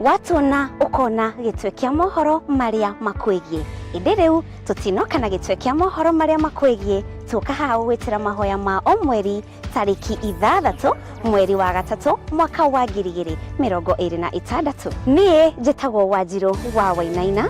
Watuona ũkona gĩtwe kĩa mohoro marĩa makwĩgiĩ. Ĩndĩ rĩu tũtinoka na gĩtwe kĩa mohoro marĩa makwĩgiĩ, tũka haha gũgwĩtĩra mahoya ma o mweri tarĩki 6 mweri wa 3 mwaka wa 2026. Niĩ njĩtagwo Wanjirũ wa Wainaina.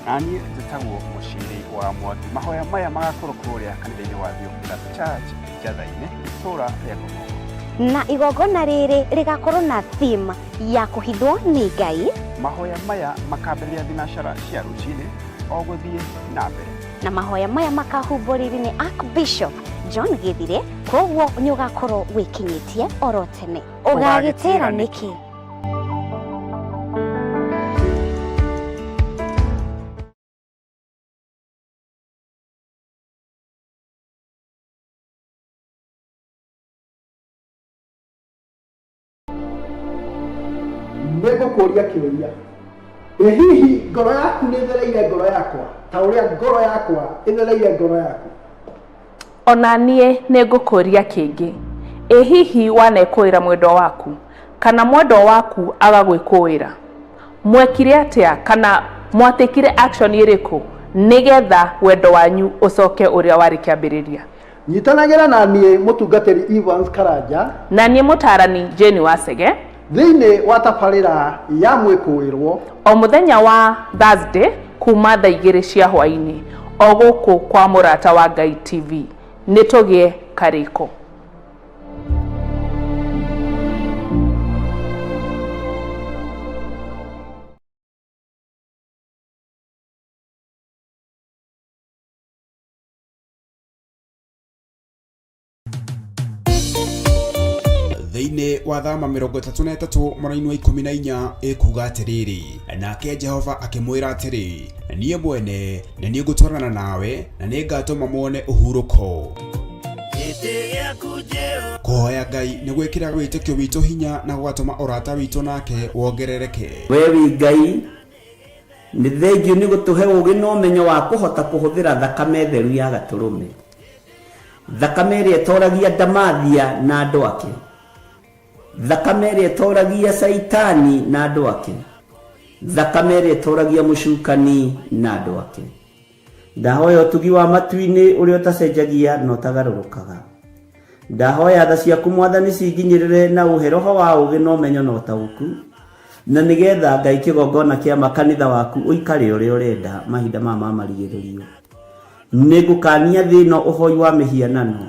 Na niĩ njĩtagwo Mũciri wa Mwangi. Mahoya maya magakorwo kũrĩa kanitha-inĩ wa Theophilus Church Njatha-inĩ, itũũra rĩa Ngomongo. Na igongona rĩrĩ rĩgakorwo na theme ya kũhithwo nĩ Ngai. Mahoya maya makambĩrĩria thinacara cia rũcinĩ o gũthiĩ na mbere. Na mahoya maya makahumbũrĩrio nĩ Archbishop John Githire, koguo nĩ ũgakorwo wĩkinyĩtie oro tene. Ũgagĩtĩra nĩkĩ? Nĩ ngũkũria kĩũria, ĩ hihi ngoro yaku nĩ ĩthereire ngoro yakwa ta ũrĩa ngoro yakwa ĩthereire ngoro yaku? Ona niĩ nĩ ngũkũria kĩngĩ, ĩ hihi wanekũĩra mwendwa waku kana mwendwa waku agagwĩkũĩra? Mwekire atĩa kana mwatekire action ĩrĩkũ nĩgetha wendo wanyu ũcoke ũrĩa warĩ kĩambĩrĩria? Nyitanagĩra na niĩ mũtungatĩri Evans Karanja na niĩ mũtaarani Jane Wacege thĩinĩ wa tabarĩra ya mwĩkũĩrwo o mũthenya wa Thursday kuma thaa 2 cia hwaĩ-inĩ o gũkũ kwa Mũrata wa Ngai TV. Nĩ tũgĩe karĩko. Thĩinĩ wa thama 33 mũraini wa 14 ĩkuga atĩrĩrĩ, nake Jehova akĩmwĩra atĩrĩ, niĩ mwene nĩ niĩ ngũtwarana nawe na nĩ ngatũma muone ũhurũko. Kũhoya Ngai nĩ gwĩkĩra wĩtĩkio witũ hinya na gũgatũma ũrata witũ nake wongerereke. We wĩ Ngai, nĩ thengiũ nĩ gũtũhe ũũgĩ na ũmenyo wa kũhota kũhũthĩra thakame theru ya Gatũrũme, thakame ĩrĩa ĩtoragia ndamathia na andũ ake, thakame ĩrĩa ĩtoragia Caitani na andũ ake, thakame ĩrĩa ĩtoragia mũcukani na andũ ake. Ndahoya ũtugi wa matu-inĩ ũrĩa ũtacenjagia na ũtagarũrũkaga. Ndahoya tha ciaku Mwathani cinginyĩrĩre na ũhe roho wa ũũgĩ na ũmenyo na ũtaũku, na nĩgetha Ngai kĩgongona kĩa makanitha waku ũikare ũrĩa ũrenda mahinda maya ma marigĩrĩrio. Nĩngũkania thĩ ĩno ũhoi wa mĩhianano,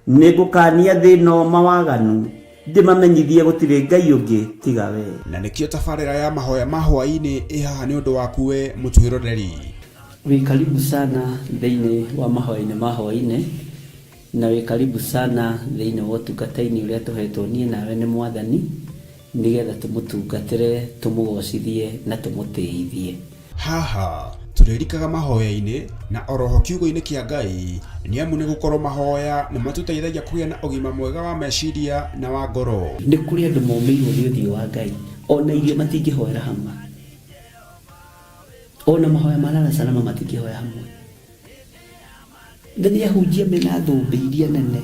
nĩngũkania thĩ ĩno mawaganu, ndĩmamenyithie gũtirĩ Ngai ũngĩ tiga we. Na nĩkĩo tabarĩra ya mahoya ma hwaĩ-inĩ ĩ haha nĩ ũndũ waku we mũtwĩroreri. Wĩ karibu sana thĩinĩ wa mahoya-inĩ ma hwaĩ-inĩ, na wĩ karibu sana thĩinĩ wa ũtungata-inĩ ũrĩa tũhetwo niĩ nawe nĩ Mwathani, nĩgetha tũmũtungatĩre, tũmũgocithie na tũmũtĩithie. Haha tũrĩrikaga mahoya-inĩ na oroho kiugo-inĩ kĩa Ngai, nĩ amu nĩ gũkorwo mahoya nĩ matũteithagia kũgĩa na ũgima mwega wa meciria na wa ngoro. Nĩ kũrĩ andũ momĩirwo nĩ ũthiũ wa Ngai, ona irio matingĩhoera hamwe, ona mahoya ma lala salama matingĩhoya hamwe. Na nĩ ahunjia mena thũmbĩ iria nene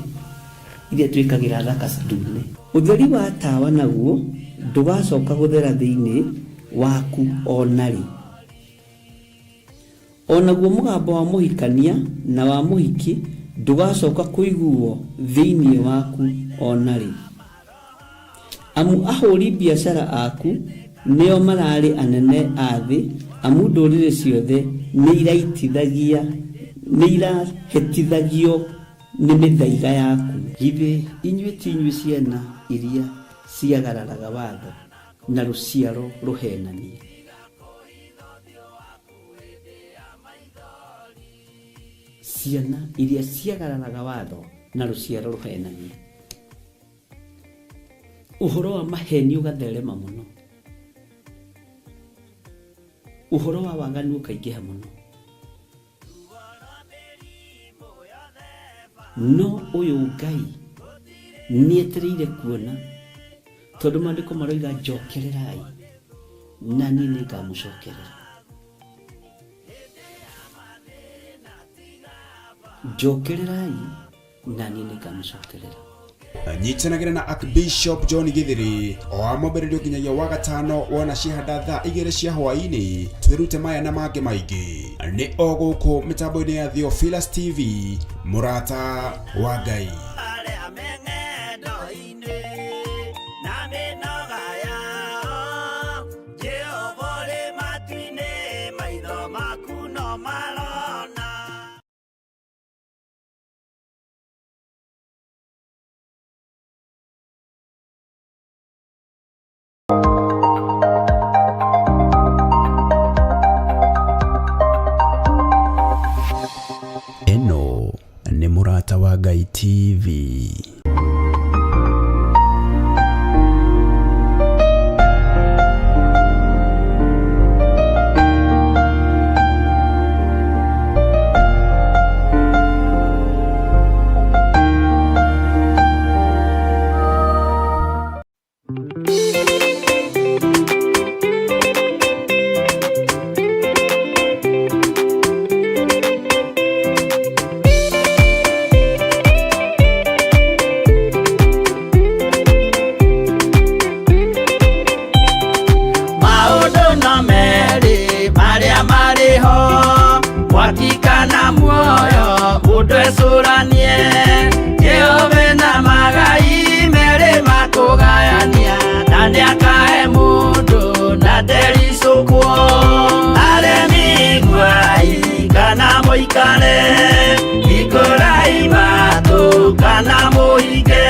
iria twĩkagĩra thaka ndune. Ũtheri wa tawa naguo ndũgacoka gũthera thĩinĩ waku o na rĩ. O naguo mũgambo wa mũhikania na wa mũhiki ndũgacoka kũiguo thĩinĩ waku o na rĩ. Amu ahũri biacara aku nĩo mararĩ anene a thĩ, amu ndũrĩrĩ ciothe nĩirahĩtithagio nĩ mĩthaiga yaku. Githĩ inyuĩ ti inyuĩ ciana iria ciagararaga watho, na rũciaro rũheenania? Ciana iria ciagararaga watho na rũciaro rũheenania. Ũhoro wa maheni ũgatherema mũno, ũhoro wa waganu ũkaingĩha mũno, no ũyũ Ngai nĩetereire kuona, tondũ maandĩko maroiga njokererai na niĩ nĩngamũcokerera. Njokererai na niĩ nĩngamũcokerera. Nyitanagĩra na Archbishop John Githiri o wa mwambĩrĩrio nginyagia wa gatano wona cihanda thaa 2 cia hwaĩ-inĩ, twĩrute maya na mangĩ maingĩ. Nĩ o gũkũ mĩtambo-inĩ ya Theophilus TV, mũrata wa Ngai. Ĩno nĩ Mũrata wa Ngai TV. Maũndũ no merĩ marĩa marĩ ho, mwaki kana muoyo, mũndũ ecũranie. Jehova na magai merĩ makũgayania, na nĩakahe mũndũ na ndericũkwo. Aremi iguai kana mũikare, hingũrai matũ kana mũhinge,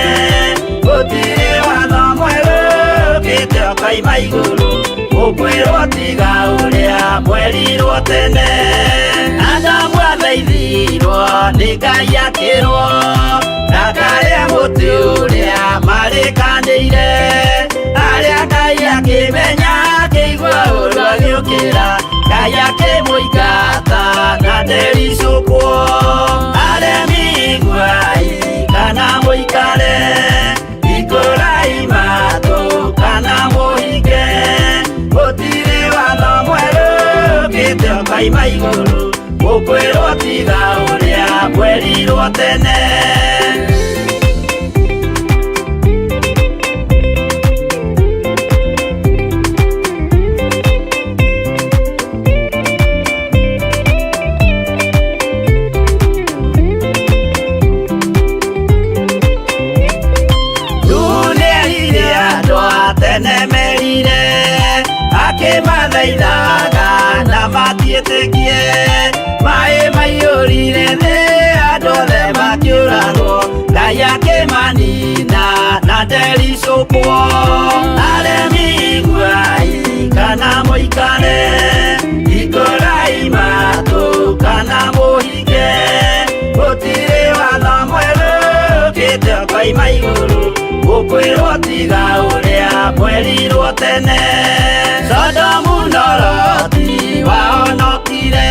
gũtirĩ watho mwerũ ũkĩte ũkoima igũrũ, ũkwĩrwo tiga ũrĩa mwerirwo tene. Adamu athaithirwo nĩ Ngai akĩrwo ndakarĩe mũtĩ ũrĩa marĩkanĩire, arĩa Ngai akĩmenya akĩigua ũru agĩũkĩra, Ngai akĩmũingata na ndericũkwo. Aremi iguai kana mũikare, hingũrai matũ kana mũhinge, gũtirĩ watho mwerũ ũkĩte ũkoima igũrũ, ũkwĩrwo tiga ũrĩa mwerirwo tene. Nĩerire andũ a tene merire, akĩmathaithaga na matiĩtĩkie, maĩ maiyũrire thĩ andũ othe makĩũragwo, Ngai akĩmanina na ndericũkwo. Aremi iguai kana mũikare, hingũrai matũ kana mũhinge, gũtirĩ watho mwerũ ũkĩte ũkoima igũrũ, ũkwĩrwo tiga ũrĩa mwerirwo tene. Sodomu na Loti wahonokire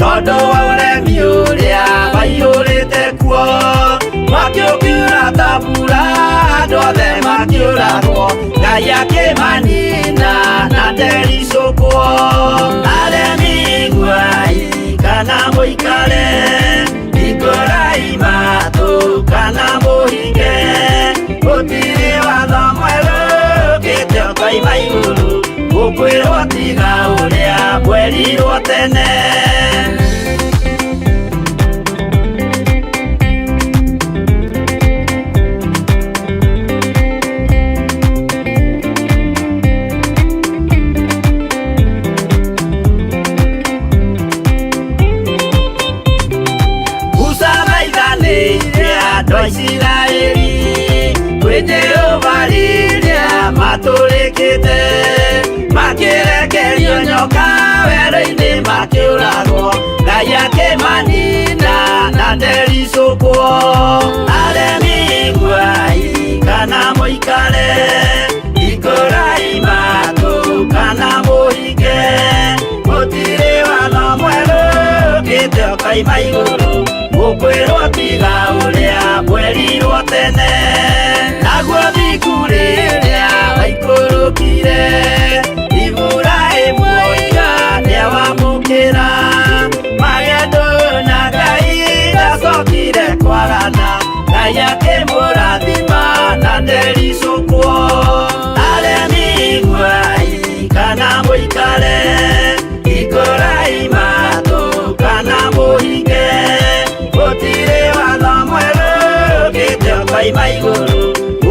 tondũ wa ũremi ũrĩa waiyũrĩte kuo, mwaki ũkiura ta mbura andũ othe makĩũragwo, Ngai akĩmanina na ndericũkwo. Aremi iguai kana mũikare, hingũrai matũ kana mũhinge, gũtirĩ watho mwerũ ũkĩte ũkoima igũrũ, ũkwĩrwo tiga ũrĩa mwerirwo tene. Musa thaithanĩire andũ a Isiraeli kwĩ Jehova rĩrĩa matũrĩkĩte, makĩrekerio nyoka werũ-inĩ makĩũragwo, Ngai akĩmanina na ndericũkwo. Aremi iguai kana mũikare, hingũrai matũ kana mũhinge, gũtirĩ watho mwerũ ũkĩte ũkoima igũrũ, ũkwĩrwo tiga ũrĩa mwerirwo tene. Naguo thiku rĩrĩa waikũrũkire, Iburahĩmu oiga nĩawamũkĩra, magendo na Ngai ndacokire kwagana, Ngai akĩmũrathima.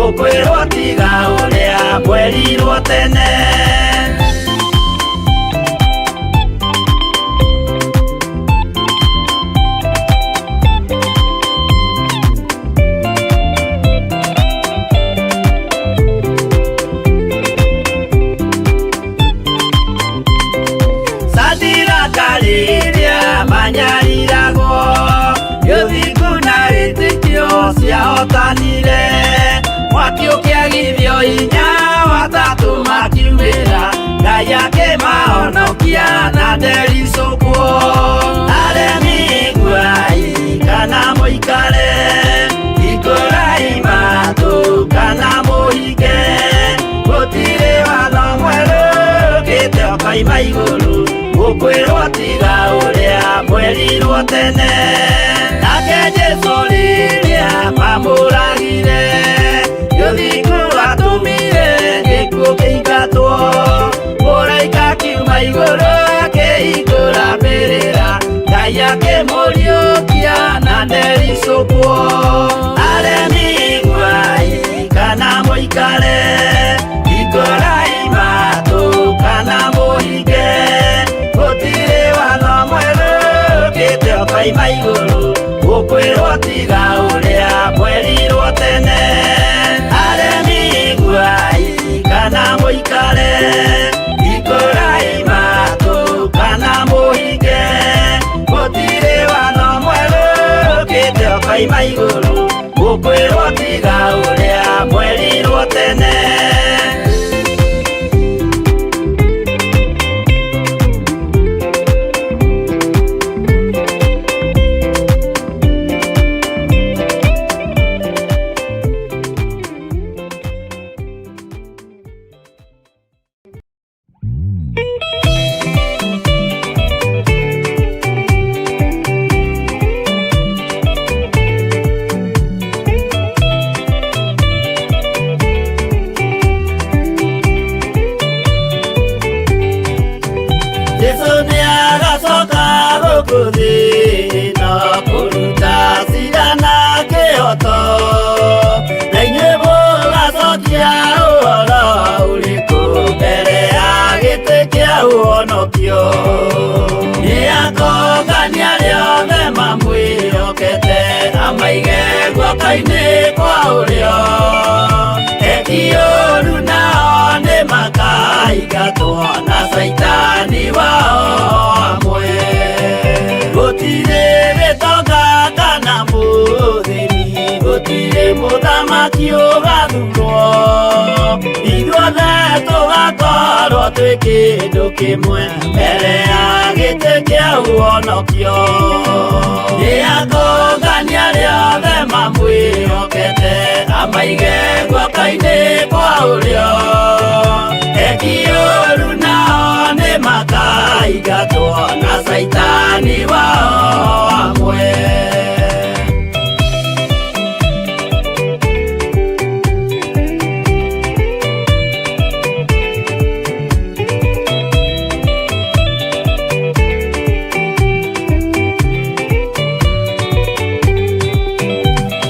Mũkwĩrwo tiga ũrĩa mwerirwo tene. Satira manyariragwo gĩthingu na wĩtĩkio ciahotanire mwaki ũkĩagithio hinya watatũ makiumĩra Ngai akĩmahonokia na ndericũkwo. Aremi iguai kana mũikare, hingũrai matũ kana mũhinge, gũtirĩ watho mwerũ ũkĩte ũkoima igũrũ, mũkwĩrwo tiga ũrĩa mwerirwo tene. Nake Jesũ rĩrĩa mamũragire, gĩthingu atũmire gĩkuũ kĩingatwo, mũraika akiuma igũrũ akĩhingũra mbĩrĩra, Ngai akĩmũriũkia na ndericũkwo. Aremi iguai kana mũikare, hingũrai matũ kana mũhinge, gũtirĩ watho mwerũ ũkĩte ũkoima igũrũ, mũkwĩrwo tiga ũrĩa mwerirwo tene. Aremi iguai kana mũikare, hingũrai matũ kana mũhinge, gũtirĩ watho mwerũ ũkĩte ũkoima igũrũ, mũkwĩrwo tiga ũrĩa mwerirwo tene. Jesũ nĩagacoka gũkũ thĩ ĩno kũruta cira na kĩhooto, na inyuĩ mũgacokia ũhoro ũrĩkũ mbere ya gĩtĩ kĩa ũhonokio. Nĩakongania arĩa othe mamwĩhokete, amaige guoko-inĩ kwa ũrĩo. Eki ũũru nao nĩmakaingatwo na caitani wao amwe. Gũtirĩ gĩtonga kana mũthĩni, gũtirĩ mũthamaki ũgathurwo, ithuothe tũgakorwo twĩ kĩndũ kĩmwe mbere ya gĩtĩ kĩa ũhonokio. Nĩakongania arĩa othe mamwĩhokete, amaige guoko-inĩ kwa ũrĩo. Eki ũũru nao nĩmakaingatwo na caitani wao amwe.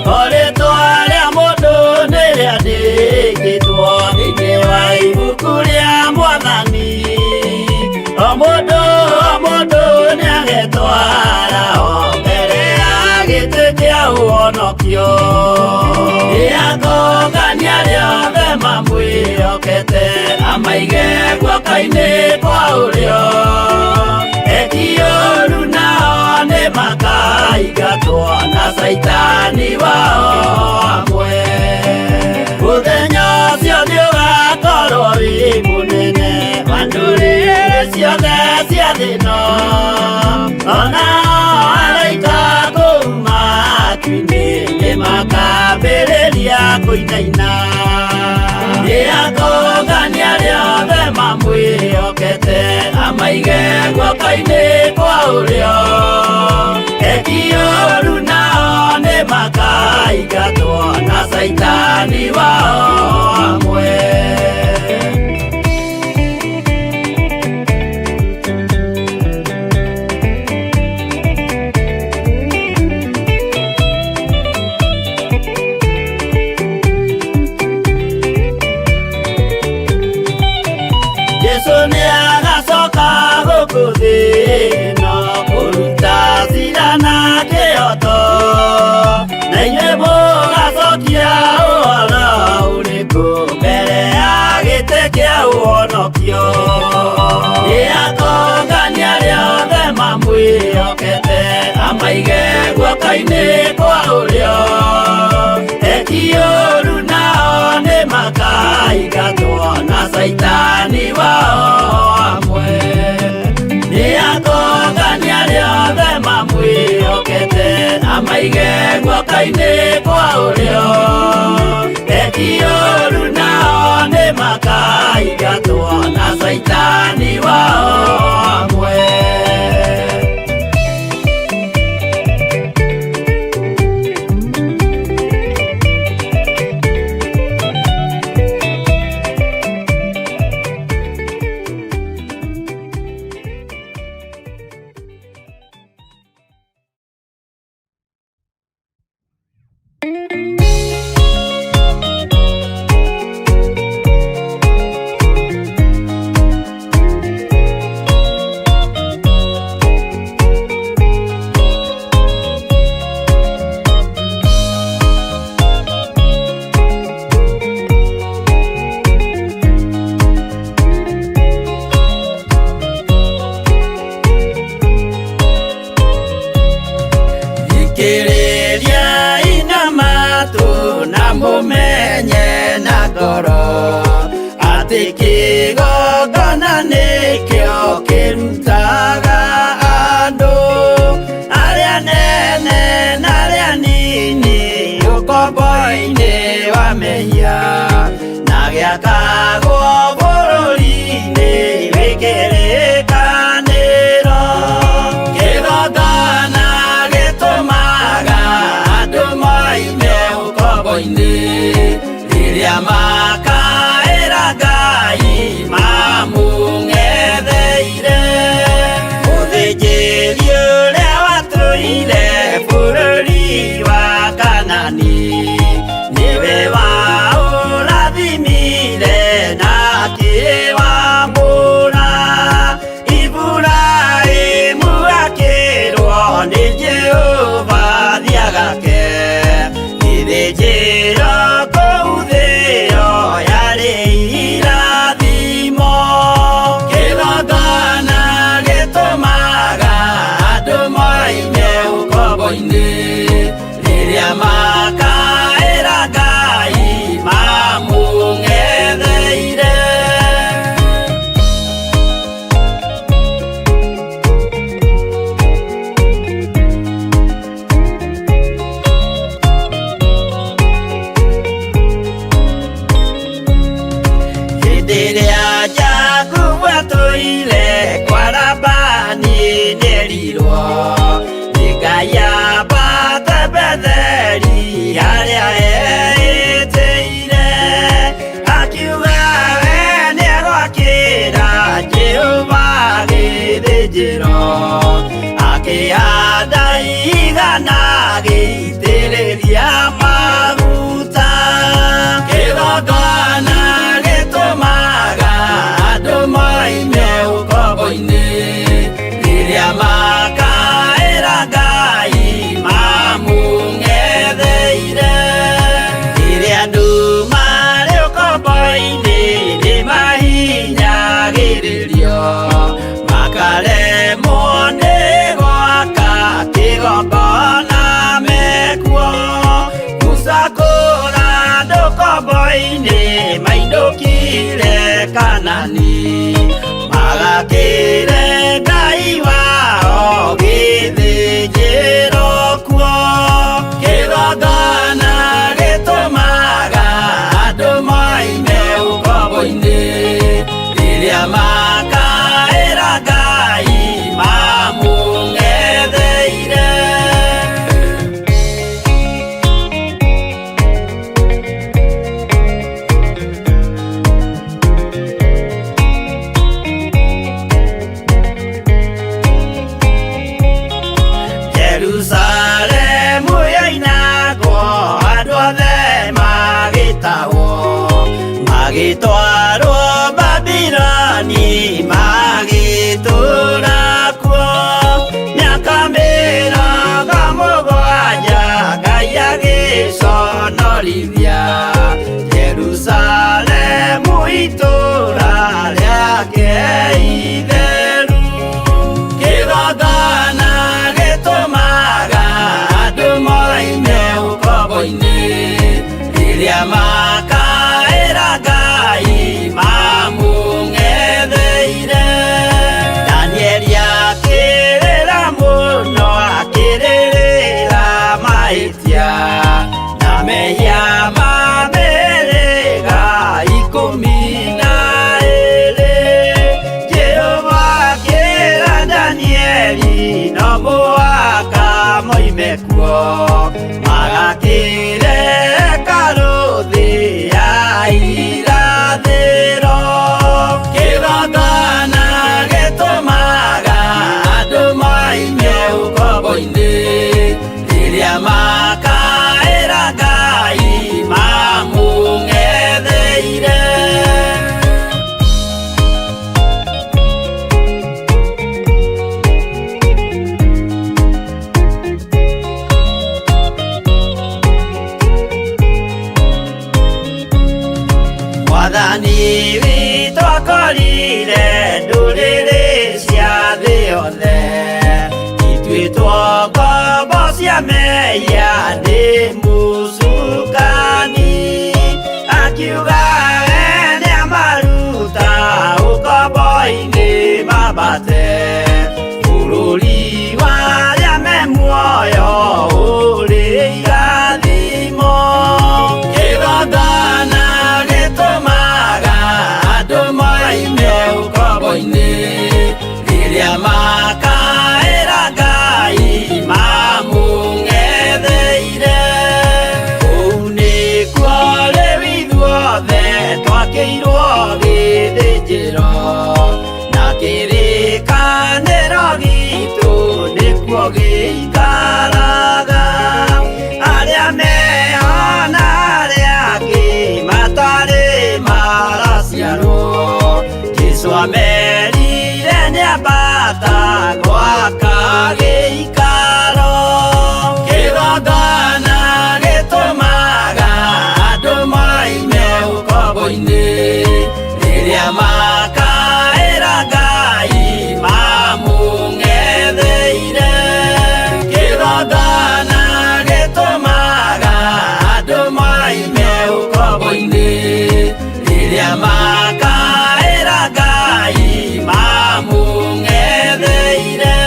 O rĩtwa rĩa mũndũ nĩrĩandĩkĩtwo thĩinĩ wa ibuku rĩa Mwathani, o mũndũ o mũndũ nĩagetwara o mbere ya gĩtĩ kĩa ũhonokio. Nĩakongania arĩa othe mamwĩhokete, amaige guoko-inĩ kwa ũrĩo. Eki ũũru nao nĩmakaingatwo na caitani wao amwe. Mũthenya ũcio nĩũgakorwo wĩ mũnene wa ndũrĩrĩ ciothe cia thĩ ĩno, onao araika kũu matu-inĩ nĩmakambĩrĩria kũinaina. Nĩakongania arĩa othe mamwĩhokete, amaige guoko-inĩ kwa ũrĩo. Eki ũũru nao nĩmakaingatwo na caitani wao amwe. Gũkũ thĩ no kũruta cira na kĩhoto, na inyuĩ mũgacokia ũhoro ũrĩkũ mbere ya gĩtĩ kĩa ũhonokio? Nĩ akongania arĩa othe mamwĩhokete, amaige guoko-inĩ kwa ũrĩo. Eki ũũru nao nĩ makaingatwo na caitani wao hamwe. Nĩ akongania arĩa othe mamwĩhokete, amaige guoko-inĩ kwa ũrĩo. Eki ũũru nao nĩ makaingatwo na caitani wao hamwe. Thikĩrĩria ina matũ na mũmenye na ngoro atĩ kĩgongona nĩkĩo kĩrutaga andũ arĩa nene na arĩa nini ũkombo-inĩ wa mehia, na gĩakagwo bũrũri-inĩ wĩ kĩrĩkanĩro. Kĩgongona gĩtũmaga andũ moime ũkombo-inĩ rĩrĩa makaĩra Ngai mamũng'etheire. Mũthĩnjĩri ũrĩa watũire bũrũri wa Kanani nĩwe waũrathimire na akĩwamũra. Iburahĩmu akĩrwo nĩ Jehova thiagake gĩthĩnjĩro kũu thĩo yarĩ irathimo. Kĩgongona gĩtũmaga andũ moime ũkombo-inĩ rĩrĩa makaĩra Ngai mamũng'etheire. Hĩndĩ ĩrĩa Jakubu atũire kwa Labani nĩerirwo nĩ Ngai ambate Betheli harĩa eĩtĩire, akiuga we nĩegwakĩra Jehova gĩthĩnjĩro, akĩhanda igana agĩitĩrĩria maguta. Kĩgongona gĩtũmaga andũ moime ũkombo-inĩ rĩrĩa makaĩra Ngai mamũng'etheire. Rĩrĩa andũ marĩ ũkombo-inĩ nĩmahinyagĩrĩrio, makaremwo nĩ gwaka kĩgongona mekuo. Musa kũra andũ ũkombo-inĩ mainũkire Kanani, magakĩre Ngai wao gĩthĩnjĩro kuo. Kĩgongona gĩtũmaga andũ moime ũkombo-inĩ rĩrĩa makaĩra Ngai mamũng'etheire. Mwathani witũ akorire ndũrĩrĩ cia thĩ yothe ituĩtwo ngombo cia mehia nĩ mũcukani akiuga we nĩamaruta ũkombo-inĩ mambate bũrũri wa arĩa me muoyo ũrĩ irathimo kĩgongona gĩtũmaga andũ moime ũkombo-inĩ rĩrĩa makaĩra Ngai mamũng'etheire kũu nĩkuo rĩu ithuothe twakĩirwo gĩthĩnjĩro na kĩrĩkanĩro gitũ nĩkuo gĩikaraga arĩa meho na arĩa angĩ matarĩ maraciarwo Jesũ amerire nĩambata gwaka gĩikaro kĩgongona gĩtũmaga andũ moime ũkombo-inĩ rĩrĩa makaĩra Ngai mamũng'etheire kĩgongona gĩtũmaga andũ moime ũkombo-inĩ rĩrĩa makaĩra Ngai mamũng'etheire.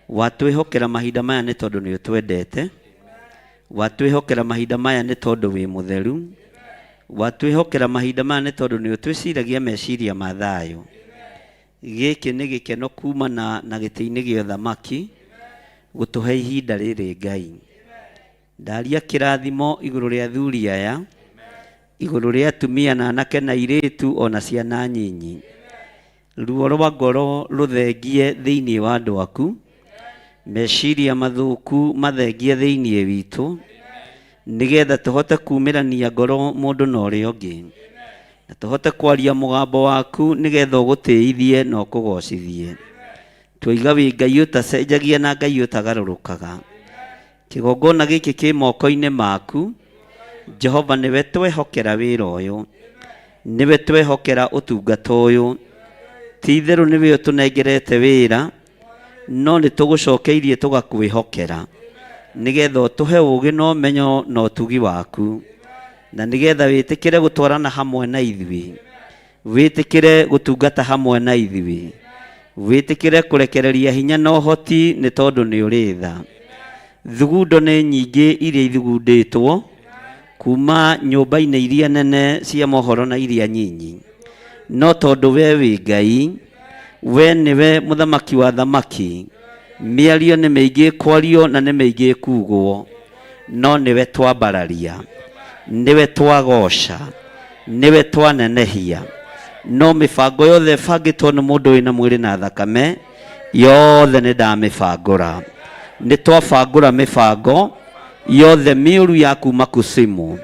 Watwĩhokera mahinda maya nĩ tondũ nĩ ũtwendete, watwĩhokera mahinda maya nĩ tondũ wĩ mũtheru, watwĩhokera mahinda maya nĩ tondũ nĩ ũtwĩciragia meciria ma thayũ. Gĩkĩ nĩ gĩkeno kumana na gĩtĩ-inĩ gĩa ũthamaki gũtũhe ihinda rĩrĩ Ngai. Ndaria kĩrathimo igũrũ rĩa athuri aya, igũrũ rĩa atumia na anake na airĩtu ona ciana nyinyi. Ruo rwa ngoro rũthengie thĩinĩ wa andũ aku, meciria mathũku mathengie thĩinĩ witũ, nĩgetha tũhote kumĩrania ngoro mũndũ na ũrĩa ũngĩ, na tũhote kwaria mũgambo waku nĩgetha ũgũtĩithie na ũkũgocithie. Twaiga wĩ Ngai ũtacenjagia na Ngai ũtagarũrũkaga. Kĩgongona gĩkĩ kĩ moko-inĩ maku, Jehova nĩwe twehokera wĩra ũyũ, nĩwe twehokera ũtungata ũyũ. Ti itherũ nĩwe ũtũnengerete wĩra, no nĩ tũgũcokeirie tũgakwĩhokera nĩgetha ũtũhe ũũgĩ na ũmenyo na ũtugi waku, na nĩgetha wĩtĩkĩre gũtwarana hamwe na ithuĩ, wĩtĩkĩre gũtungata hamwe na ithuĩ, wĩtĩkĩre kũrekereria hinya na ũhoti nĩ tondũ nĩ ũrĩ tha. Thugundo nĩ nyingĩ iria ithugundĩtwo kuma nyũmba-inĩ iria nene cia mohoro na iria nyinyi, no tondũ we wĩ Ngai, we nĩwe mũthamaki wa thamaki, mĩario nĩ mĩingĩ ĩkwario na nĩ mĩingĩ ĩkugwo, no nĩwe twambararia, nĩwe twagoca, nĩwe twanenehia. No mĩbango yothe ĩbangĩtwo nĩ mũndũ wĩna mwĩrĩ na thakame yothe nĩ ndamĩbangũra. Nĩ twabangũra mĩbango yothe mĩũru ya kuma kusimu,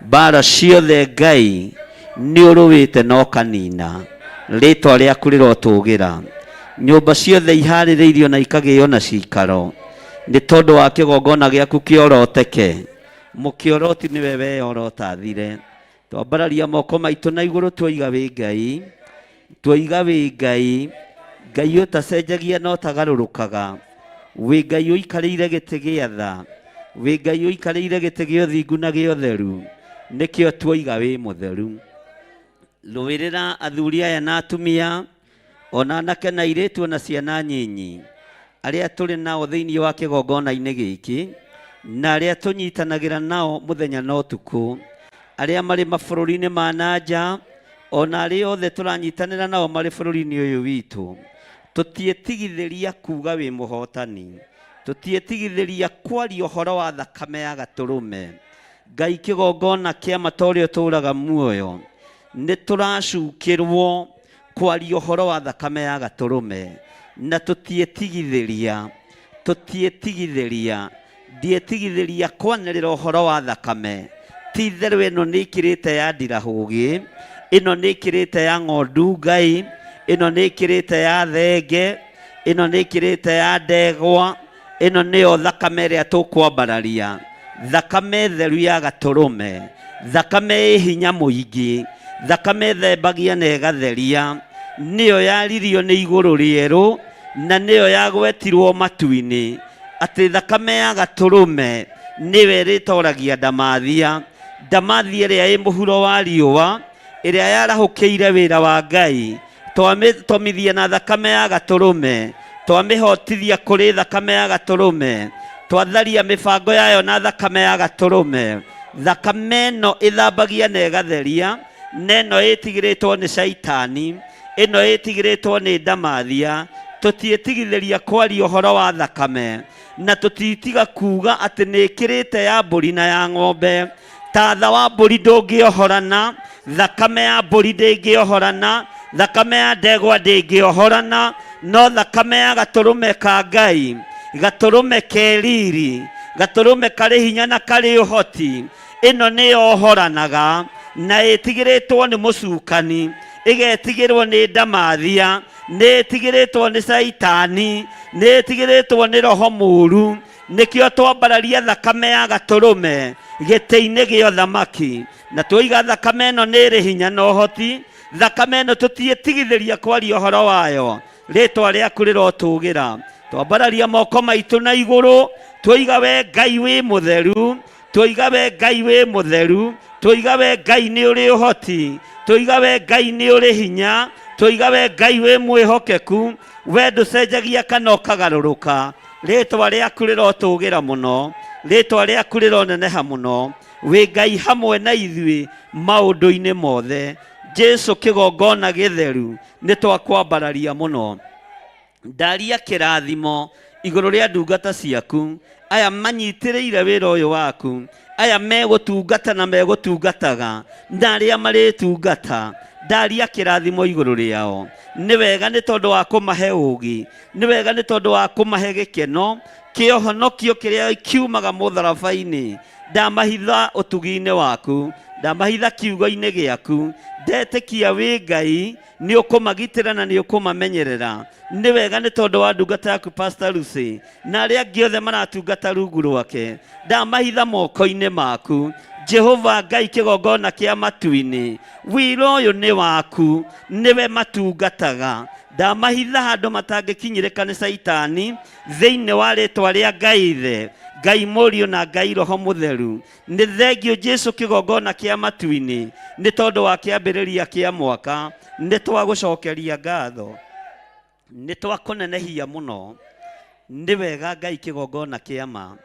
mbara ciothe Ngai nĩ ũrũĩte na ũkanina, rĩtwa rĩaku rĩrotũgĩra. Nyũmba ciothe iharĩrĩirio na ikagĩo na cikaro nĩ tondũ wa kĩgongona gĩaku kĩoroteke. Mũkĩoroti nĩwe weyorotathire. Twambararia moko maitũ na igũrũ twoiga wĩ Ngai, twoiga wĩ Ngai, Ngai ũtacenjagia na ũtagarũrũkaga, wĩ Ngai ũikarĩire gĩtĩ gĩa tha, wĩ Ngai ũikarĩire gĩtĩ gĩa ũthingu na gĩa ũtheru, nĩkĩo twoiga wĩ mũtheru. Rũĩrĩra athuri aya na atumia, ona anake na airĩtu ona ciana nyinyi, arĩa tũrĩ nao thĩinĩ wa kĩgongona-inĩ gĩkĩ, Na arĩa tũnyitanagĩra nao mũthenya na ũtukũ, arĩa marĩ mabũrũri-inĩ ma na nja, ona arĩa othe tũranyitanĩra nao marĩ bũrũri-inĩ ũyũ witũ, tũtiĩtigithĩria kuga wĩ mũhotani, tũtiĩtigithĩria kwaria ũhoro wa thakame ya gatũrũme. Ngai kĩgongona kĩa ma ta ũrĩa ũtũũraga muoyo, nĩ tũracukĩrwo kwaria ũhoro wa thakame ya gatũrũme, na tũtiĩtigithĩria, tũtiĩtigithĩria, ndiĩtigithĩria kwanĩrĩra ũhoro wa thakame. Ti itherũ ĩno nĩ ĩkĩrĩte ya ndirahũgĩ, ĩno nĩ ĩkĩrĩte ya ng'ondu Ngai, ĩno nĩ ĩkĩrĩte ya thenge, ĩno nĩ ĩkĩrĩte ya ndegwa, ĩno nĩyo thakame ĩrĩa tũkwambararia, thakame theru ya gatũrũme, thakame ĩ hinya mũingĩ, thakame ĩthembagia na ĩgatheria, nĩyo yaririo nĩ igũrũ rĩerũ, na nĩyo yagwetirwo matu-inĩ, atĩ thakame ya gatũrũme nĩyo ĩrĩtoragia ndamathia, ndamathia ĩrĩa ĩ mũhuro wa riũa, ĩrĩa yarahũkĩire wĩra wa Ngai, twamĩtomithia na thakame ya gatũrũme, twamĩhotithia kũrĩ thakame ya gatũrũme, twatharia mĩbango yayo na thakame ya gatũrũme. Thakame ĩno ĩthambagia na ĩgatheria, na ĩno ĩtigĩrĩtwo nĩ caitani, ĩno ĩtigĩrĩtwo nĩ ndamathia. Tũtiĩtigithĩria kwaria ũhoro wa thakame, na tũtitiga kuga atĩ nĩ ĩkĩrĩte ya mbũri na ya ng'ombe. Tatha wa mbũri ndũngĩohorana, thakame ya mbũri ndĩngĩohorana, thakame ya ndegwa ndĩngĩohorana, no thakame ya gatũrũme ka Ngai, gatũrũme ke riri, gatũrũme karĩ hinya na karĩ ũhoti, ĩno nĩyohoranaga na ĩtigĩrĩtwo nĩ mũcukani, ĩgetigĩrwo nĩ ndamathia, nĩ ĩtigĩrĩtwo nĩ caitani, nĩ ĩtigĩrĩtwo nĩ roho mũũru. Nĩkĩo twambararia thakame ya gatũrũme gĩtĩ-inĩ gĩa ũthamaki, na twoiga thakame ĩno nĩ ĩrĩ hinya na ũhoti, thakame ĩno tũtiĩtigithĩria kwaria ũhoro wayo, rĩtwa rĩaku rĩrotũgĩra. Twambararia moko maitũ na igũrũ, twoiga we Ngai wĩ mũtheru, twoiga we Ngai wĩ mũtheru, twoiga we Ngai nĩ ũrĩ ũhoti, twoiga we Ngai nĩ ũrĩ hinya, twoiga we Ngai wĩ mwĩhokeku, we ndũcenjagia kana ũkagarũrũka. Rĩtwa rĩaku rĩrotũgĩra mũno, rĩtwa rĩaku rĩroneneha mũno, wĩ Ngai hamwe na ithuĩ maũndũ-inĩ mothe. Jesu kĩgongona gĩtheru, nĩ twakwambararia mũno. Ndaria kĩrathimo igũrũ rĩa ndungata ciaku, aya manyitĩrĩire wĩra ũyũ waku, aya megũtungata na megũtungataga, na arĩa marĩtungata, ndaria kĩrathimo igũrũ rĩao. Nĩ wega nĩ tondũ wa kũmahe ũũgĩ, nĩ wega nĩ tondũ wa kũmahe gĩkeno kĩohonokio kĩrĩa kiumaga mũtharaba-inĩ. Ndamahitha ũtugi-inĩ waku, ndamahitha kiugo-inĩ gĩaku, ndetĩkia wĩ Ngai nĩ ũkũmagitĩra na nĩ ũkũmamenyerera. Nĩ wega nĩ tondũ wa ndungata yaku Pastor Lucy na arĩa angĩ othe maratungata rungu rwake, ndamahitha moko-inĩ maku. Jehova Ngai kĩgongona kĩa matu-inĩ, wĩra ũyũ nĩ waku, nĩwe matungataga. Ndamahitha handũ matangĩkinyĩrĩka nĩ caitani, thĩinĩ wa rĩtwa rĩa Ngai Ithe, Ngai Mũriũ na Ngai Roho Mũtheru. Nĩ thengio Jesu kĩgongona kĩa matu-inĩ, nĩ tondũ wa kĩambĩrĩria kĩa mwaka, nĩ twagũcokeria ngatho, nĩ twakũnenehia mũno. Nĩ wega Ngai kĩgongona kĩa ma,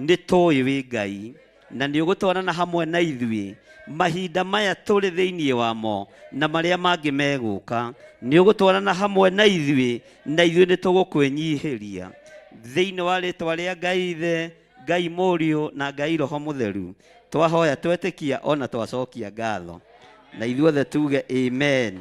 nĩ tũĩ wĩ Ngai na nĩ ũgũtwarana hamwe na ithuĩ mahinda maya tũrĩ thĩinĩ wamo na marĩa mangĩ megũka. Nĩ ũgũtwarana hamwe na ithuĩ na ithuĩ nĩ tũgũkwĩnyihĩria thĩinĩ wa rĩtwa rĩa Ngai Ithe, Ngai Mũriũ na Ngai Roho Mũtheru. Twahoya twetĩkia ona twacokia ngatho, na ithuothe tuge amen.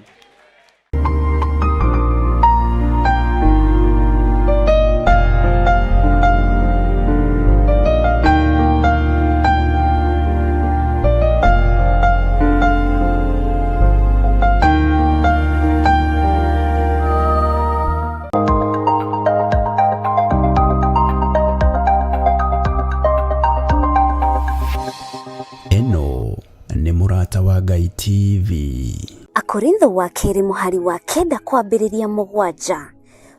Ĩno nĩ Mũrata wa Ngai TV. Akorintho wa kerĩ mũhari wa kenda kwambĩrĩria mũgwanja.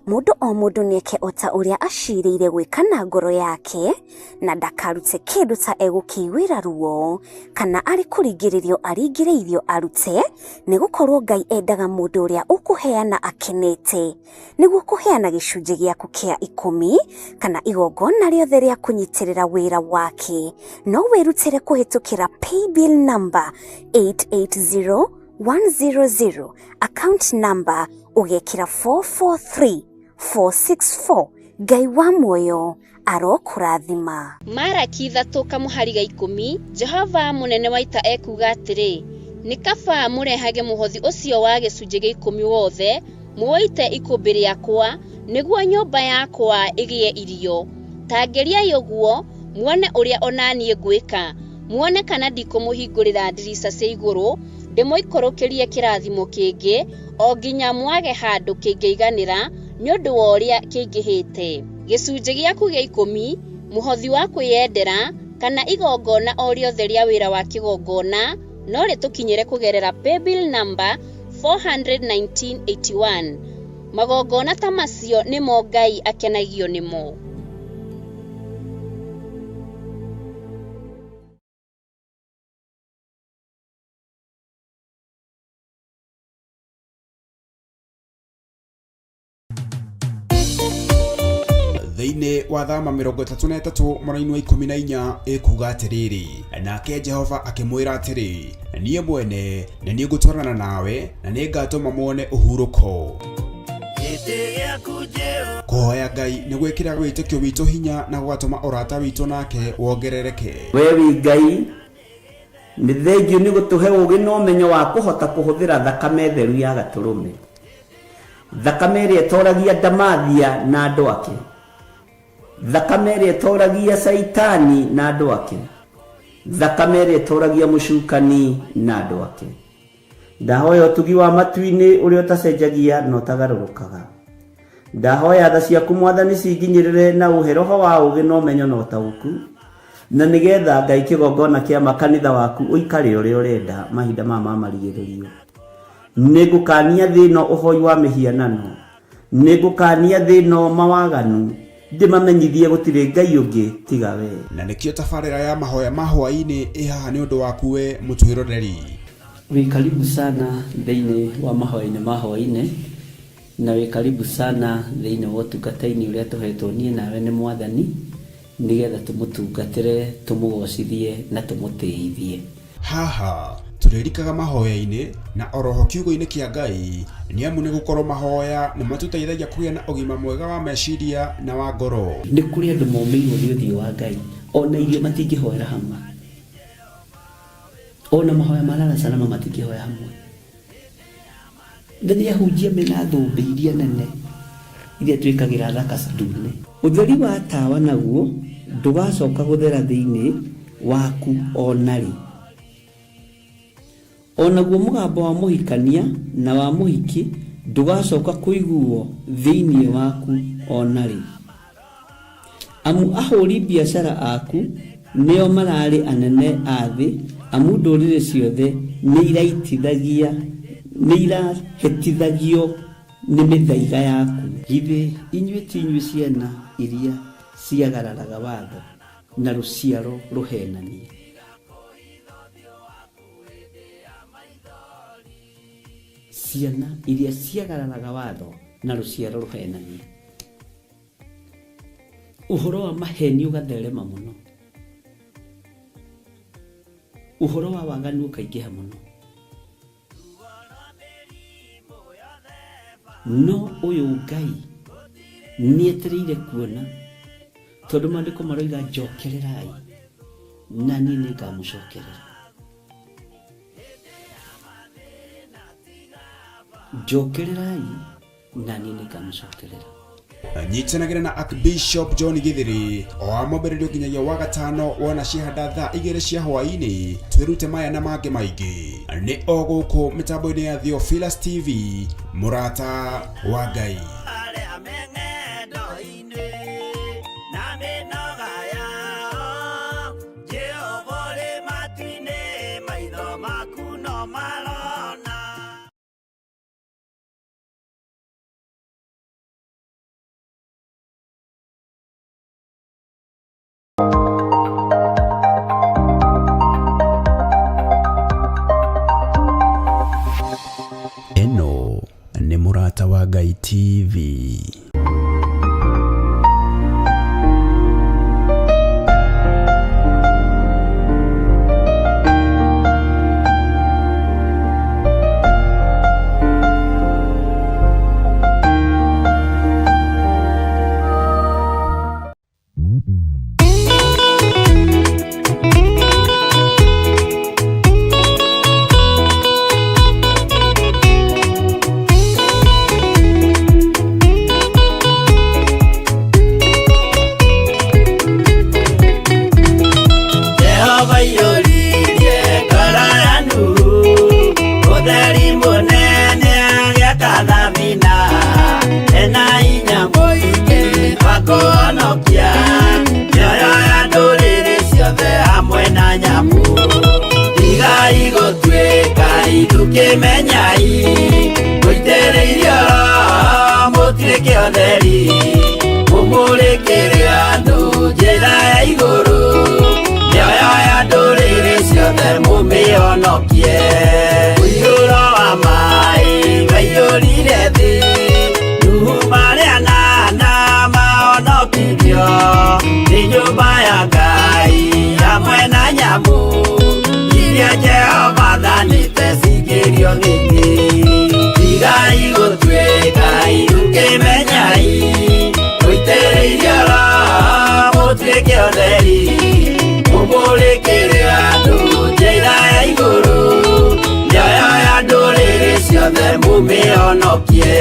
Mũndũ o mũndũ nĩeke o ta ũrĩa acirĩire gwĩka na ngoro yake, na ndakarute kĩndũ ta egũkĩiguĩra ruo, kana arĩ kũringĩrĩrio aringĩrĩirio arute, nĩgũkorwo Ngai endaga mũndũ ũrĩa ũkũheana akenete. Nĩguo kũheana gĩcunjĩ gĩaku kĩa 10 kana igongona rĩothe rĩa kũnyitĩrĩra wĩra wake, no wĩrutĩre kũhĩtũkĩra paybill number 880100, account number ũgekĩra 443464. Ngai wa muoyo arokũrathima. Maraki 3 kamũhari ga 10, Jehova mũnene wa ita ekuuga atĩrĩ, nĩ kaba mũrehage mũhothi ũcio wa gĩcunjĩ gĩa 10 wothe, mũũite ikũmbĩ rĩakwa, nĩguo nyũmba yakwa ĩgĩe irio. Ta ngeriai ũguo, muone ũrĩa o na niĩ ngwĩka, muone kana ndikũmũhingũrĩra ndirica cia igũrũ, ndĩmũikũrũkĩrie kĩrathimo kĩngĩ, o nginya mwage handũ kĩngĩiganĩra nĩ ũndũ wa ũrĩa kĩingĩhĩte. Gĩcunjĩ gĩaku gĩa 10, mũhothi wa kwĩyendera, kana igongona o rĩothe rĩa wĩra wa kĩgongona, no rĩtũkinyĩre kũgerera paybill number 41981. Magongona ta macio nĩmo Ngai akenagio nĩmo. Thĩinĩ wa thama 33 mũraini wa 14 ĩkuga atĩrĩrĩ, nake Jehova akĩmwĩra atĩrĩ, niĩ mwene nĩ niĩ ngũtwarana nawe na nĩngatũma muone ũhurũko. Kũhoya Ngai nĩ gwĩkĩra wĩtĩkio witũ hinya na gũgatũma ũrata witũ nake wongerereke. We wĩ Ngai, nĩ thengiũ nĩ gũtũhe ũũgĩ na ũmenyo wa kũhota kũhũthĩra thakame theru ya gatũrũme. Thakame ĩrĩa ĩtoragia ndamathia na andũ ake. Thakame ĩrĩa ĩtoragia Caitani na andũ ake. Thakame ĩrĩa ĩtoragia mũcukani na andũ ake. Ndahoya ũtugi wa matu-inĩ ũrĩa ũtacenjagia na ũtagarũrũkaga. Ndahoya tha ciaku Mwathani cinginyĩrĩre na ũhe roho wa ũũgĩ na ũmenyo na ũtaũku, na nĩgetha Ngai kĩgongona kĩa makanitha waku ũikare ũrĩa ũrenda mahinda maya ma marigĩrĩrio. Nĩngũkania thĩ ĩno ũhoi wa mĩhianano, nĩngũkania thĩ ĩno mawaganu, ndĩmamenyithie gũtirĩ Ngai ũngĩ tiga we. Na nĩkĩo tabarĩra ya mahoya ma hwaĩ-inĩ ĩ haha nĩ ũndũ waku we mũtwĩroreri. Wĩ karibu sana thĩinĩ wa mahoya-inĩ ma hwaĩ-inĩ, na wĩ karibu sana thĩinĩ wa ũtungata-inĩ ũrĩa tũhetwo niĩ nawe nĩ Mwathani, nĩgetha tũmũtungatĩre, tũmũgocithie na tũmũtĩithie. Haha tũrĩrikaga mahoya-inĩ na oroho kiugo-inĩ kĩa Ngai, nĩ amu nĩ gũkorwo mahoya nĩ matũteithagia kũgĩa na ũgima mwega wa meciria na wa ngoro. Nĩ kũrĩ andũ momĩirwo nĩ ũthiũ wa Ngai, ona irio matingĩhoera hamwe, ona mahoya ma lala salama matingĩhoya hamwe. Na nĩ ahunjia mena thũmbĩ iria nene iria twĩkagĩra thaka ndune. Ũtheri wa tawa naguo ndũgacoka gũthera thĩinĩ waku ona rĩ. Onaguo mũgambo wa mũhikania na wa mũhiki ndũgacoka kũiguo thĩinĩ waku ona rĩ. Amu ahũri biacara aku nĩo mararĩ anene a thĩ, amu ndũrĩrĩ ciothe nĩ irahĩtithagio nĩ mĩthaiga yaku. Githĩ inyuĩ ti inyuĩ ciana iria ciagararaga watho na rũciaro rũhenanie? Ciana iria ciagararaga watho na rũciaro rũhenanie. Ũhoro wa maheni ũgatherema mũno, ũhoro wa waganu ũkaingĩha mũno, no ũyũ Ngai nĩetereire kuona, tondũ maandĩko maroiga njokererai na niĩ nĩngamũcokerera. Njokererai na niĩ nĩngamũcokerera. Nyitanagĩra na Archbishop John Githiri o wa mwambĩrĩrio nginyagia wa gatano wona ciahanda thaa 2 cia hwaĩ-inĩ, twĩrute maya na mangĩ maingĩ. Nĩ o gũkũ mĩtambo-inĩ ya Theophilus TV, mũrata wa Ngai. TV. Jehova iyũririe ngoro ya Nuhu, ũtheri mũnene agĩaka thabina, ena hinya mũingĩ wa kũhonokia mĩoyo ya ndũrĩrĩ ciothe hamwe na nyamũ. Tigai gũtuĩka ithukĩmenyai, mũitĩrĩirio Roho mũtuĩke ũtheri, mũmũrĩkĩre andũ njĩra ya igũrũ, mĩoyo ya ndũrĩrĩ ciothe mũmĩhonokie. Mũiyũro wa maĩ waiyũrire thĩ, Nuhu marĩ anana mahonokirio nĩ nyũmba ya Ngai hamwe na nyamũ iria Jehova athanĩte cingĩrio nĩ thĩ. Tigai gũtuĩka ithukĩmenyai, mũitĩrĩirio Roho mũtuĩke ũtheri, mũmũrĩkĩre andũ njĩra ya igũrũ, mĩoyo ya ndũrĩrĩ ciothe mũmĩhonokie.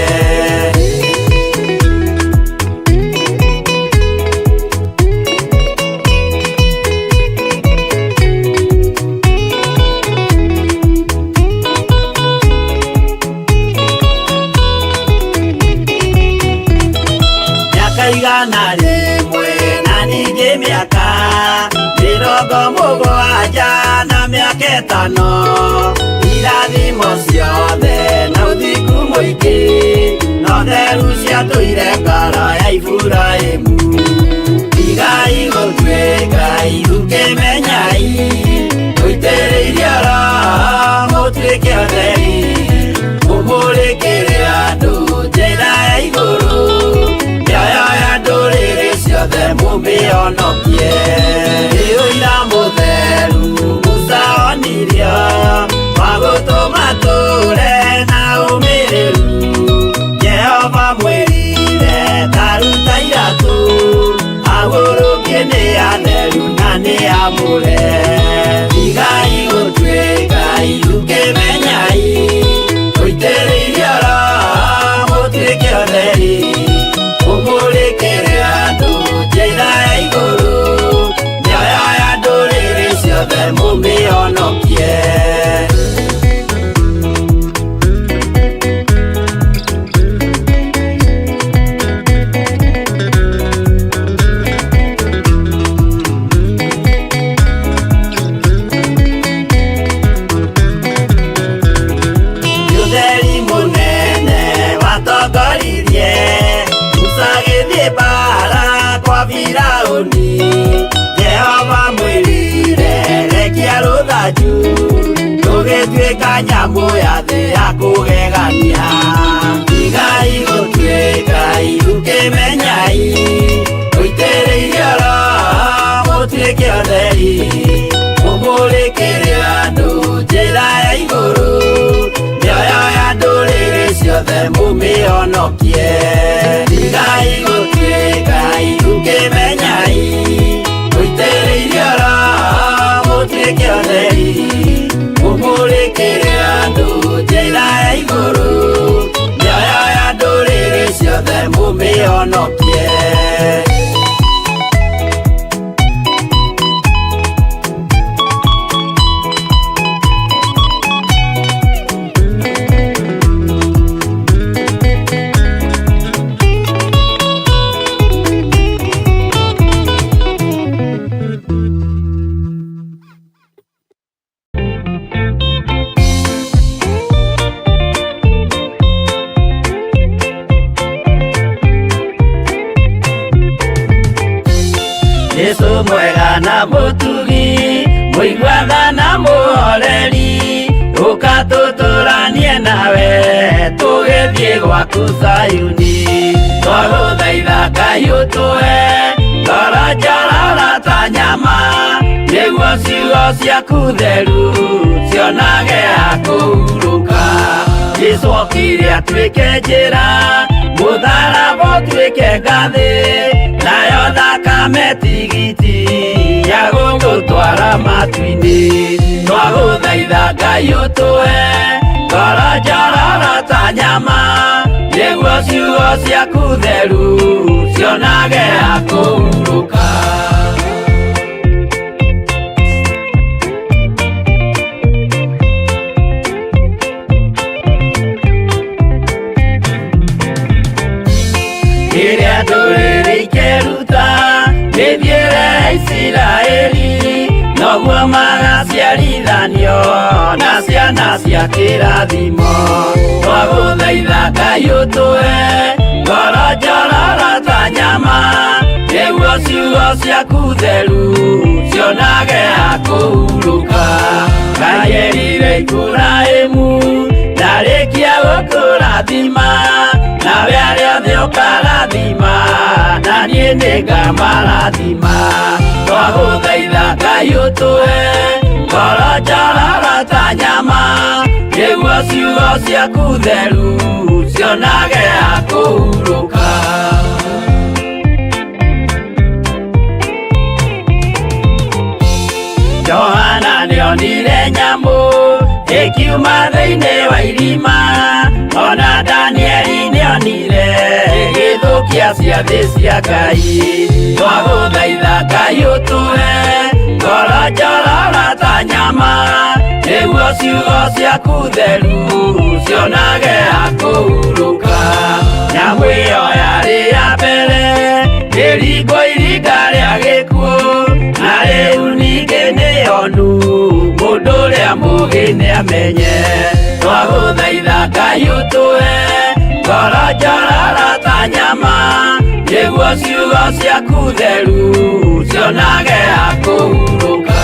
Mĩaka 100 na ningĩ mĩaka 70 na mĩaka 5, irathimo ciothe na ũthingu mũingĩ no theru ciatũire ngoro ya Iburahĩmu. Tigai gũtuĩka ithukĩmenyai, mũitĩrĩirio Roho mũtuĩke ũtheri, mũmũrĩkĩre andũ njĩra ya igũrũ, mĩoyo ya ndũrĩrĩ ciothe mũmĩhonokie. Nĩ ũira mũtheru Musa onirio wa gũtũma tũre na ũmĩrĩru, Jehova mwĩrire ta ruta iratũ, agũrũkie nĩ atheru na nĩ amũre. Tigai gũtuĩka ithukĩmenyai, mũitĩrĩirio Roho mũtuĩke ũtheri, mũmũrĩkĩre andũ njĩra ya igũrũ, mĩoyo ya ndũrĩrĩ ciothe mũmĩhonokie. Ũtheri mũnene watongoririe Musa agĩthiĩ mbaara kwa Firaũni, Jehova mwĩrire rekia rũthanju rũgĩtuĩka nyamũ ya thĩ ya kũgegania. Tigai gũtuĩka ithukĩmenyai, mũitĩrĩirio Roho mũtuĩke ũtheri, mũmũrĩkĩre andũ njĩra ya igũrũ, mĩoyo ya ndũrĩrĩ ciothe mũmĩhonokie. Tigai gũtuĩka ithukĩmenyai, mũitĩrĩirio Roho mũtuĩke ũtheri, mũmũrĩkĩre andũ njĩra ya igũrũ, mĩoyo ya ndũrĩrĩ ciothe mũmĩhonokie. Yesu mwega na mũtugi, mũiguaga na mũhoreri, ũka tũtũranie nawe tũgĩthiĩ Tũgĩthiĩ gwaku Zayuni. Twagũthaitha Ngai ũtũhe ngoro njororo ta nyama, nĩguo ciugo ciaku theru cionage ha kũhurũka. Jesũ okire atuĩke njĩra, mũtharaba ũtuĩke ngathĩ, nayo thakame tigiti ya gũgũtwara matu-inĩ. Twagũthaitha Ngai ũtũhe ngoro njororo ta nyama, nĩguo ciugo ciaku theru cionage ha kũhurũka. Rĩrĩa ndũrĩrĩ ikeruta mĩthiĩre ya Isiraeli, noguo magaciarithanio na ciana cia kĩrathimo. Twagũthaitha Ngai ũtũhe ngoro njororo ta nyama, nĩguo ciugo ciaku theru cionage ha kũhurũka. Ngai erire Iburahĩmu ndarĩkia gũkũrathima, nawe arĩa othe ũkarathima, na niĩ nĩngamarathima. Twagũthaitha Ngai ũtũhe ngoro njororo ta nyama, nĩguo ciugo ciaku theru cionage ha kũhurũka. Johana nĩonire nyamũ ĩkiuma thĩinĩ wa irima, ona Danieli nĩonire ĩgĩthũkia ciathĩ cia Ngai. Twagũthaitha Ngai ũtũhe ngoro njororo ta nyama, nĩguo ciugo ciaku theru cionage ha kũhurũka. Nyamũ ĩyo yarĩ ya mbere ĩringwo iringa rĩa gĩkuũ, na rĩu ningĩ nĩyonu mũndũ ũrĩa mũũgĩ nĩamenye. Twagũthaitha Ngai ũtũhe ngoro njororo ta nyama, nĩguo ciugo ciaku theru cionage ha kũhurũka.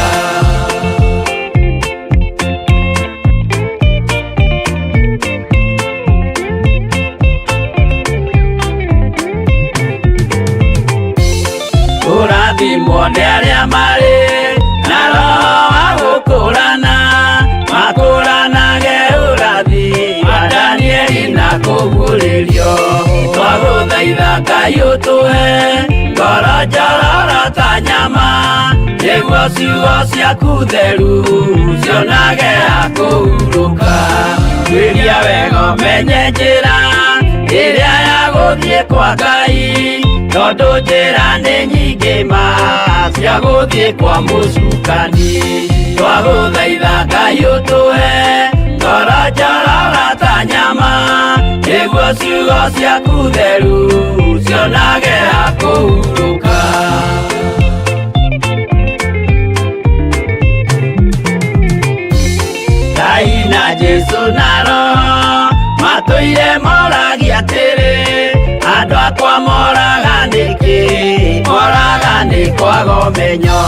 Kũrathimwo nĩ arĩa marĩ na roho wa gũkũrana, makũranage ũrathi wa Danieli na kũguũrĩrio. Twagũthaitha Ngai ũtũhe ngoro njororo ta nyama, nĩguo ciugo ciaku theru cionage ha kũhurũka. Tuĩria wega ũmenye njĩra ĩrĩa ya gũthiĩ kwa Ngai, tondũ njĩra nĩ nyingĩ ma cia gũthiĩ kwa mũcukani. Twagũthaitha Ngai ũtũhe ngoro njororo ta nyama, nĩguo ciugo ciaku theru cionage ha kũhurũka. Ngai na Jesũ na Roho matũire moragia atĩrĩ, andũ akwa moraga nĩkĩ? Moraga nĩ kwaga ũmenyo.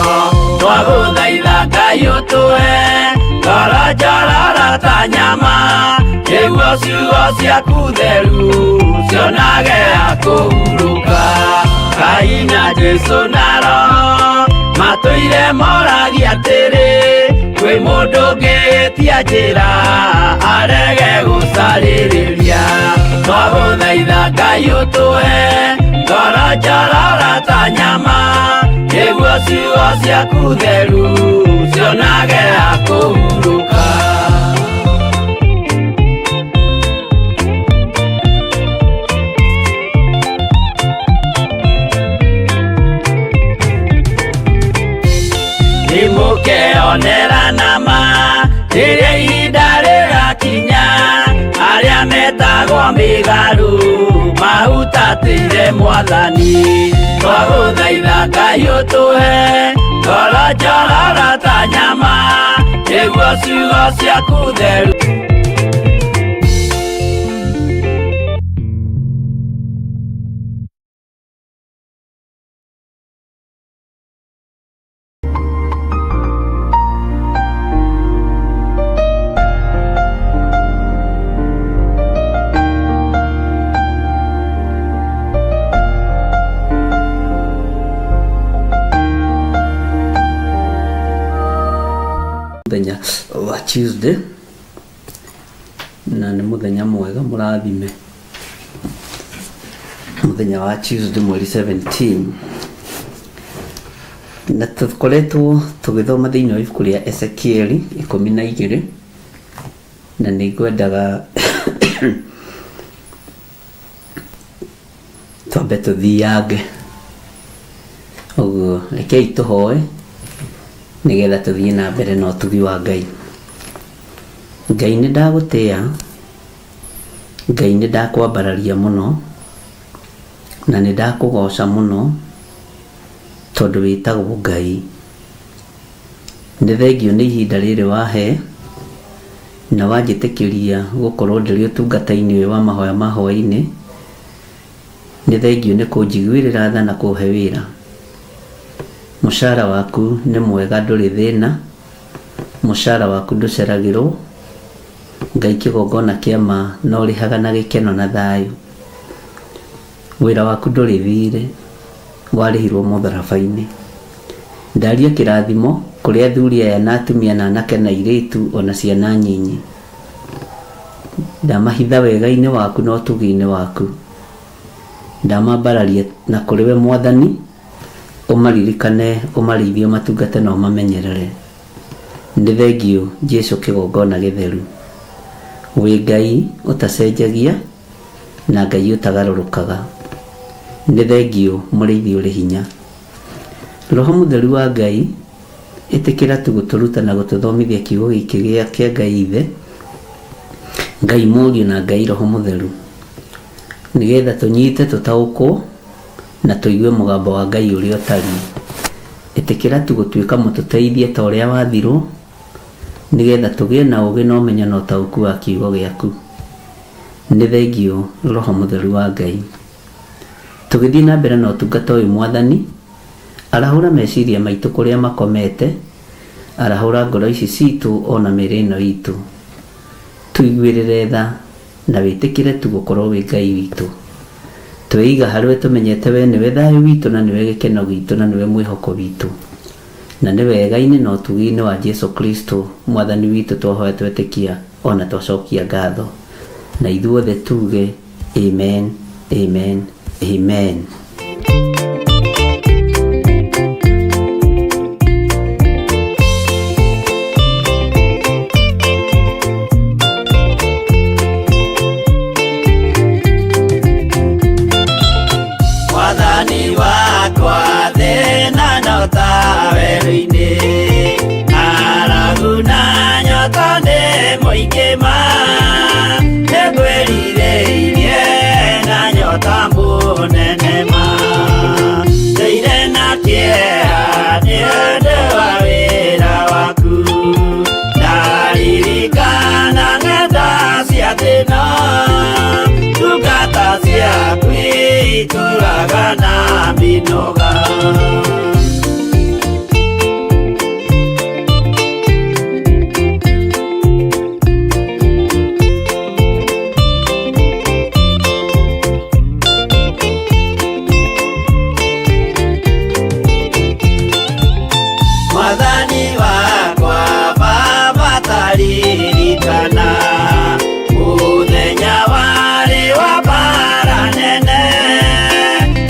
Twagũthaitha Ngai ũtũhe ngoro njororo ta nyama, nĩguo ciugo ciaku theru cionage ha kũhurũka. Ngai na Jesũ na Roho matũire moragia atĩrĩ, kwĩ mũndũ ũngĩtia njĩra arege gũcarĩrĩria. Twagũthaitha Ngai ũtũhe ngoro njororo ta nyama, nĩguo ciugo ciaku theru cionage ha kũhurũka. Nĩmũkeonera nama rĩrĩa ihinda rĩgakinya, arĩa metagwo mĩgarũ mahutatĩire Mwathani. Twagũthaitha Ngai ũtũhe ngoro njororo ta nyama, nĩguo ciugo ciaku theru. Mũthenya wa Tuesday na nĩ mũthenya mwega mũrathime. Mũthenya wa Tuesday mweri 17, na tũkoretwo tũgĩthoma thĩinĩ wa ibuku rĩa Ezekieli 12, na nĩ ngwendaga twambe tũthiange ũguo. Rekei tũhoe nĩgetha tũthiĩ na mbere na ũtugi wa Ngai. Ngai, nĩ ndagũtĩa. Ngai, nĩ ndakwambararia mũno na nĩ ndakũgoca mũno tondũ wĩtagwo Ngai. Nĩ thengio nĩ ihinda rĩrĩ wahe na wanjĩtĩkĩria gũkorwo ndĩrĩ ũtungata-inĩ ũyũ wa mahoya ma hwaĩ-inĩ. Nĩ thengio nĩ kũnjiguĩrĩra tha na kũhe wĩra. Mũcara waku nĩ mwega, ndũrĩ thĩna. Mũcara waku ndũceragĩrwo. Ngai, kĩgongona kĩa ma na ũrĩhaga na gĩkeno na thayũ. Wĩra waku ndũrĩ thirĩ, warĩhirwo mũtharaba-inĩ. Ndaria kĩrathimo kũrĩ athuri aya na atumia na anake na airĩtu ona ciana nyinyi. Ndamahitha wega-inĩ waku na ũtugi-inĩ waku. Ndamambararia na kũrĩ we Mwathani, ũmaririkane, ũmarĩithie, ũmatungate na ũmamenyerere. Nĩ thengio Jesu kĩgongona gĩtheru. Wĩ Ngai ũtacenjagia na Ngai ũtagarũrũkaga. Nĩ thengio mũrĩithi ũrĩ hinya. Roho Mũtheru wa Ngai, ĩtĩkĩra tu gũtũruta na gũtũthomithia kiugo gĩkĩ gĩa kĩa Ngai Ithe, Ngai Mũriũ na Ngai Roho Mũtheru, nĩgetha tũnyite, tũtaũkwo na tũigue mũgambo wa Ngai ũrĩa ũtariĩ. Ĩtĩkĩra tu gũtuĩka mũtũteithia ta ũrĩa wathirwo, nĩgetha tũgĩe na ũũgĩ na ũmenyo na ũtaũku wa kiugo gĩaku. Nĩ thengio Roho Mũtheru wa Ngai. Tũgĩthiĩ na mbere na ũtungata ũyũ, Mwathani, arahũra meciria maitũ kũrĩa makomete, arahũra ngoro ici citũ ona mĩĩrĩ ĩno itũ. Tũiguĩrĩre tha na wĩtĩkĩre tu gũkorwo wĩ Ngai witũ. Tweiga harĩwe tũmenyete we nĩwe thayũ witũ na nĩwe gĩkeno gitũ na nĩwe mwĩhoko witũ. Na nĩ wega-inĩ na ũtugi-inĩ wa Jesu Kristo Mwathani witũ twahoya, twetĩkia ona twacokia ngatho. Na ithuothe tuge amen, amen, amen. Mwathani wakwa, thĩna no ta werũ-inĩ, ng'aragu na nyota nĩ mũingĩ ma, nĩngwĩrirĩirie na nyota mũnene ma, ndĩire na kĩeha nĩ ũndũ wa wĩra waku, ndaririkana ng'enda cia thĩna, ndungata ciaku itũraga na mĩnoga. Mwathani wakwa, Baba, taririkana mũthenya warĩ wa mbara nene,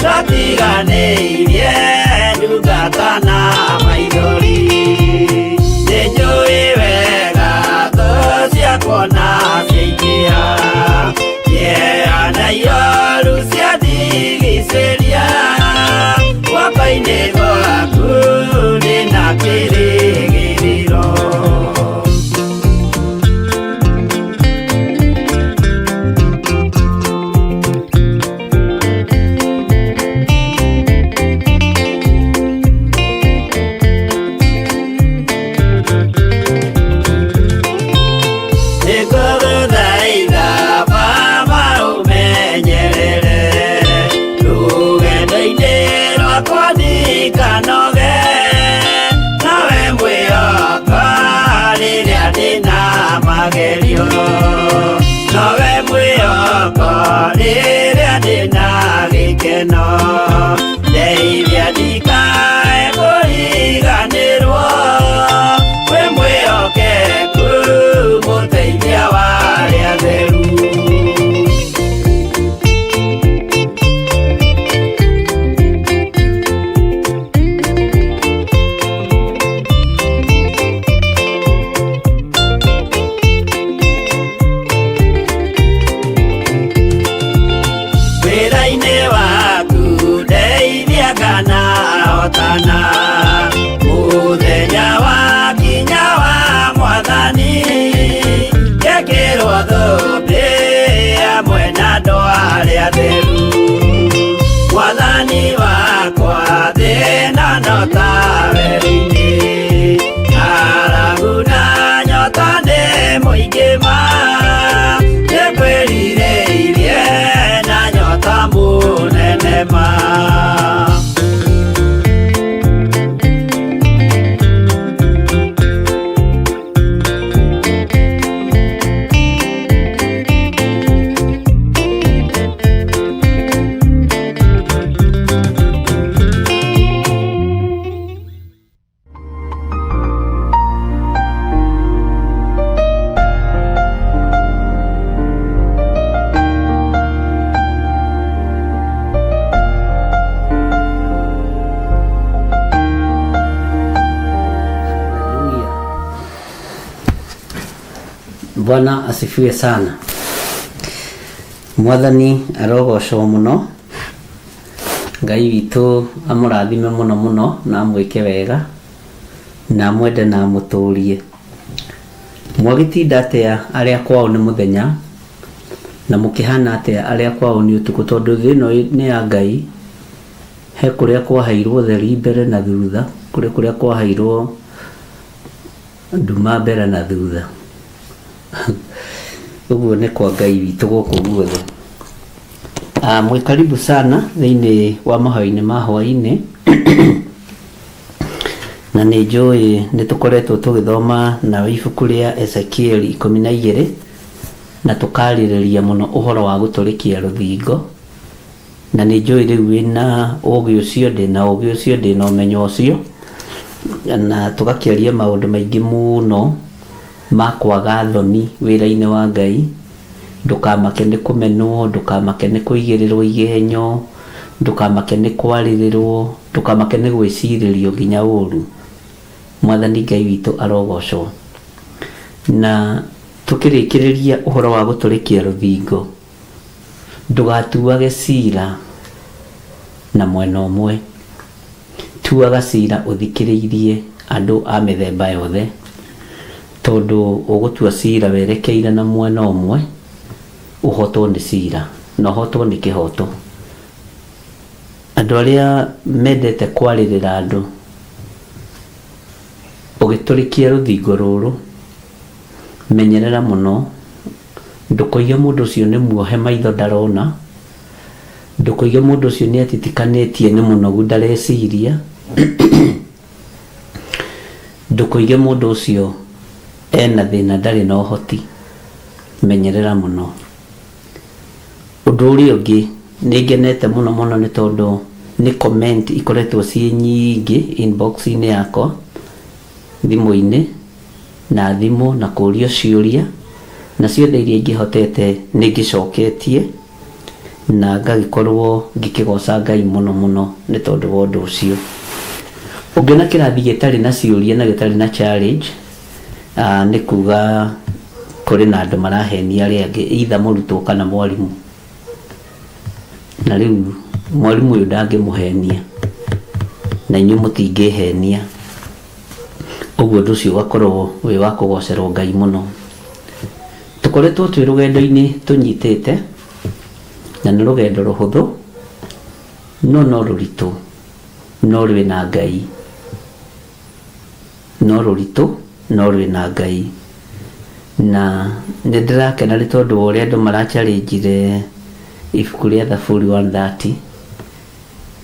twatiganĩirie ndungata na maithori, nĩnjũĩ wega thũ ciakwa na ciaingĩha, kĩeha na ioru ciandigicĩria, guoko-inĩ gwaku ndĩna kĩrĩgĩrĩro. Nĩngũgũthaitha Baba ũmenyerere rũgendo-inĩ rwakwa ndikanoge, nawe mwĩhoko rĩrĩa ndĩna magerio, nowe mwĩhoko rĩrĩa ndĩna gĩkeno, ndeithia ndikae kũriganĩrwo wĩ mwĩhoko. werũ-inĩ. Ng'aragu na nyota nĩ mũingĩ ma, nĩngwĩrirĩirie na nyota mũnene ma. Haleluya. Bwana asifiwe sana. Mwathani arogocwo muno. Ngai witũ amũrathime mũno mũno na amwĩke wega na amwende na amũtũrie. Mwagĩtinda atĩa arĩa kwao nĩ mũthenya na mũkĩhana atĩa arĩa kwao nĩ ũtukũ, tondũ thĩ ĩno nĩ ya Ngai. He kũrĩa kwaheirwo ũtheri mbere na thutha, kũrĩ kũrĩa kwaheirwo nduma mbere na thutha. Ũguo nĩ kwa Ngai witũ gũkũ guothe. Mwĩ karibu sana thĩinĩ wa mahoya-inĩ ma hwaĩ-inĩ na nĩ njũĩ nĩ tũkoretwo tũgĩthoma nawe ibuku rĩa Ezekiel 12 na tũkarĩrĩria mũno ũhoro wa gũtũrĩkia rũthingo, na nĩ njũĩ rĩu wĩna ũgĩ ũcio, ndĩna ũgĩ ũcio, ndĩna ũmenyo ũcio, na tũgakĩaria maũndũ maingĩ mũno ma kwaga thoni wĩra-inĩ wa Ngai. Ndũkamake nĩ kũmenwo, ndũkamake nĩ kũigĩrĩrwo igenyo, ndũkamake nĩ kwarĩrĩrwo, ndũkamake nĩ gwĩcirĩrio nginya ũru. Mwathani Ngai witũ arogocwo. Na tũkĩrĩkĩrĩria ũhoro wa gũtũrĩkia rũthingo, ndũgatuage cira na mwena ũmwe, tuaga cira ũthikĩrĩirie andũ a mĩthemba yothe, tondũ ũgũtua cira werekeire na mwena ũmwe, ũhotwo nĩ cira na ũhotwo nĩ kĩhoto. Andũ arĩa mendete kwarĩrĩra andũ, ũgĩtũrĩkia rũthingo rũrũ, menyerera mũno, ndũkoige mũndũ ũcio nĩ muohe maitho ndarona, ndũkoige mũndũ ũcio nĩ atitikanĩtie nĩ mũnogu ndareciria, ndũkoige mũndũ ũcio ena thĩna ndarĩ na ũhoti. Menyerera mũno. Ũndũ ũrĩa ũngĩ nĩ ngenete mũno mũno nĩ tondũ nĩ comment ikoretwo ciĩ nyingĩ inbox-inĩ yakwa, thimũ-inĩ na thimũ na kũrio ciũria, na ciothe iria ingĩhotete nĩ ngĩcoketie na ngagĩkorwo ngĩkĩgoca Ngai mũno mũno nĩ tondũ wa ũndũ ũcio. Ũngĩona kĩrathi gĩtarĩ na ciũria na gĩtarĩ na challenge, nĩ kuga kũrĩ na andũ marahenia arĩa angĩ, either mũrutwo kana mwarimũ. Na rĩu mwarimũ ũyũ ndangĩmũhenia na inyuĩ mũtingĩhenia, ũguo ũndũ ũcio ũgakorwo wĩ wa kũgocerwo Ngai mũno. Tũkoretwo twĩ rũgendo-inĩ tũnyitĩte, na nĩ rũgendo rũhũthũ no no rũritũ, no rwĩna Ngai, no rũritũ no rwĩna Ngai. Na nĩ ndĩrakena nĩ tondũ wa ũrĩa andũ maracharĩnjire ibuku rĩa Thaburi 130,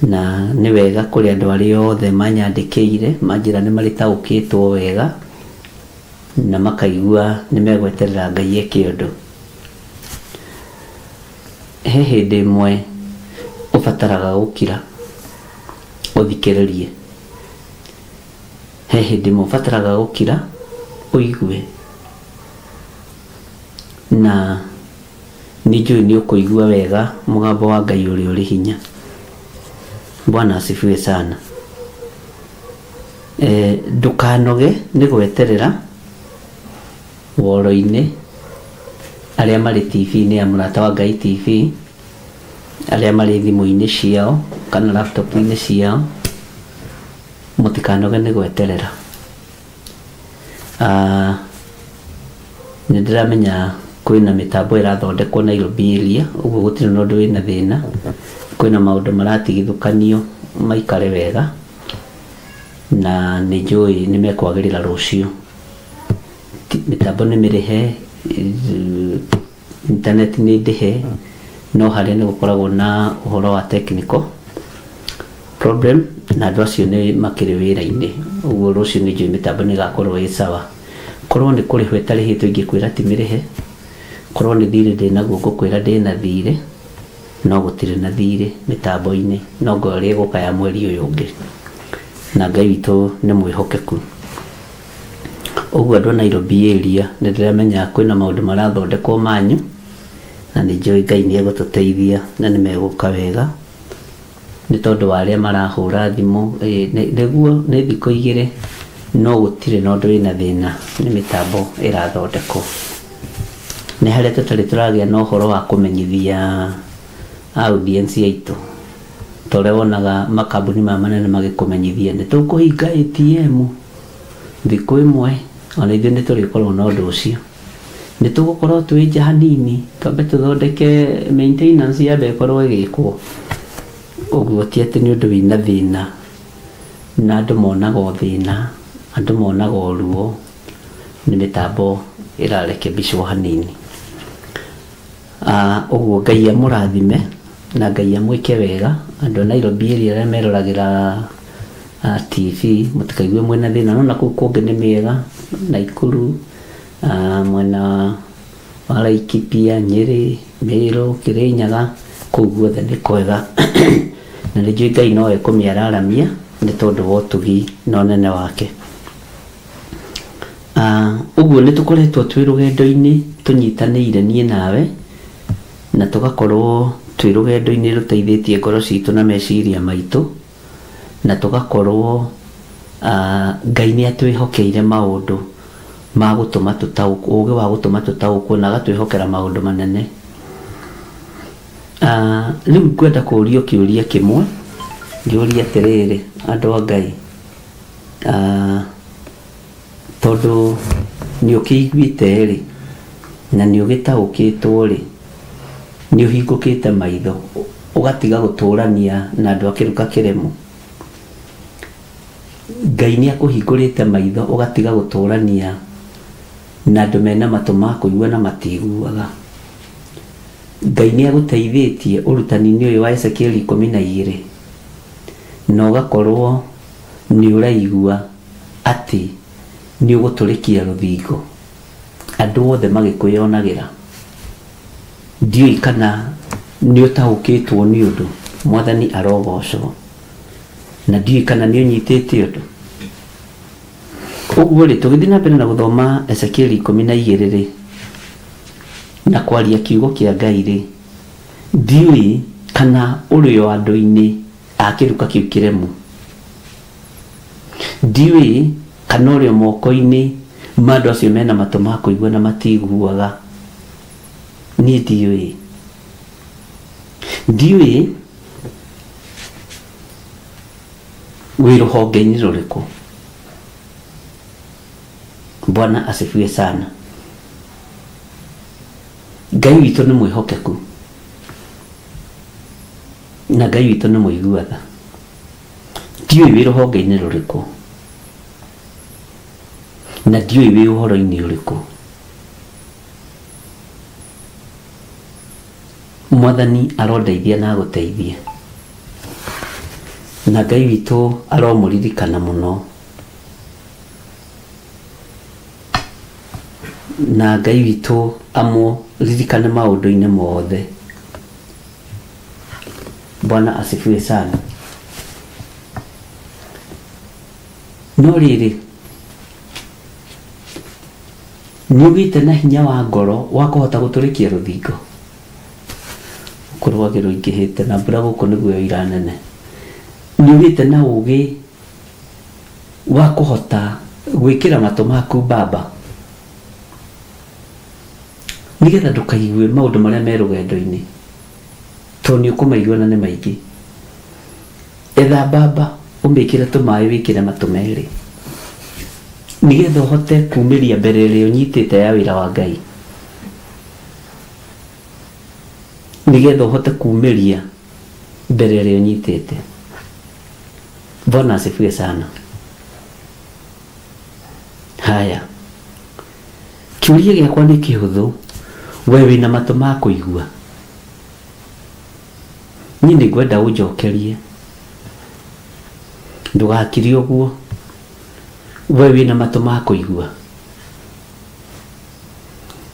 na nĩ wega kũrĩ andũ arĩa othe manyandĩkĩire manjĩra nĩ marĩtaũkĩtwo wega na makaigua nĩ megweterera Ngai eke ũndũ. He hĩndĩ ĩmwe ũbataraga gũkira ũthikĩrĩrie, he hĩndĩ ĩmwe ũbataraga gũkira ũigue, na nĩ njũĩ nĩ ũkũigua wega mũgambo wa Ngai ũrĩa ũrĩ hinya. Bwana asifiwe sana. Ndũkanoge nĩ gweterera woro-inĩ, arĩa marĩ TV-inĩ ya Mũrata wa Ngai TV, arĩa marĩ thimũ-inĩ ciao kana laptop-inĩ ciao, mũtikanoge nĩ gweterera. Nĩ ndĩramenya kwĩna mĩtambo ĩrathondekwo Nairobi area, ũguo gũtirĩ na ũndũ wĩna thĩna, kwĩna maũndũ maratigithũkanio maikare wega, Na nĩ njũĩ nĩ mekwagĩrĩra rũciũ. Mĩtambo nĩ mĩrĩhe, internet nĩ ndĩhe, no harĩa nĩ gũkoragwo na ũhoro wa technical problem, na andũ acio nĩ makĩrĩ wĩra-inĩ. Ũguo rũciũ nĩ njũĩ mĩtambo nĩ ĩgakorwo ĩ sawa. Korwo nĩ kũrĩhwo ĩtarĩhĩtwo ingĩkwĩra ti mĩrĩhe, korwo nĩ thirĩ ndĩnaguo ngũkwĩra ndĩna thirĩ, no gũtirĩ na thirĩ mĩtambo-inĩ, no ngo ĩrĩa ĩgũka ya mweri ũyũ ũngĩ. Na Ngai witũ nĩ mwĩhokeku. Ũguo andũ a Nairobi area nĩ ndĩramenya kwĩna maũndũ marathondekwo manyu, na nĩ njũĩ Ngai nĩ egũtũteithia na nĩ megũka wega, nĩ tondũ wa arĩa marahũra thimũ. Nĩguo nĩ thikũ igĩrĩ, no gũtirĩ na ũndũ wĩna thĩna, nĩ mĩtambo ĩrathondekwo. Nĩ harĩa tũtarĩ tũragĩa na ũhoro wa kũmenyithia audience aitũ, ta ũrĩa wonaga makambuni maya manene magĩkũmenyithia nĩ tũkũhinga ATM thikũ ĩmwe, ona ithuĩ nĩ tũrĩkorwo na ũndũ ũcio. Nĩ tũgũkorwo twĩ nja hanini, twambe tũthondeke maintenance yambe ĩkorwo ĩgĩkwo. Ũguo ti atĩ nĩ ũndũ wĩna thĩna, na andũ monaga o thĩna, andũ monaga o ruo, nĩ mĩtambo ĩrarekebicwo hanini. Ũguo Ngai amũrathime na Ngai amwĩke wega. Andũ a Nairobi area arĩa meroragĩra TV, mũtikaigue mwĩna thĩna, no na kũu kũngĩ nĩ mĩega, Naikuru, mwena wa Laikipia, Nyĩrĩ, Mĩrũ, Kĩrĩnyaga, kũu guothe nĩ kwega. Na nĩ njũĩ Ngai no ekũmĩararamia nĩ tondũ wa ũtugi na ũnene wake. Ũguo nĩ tũkoretwo twĩ rũgendo-inĩ tũnyitanĩire niĩ nawe, na tũgakorwo twĩ rũgendo-inĩ rũteithĩtie ngoro citũ na meciria maitũ, na tũgakorwo Ngai nĩ atwĩhokeire maũndũ ma gũtũma tũtaũkwo, ũgĩ wa gũtũma tũtaũkwo, na agatwĩhokera maũndũ manene. Rĩu ngwenda kũũrio kĩũria kĩmwe, ngĩũria atĩrĩrĩ, andũ a Ngai, tondũ nĩ ũkĩiguĩte rĩ, na nĩ ũgĩtaũkĩtwo rĩ, nĩ ũhingũkĩte maitho, ũgatiga gũtũrania na andũ a kĩruka kĩremu. Ngai nĩ akũhingũrĩte maitho, ũgatiga gũtũrania na andũ mena matũ ma kũigua na matiguaga. Ngai nĩ agũteithĩtie ũrutani-inĩ ũyũ wa Ezekieli 12, na ũgakorwo nĩ ũraigua atĩ nĩ ũgũtũrĩkia rũthingo, andũ othe magĩkwĩonagĩra. Ndiũĩ kana nĩ ũtaũkĩtwo nĩ ũndũ, Mwathani arogocwo, na ndiũĩ kana nĩ ũnyitĩte ũndũ. Ũguo rĩ, tũgĩthiĩ na mbere na gũthoma Ezekieli 12 rĩ, na kwaria kiugo kĩa Ngai rĩ, ndiũĩ kana ũrĩ o andũ-inĩ a kĩruka kĩu kĩremu. Ndiũĩ kana ũrĩ o moko-inĩ ma andũ acio mena matũ ma kũigua na matiguaga. Niĩ ndiũĩ. Ndiũĩ wĩ rũhonge-inĩ rũrĩkũ. Bwana asifiwe sana. Ngai witũ nĩ mwĩhokeku, na Ngai witũ nĩ mũigua tha. Ndiũĩ wĩ rũhonge-inĩ rũrĩkũ, na ndiũĩ wĩ ũhoro-inĩ ũrĩkũ. Mwathani arondeithia na agũteithie, na Ngai witũ aromũririkana mũno, na Ngai witũ amũririkane maũndũ-inĩ mothe. Bwana asifiwe sana. No rĩrĩ, nĩ ũgĩte na hinya wa ngoro wa kũhota gũtũrĩkia rũthingo. Kũrwagĩ rũingĩhĩte na mbura gũkũ nĩguo yoira nene. Nĩ ũgĩte na ũgĩ wa kũhota gwĩkĩra matũ maku mbamba, nĩgetha ndũkaigue maũndũ marĩa me rũgendo-inĩ, tondũ nĩ ũkũmaigua na nĩ maingĩ. Etha mbamba ũmĩkĩre tũmaĩ, wĩkĩre matũ merĩ, nĩgetha ũhote kumĩria mbere ĩrĩa ũnyitĩte ya wĩra wa Ngai, nĩgetha ũhote kumĩria mbere ĩrĩa ũnyitĩte. Bwana asifiwe sana. Haya, kĩũria gĩakwa nĩ kĩhũthũ, we wĩna matũ ma kũigua? Niĩ nĩ ngwenda ũnjokerie, ndũgakire ũguo. We wĩna matũ ma kũigua?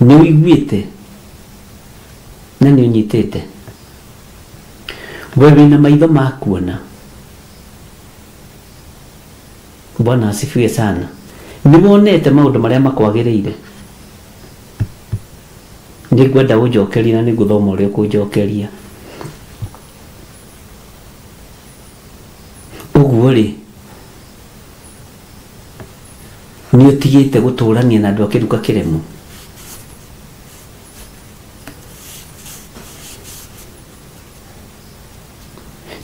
Nĩ ũiguĩte na nĩ ũnyitĩte? We wĩna maitho ma kuona? Bwana asifiwe sana. Nĩ wonete maũndũ marĩa makwagĩrĩire? Nĩ ngwenda ũnjokerie na nĩ ngũthoma ũrĩa ũkũnjokeria. Ũguo rĩ, nĩ ũtigĩte gũtũrania na andũ a kĩruka kĩremu?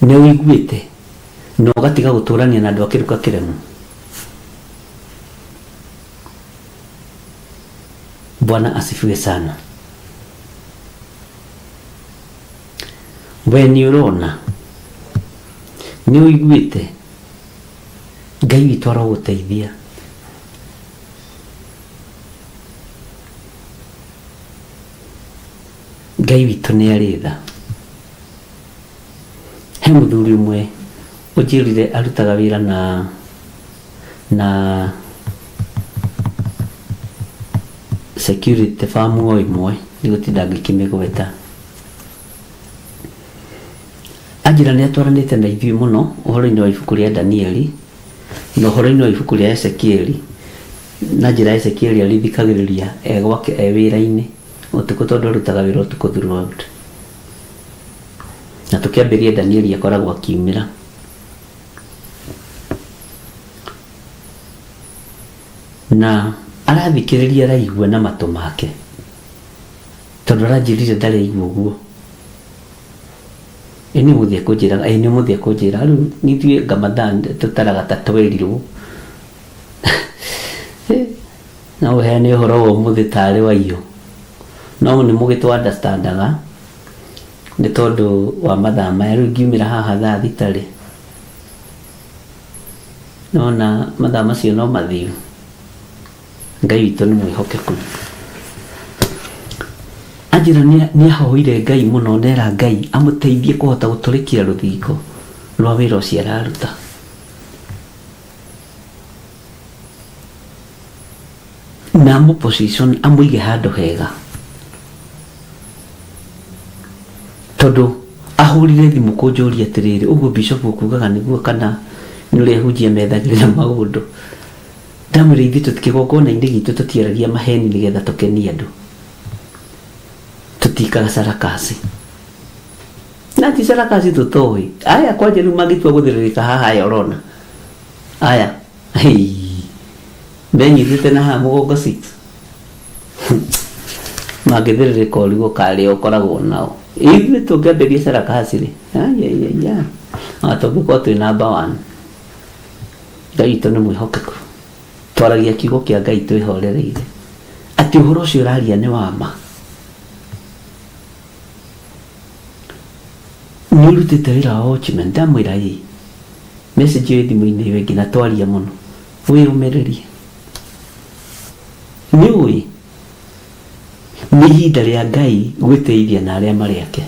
Nĩ ũiguĩte na ũgatiga gũtũrania na andũ a kĩruka kĩremu? Bwana asifiwe sana. We nĩ ũrona, nĩ ũiguĩte, Ngai witũ arogũteithia. Ngai witũ nĩ arĩ tha. He mũthuri ũmwe ũnjĩrire arutaga wĩra na na security firm o ĩmwe ndigũtinda ngĩkĩmĩgweta. Anjĩra nĩ atwaranĩte na ithuĩ mũno ũhoro-inĩ wa ibuku rĩa Danieli na ũhoro-inĩ wa ibuku rĩa Ezekieli. Na njĩra Ezekieli arĩthikagĩrĩria e gwake e wĩra-inĩ ũtukũ tondũ arutaga wĩra ũtukũ throughout. Na tũkĩambĩrĩria Danieli akoragwo akiumĩra. Na arathikĩrĩria araigua na matũ make. Tondũ aranjĩrire ndarĩ aigua ũguo. Ĩ nĩ ũmũthĩ ekũnjĩraga, ĩ nĩ ũmũthĩ ekũnjĩra. Rĩu ithuĩ anga mathaa tũtaraga ta twerirwo. No ũheane ũhoro wa ũmũthĩ tarĩ wa iyo. No nĩ mũgĩtũ understand aga nĩ tondũ wa mathaa maya. Rĩu ingiumĩra haha thaa thita rĩ, nĩwona mathaa macio no mathiu. Ngai witũ nĩ mwĩhokeku. Anjĩra nĩ ahoire Ngai mũno nera Ngai amũteithie kũhota gũtũrĩkia rũthingo rwa wĩra ũcio araruta. Na amũ position amũige handũ hega. Tondũ ahũrire thimũ kũnjũria atĩrĩrĩ, ũguo bishop ũkugaga nĩguo kana nĩ ũrĩa hunjia methagĩrĩra maũndũ. Ndamwĩra ithuĩ tũti kĩgongona-inĩ gitũ tũtiaragia maheni nĩgetha tũkenie andũ. Tũtikaga sarakasi. Na ti sarakasi tũtoĩ. Aya kwanja rĩu mangĩtua gũthĩrĩrĩka haha aya ũrona. Aya. Hei. Menyitĩte na haha mũgongo 6. Mangĩthĩrĩrĩka ũrigwo karĩa ũkoragwo nao. Ithuĩ tũngĩambĩrĩria sarakasi rĩ. Ayayaya. Tũngĩkorwo twĩ number one. Ngai witũ nĩ mwĩhokeku. Twaragia kiugo kĩa Ngai twĩhorereire atĩ ũhoro ũcio ũraria nĩ wa ma. Nĩ ũrutĩte wĩra wa watchman, ndamwĩra ĩ message ĩyo ĩ thimũ-inĩ ĩyo ĩngĩ na twaria mũno, wĩyũmĩrĩrie. Nĩ ũĩ nĩ ihinda rĩa Ngai gwĩtĩithia na arĩa marĩ ake.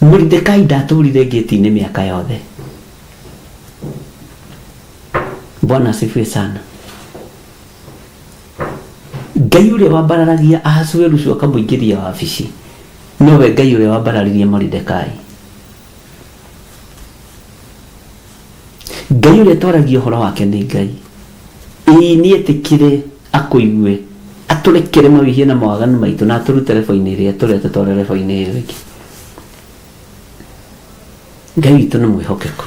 Moridekai ndatũrire ngĩti-inĩ mĩaka yothe. Bwana asifiwe sana. Ngai ũrĩa wambararagia Ahasuerusu akamũingĩria wabici nowe Ngai ũrĩa wambararirie Moridekai. Ngai ũrĩa twaragia ũhoro wake nĩ Ngai. Ĩĩ nĩ etĩkĩre akũigue atũrekere mawĩhia na mawaganu maitũ na atũrute rebo-inĩ ĩrĩa tũrĩ atũtware rebo-inĩ ĩyo ĩngĩ. Ngai witũ nĩ mwĩhokeku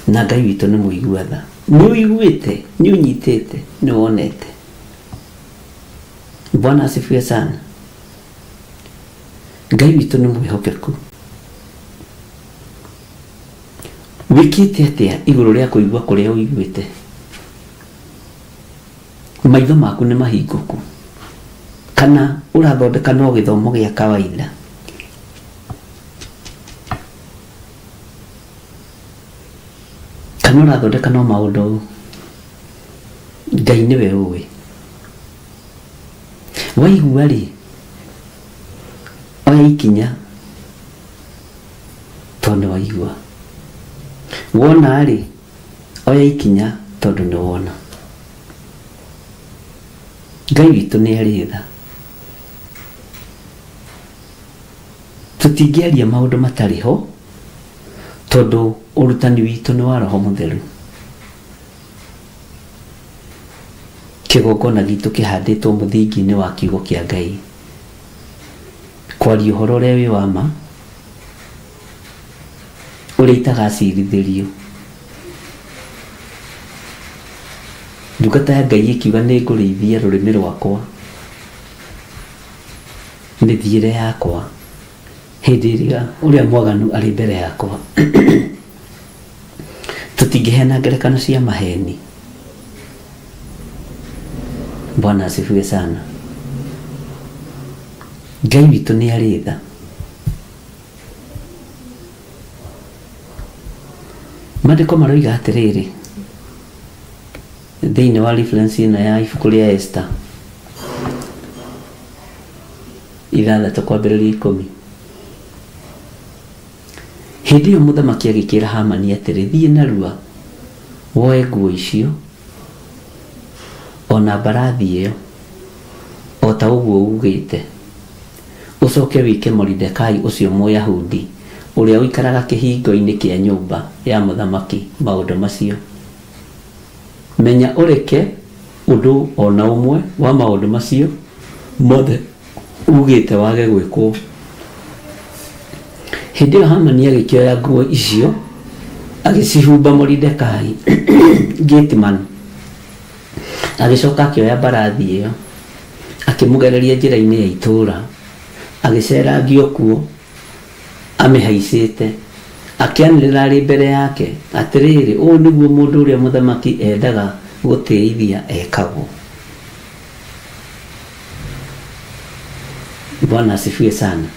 na Ngai witũ nĩ mũigua tha. Nĩ ũiguĩte, nĩ ũnyitĩte, nĩ wonete. Bwana asifiwe sana. Ngai witũ nĩ mwĩhokeku. Wĩkĩte atĩa igũrũ rĩa kũigua kũrĩa ũiguĩte? Maitho maku nĩ mahingũku kana ũrathondeka no gĩthomo gĩa kawaida? Kana ũrathondeka no maũndũ Ngai nĩwe ũĩ. Waigua rĩ, oya ikinya tondũ nĩ waigua. Wona rĩ, oya ikinya tondũ nĩ wona. Ngai witũ nĩ arĩ tha. Tũtingĩaria maũndũ matarĩ ho tondũ ũrutani witũ nĩ wa Roho Mũtheru. Kĩgongona gitũ kĩhandĩtwo mũthingi-inĩ wa kiugo kĩa Ngai. Kwaria ũhoro ũrĩa wĩ wa ma, ũrĩa itagacirithĩrio. Ndungata ya Ngai ĩkiuga nĩ ngũrĩithia rũrĩmĩ rwakwa, mĩthiĩre yakwa, hĩndĩ ĩrĩa ũrĩa mwaganu arĩ mbere yakwa. Tũtingĩheana ngerekano cia maheni. Bwana asifiwe sana. Ngai witũ nĩ arĩ tha. Maandĩko maroiga atĩrĩrĩ, thĩinĩ wa reference ĩno ya ibuku rĩa Esther 6 kwambĩrĩria 10. Hĩndĩ ĩyo mũthamaki agĩkĩra Hamani atĩrĩ, thiĩ narua woe nguo icio ona mbarathi ĩyo o ta ũguo ugĩte, ũcoke wĩke Moridekai ũcio Mũyahudi ũrĩa ũikaraga kĩhingo-inĩ kĩa nyũmba ya mũthamaki maũndũ macio. Menya ũreke ũndũ o na ũmwe wa maũndũ macio mothe ugĩte wage gwĩkwo. Hĩndĩ ĩyo Hamani agĩkĩoya nguo icio agĩcihumba Moridekai gateman, agĩcoka akĩoya mbarathi ĩyo akĩmũgereria njĩra-inĩ ya itũũra, agĩcerangio kuo amĩhaicĩte, akĩanĩrĩra arĩ mbere yake atĩrĩrĩ, ũũ nĩguo mũndũ ũrĩa mũthamaki endaga gũtĩithia ekagwo. Bwana asifiwe sana.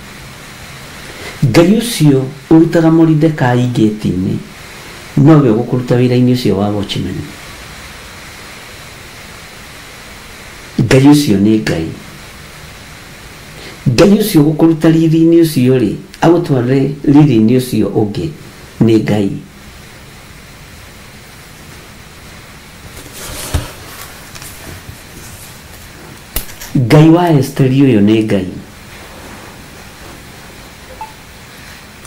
Ngai ũcio ũrutaga Moridekai gate-inĩ nowe ũgũkũruta wĩra-inĩ ũcio wa watchman. Ngai ũcio nĩ Ngai. Ngai ũcio ũgũkũruta riri-inĩ ũcio rĩ, agũtware riri-inĩ ũcio ũngĩ nĩ Ngai. Ngai wa Esteri ũyũ nĩ Ngai.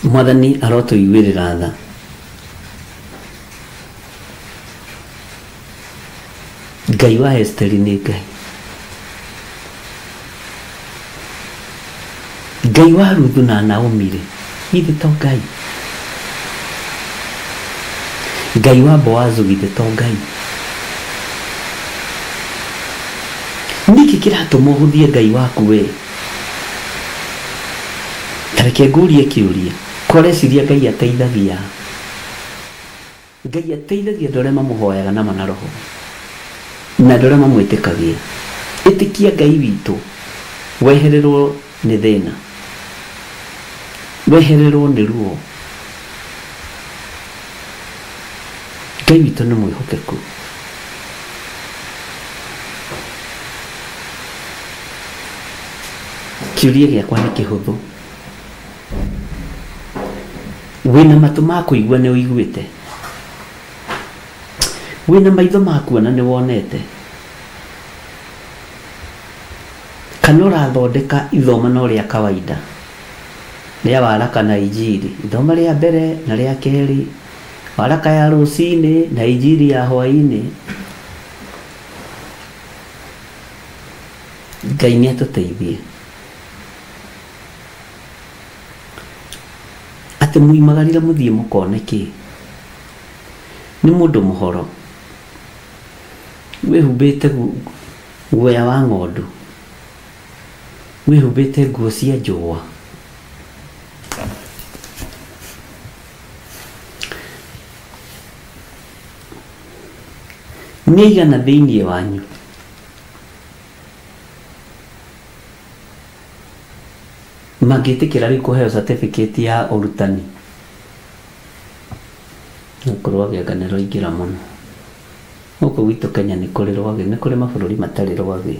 Mwathani arotũiguĩrĩra tha. Ngai wa Esteri nĩ Ngai. Ngai wa Ruthu na Naomi rĩ, githĩ to Ngai? Ngai wa Boazu githĩ to Ngai? Nĩkĩ kĩratũma ũhũthie Ngai waku we? Ta reke ngũrie kĩũria, ko ũreciria Ngai ateithagia? Ngai ateithagia andũ arĩa mamũhoyaga na mana roho na andũ arĩa mamwĩtĩkagia. Ĩtĩkia Ngai witũ, wehererwo nĩ thĩna, wehererwo nĩ ruo. Ngai witũ nĩ mwĩhokeku. Kĩũria gĩakwa nĩ kĩhũthũ. Wĩna matũ ma kũigua nĩ ũiguĩte? Wĩna maitho ma kuona nĩ wonete? Kana ũrathondeka ithoma no rĩa kawaida rĩa waraka na injiri, ithoma rĩa mbere na rĩa kerĩ, waraka ya rũcinĩ na injiri ya hwaĩ-inĩ. Ngai nĩ atũteithie atĩ muimagarire mũthiĩ mũkone kĩ. Nĩ mũndũ mũhoro wĩhumbĩte guoya wa ng'ondu, wĩhumbĩte nguo cia njũa. Nĩ aigana thĩinĩ wanyu mangĩtĩkĩra rĩu kũheo certificate ya ũrutani? Gũkũ rwagĩanga nĩ rwaingĩra mũno. Gũkũ gwitũ Kenya nĩ kũrĩ rwagĩ, nĩ kũrĩ mabũrũri matarĩ rwagĩ.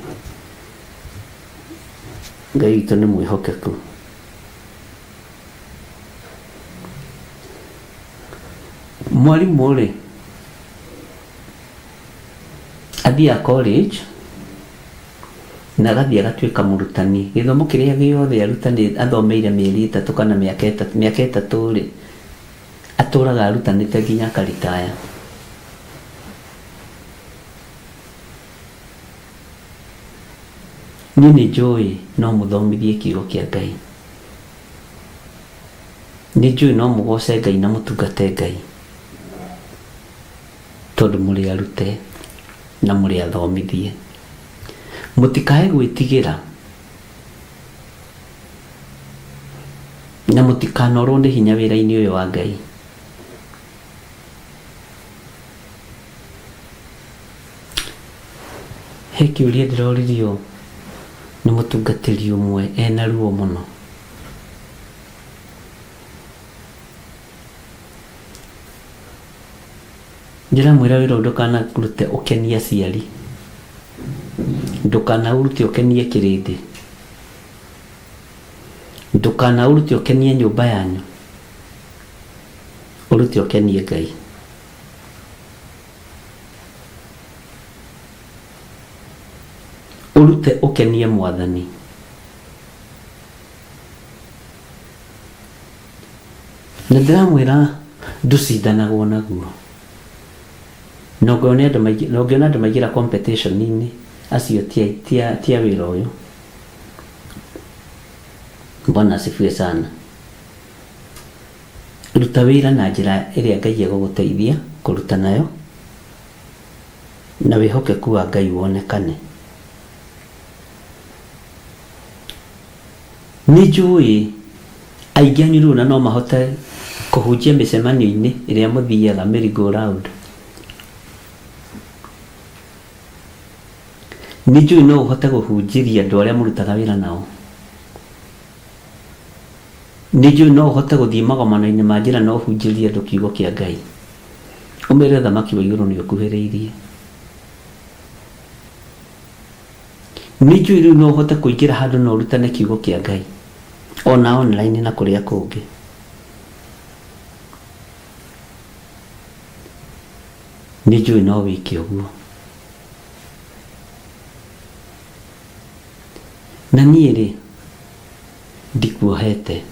Ngai witũ nĩ mwĩhokeku. Mwarimũ rĩ, athiaga college na agathiĩ agatuĩka mũrutani. Gĩthomo kĩrĩa gĩothe arutani athomeire mĩeri ĩtatũ kana mĩaka ĩtatũ, mĩaka ĩtatũ rĩ, atũraga arutanĩte nginya akaritaya. Niĩ nĩ njũĩ no mũthomithie kiugo kĩa Ngai. Nĩ njũĩ no mũgoce Ngai na mũtungate Ngai tondũ mũrĩ arute na mũrĩ athomithie. Mũtikae gwĩtigĩra na mũtikanorwo nĩ hinya wĩra-inĩ ũyũ wa Ngai. He kĩũria ndĩroririo nĩ mũtungatĩri ũmwe ena ruo mũno. Ndĩramwĩra wĩra ũyũ ndũkanarute ũkenie aciari, ndũkanaũrute ũkenie kĩrĩndĩ, ndũkanaũrute ũkenie nyũmba yanyu, ũrute ũkenie Ngai. Ũrute ũkenie Mwathani. Na ndĩramwĩra ndũcindanagwo naguo. Na ũngĩona andũ maingĩ, na ũngĩona andũ maingĩra competition-inĩ acio ti ti ti a wĩra ũyũ. Bwana asifiwe sana. Ruta wĩra na njĩra ĩrĩa Ngai egũgũteithia kũruta nayo na wĩhokeku wa Ngai wonekane. Nĩ njũĩ aingĩ anyu rĩu ona no mahote kũhunjia mĩcemanio-inĩ ĩrĩa mũthiaga merry go round. Nĩ njũĩ no ũhote kũhunjĩria andũ arĩa mũrutaga wĩra nao. Nĩ njũĩ no ũhote gũthiĩ magomano-inĩ ma njĩra na ũhunjĩrie andũ kiugo kĩa Ngai. Ũmere ũthamaki wa igũrũ nĩ ũkuhĩrĩirie. Nĩ njũĩ rĩu no ũhote kũingĩra handũ na ũrutane kiugo kĩa Ngai. Ona online na kũrĩa kũngĩ. Nĩ njũĩ no wĩke ũguo. Na niĩ rĩ, ndikuohete.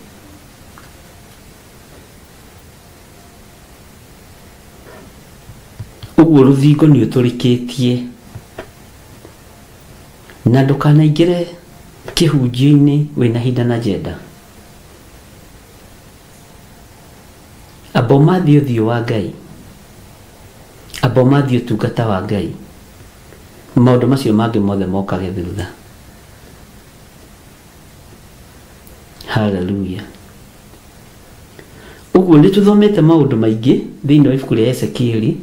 Ũguo rũthingo nĩ ũtũrĩkĩtie. Na ndũkanaingĩre kĩhunjio-inĩ wĩna hidden agenda. Amba ũmathe ũthiũ wa Ngai. Amba ũmathe ũtungata wa Ngai. Maũndũ macio mangĩ mothe mokage thutha. Hallelujah. Ũguo nĩ tũthomete maũndũ maingĩ thĩinĩ wa ibuku rĩa Ezekieli,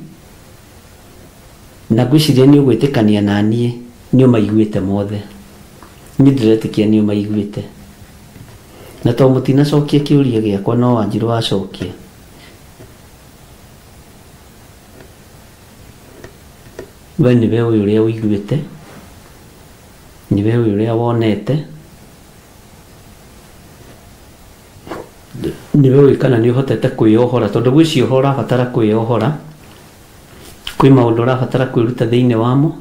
na ngwĩciria nĩ ũgwĩtĩkania na niĩ nĩ ũmaiguĩte mothe. Niĩ ndĩretĩkia nĩ ũmaiguĩte. Na tondũ mũtinacokia kĩũria gĩakwa no Wanjirũ wacokia. We nĩwe ũĩ ũrĩa ũiguĩte, nĩwe ũĩ ũrĩa wonete, nĩwe ũĩ kana nĩ ũhotete kwĩyohora tondũ gwĩ cioho ũrabatara kwĩyohora, kwĩ maũndũ ũrabatara kwĩruta thĩinĩ wamo.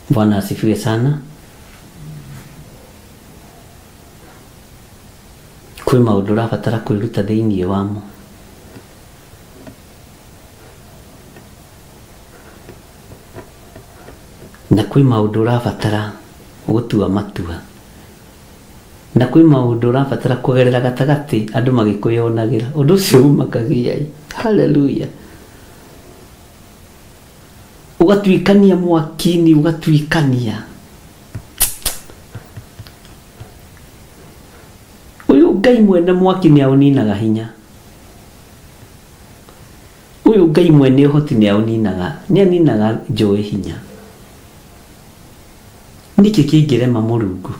Bwana asifiwe sana. Kwĩ maũndũ ũrabatara kwĩruta thĩinĩ wamo. Na kwĩ maũndũ ũrabatara gũtua matua. Na kwĩ maũndũ ũrabatara kũgerera gatagatĩ andũ magĩkwĩyonagĩra. Ũndũ ũcio ũmakagia ĩ. Hallelujah. Ũgatuĩkania mwaki-inĩ, ũgatuĩkania. Ũyũ Ngai mwene mwaki nĩ aũninaga hinya. Ũyũ Ngai mwene ũhoti nĩ aũninaga, nĩ aninaga njũĩ hinya. Nĩkĩ kĩngĩrema Mũrungu?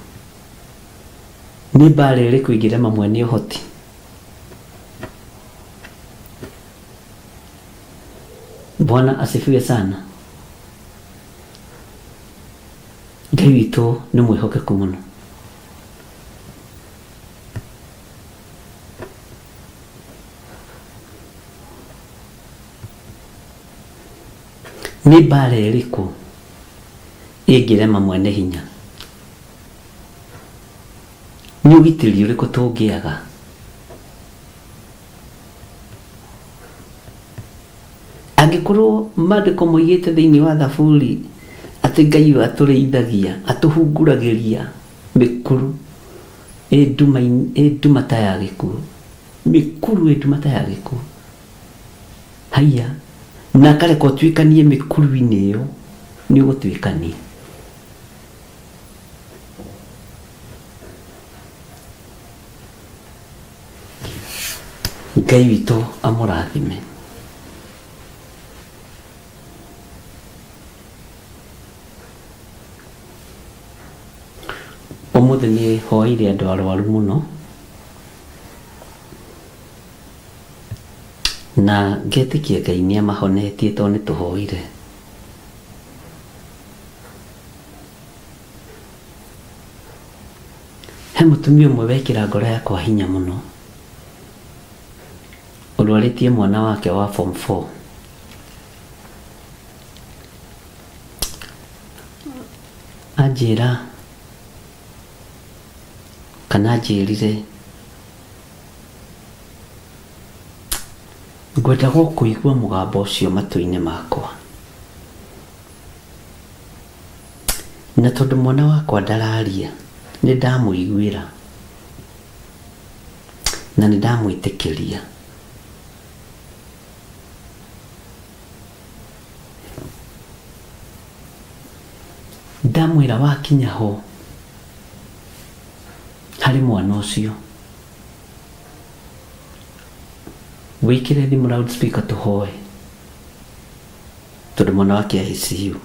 Nĩ mbara ĩrĩkũ ĩngĩrema mwene ũhoti? Bwana asifiwe sana. Ngai witũ nĩ mwĩhokeku mũno. Nĩ mbara ĩrĩkũ ĩngĩrema mwene hinya? Nĩ ũgitĩri ũrĩkũ tũngĩaga? Angĩkorwo maandĩko moigĩte thĩinĩ wa Thaburi atĩ Ngai ũyũ atũrĩithagia, atũhunguragĩria mĩkuru ĩ nduma ta ya gĩkuũ, mĩkuru ĩ nduma ta ya gĩkuũ, haiya, na akareka ũtuĩkanie mĩkuru-inĩ ĩyo, nĩ ũgũtuĩkania. Ngai witũ amũrathime. Ũmũthĩ nĩ hoeire andũ arwaru mũno na ngetĩkia Ngai nĩ amahonetie tondũ nĩ tũhoire. He mũtumia ũmwe wekĩra ngoro yakwa hinya mũno, ũrwarĩtie mwana wake wa form 4. Anjĩra kana anjĩrire ngwendaga o kũigua mũgambo ũcio matũ-inĩ makwa. Na tondũ mwana wakwa ndararia, nĩ ndamũiguĩra na nĩ ndamwĩtĩkĩria. Ndamwĩra wakinya ho harĩ mwana ũcio, wĩkĩre thimũ loudspeaker tũhoe, tondũ mwana wake e ICU.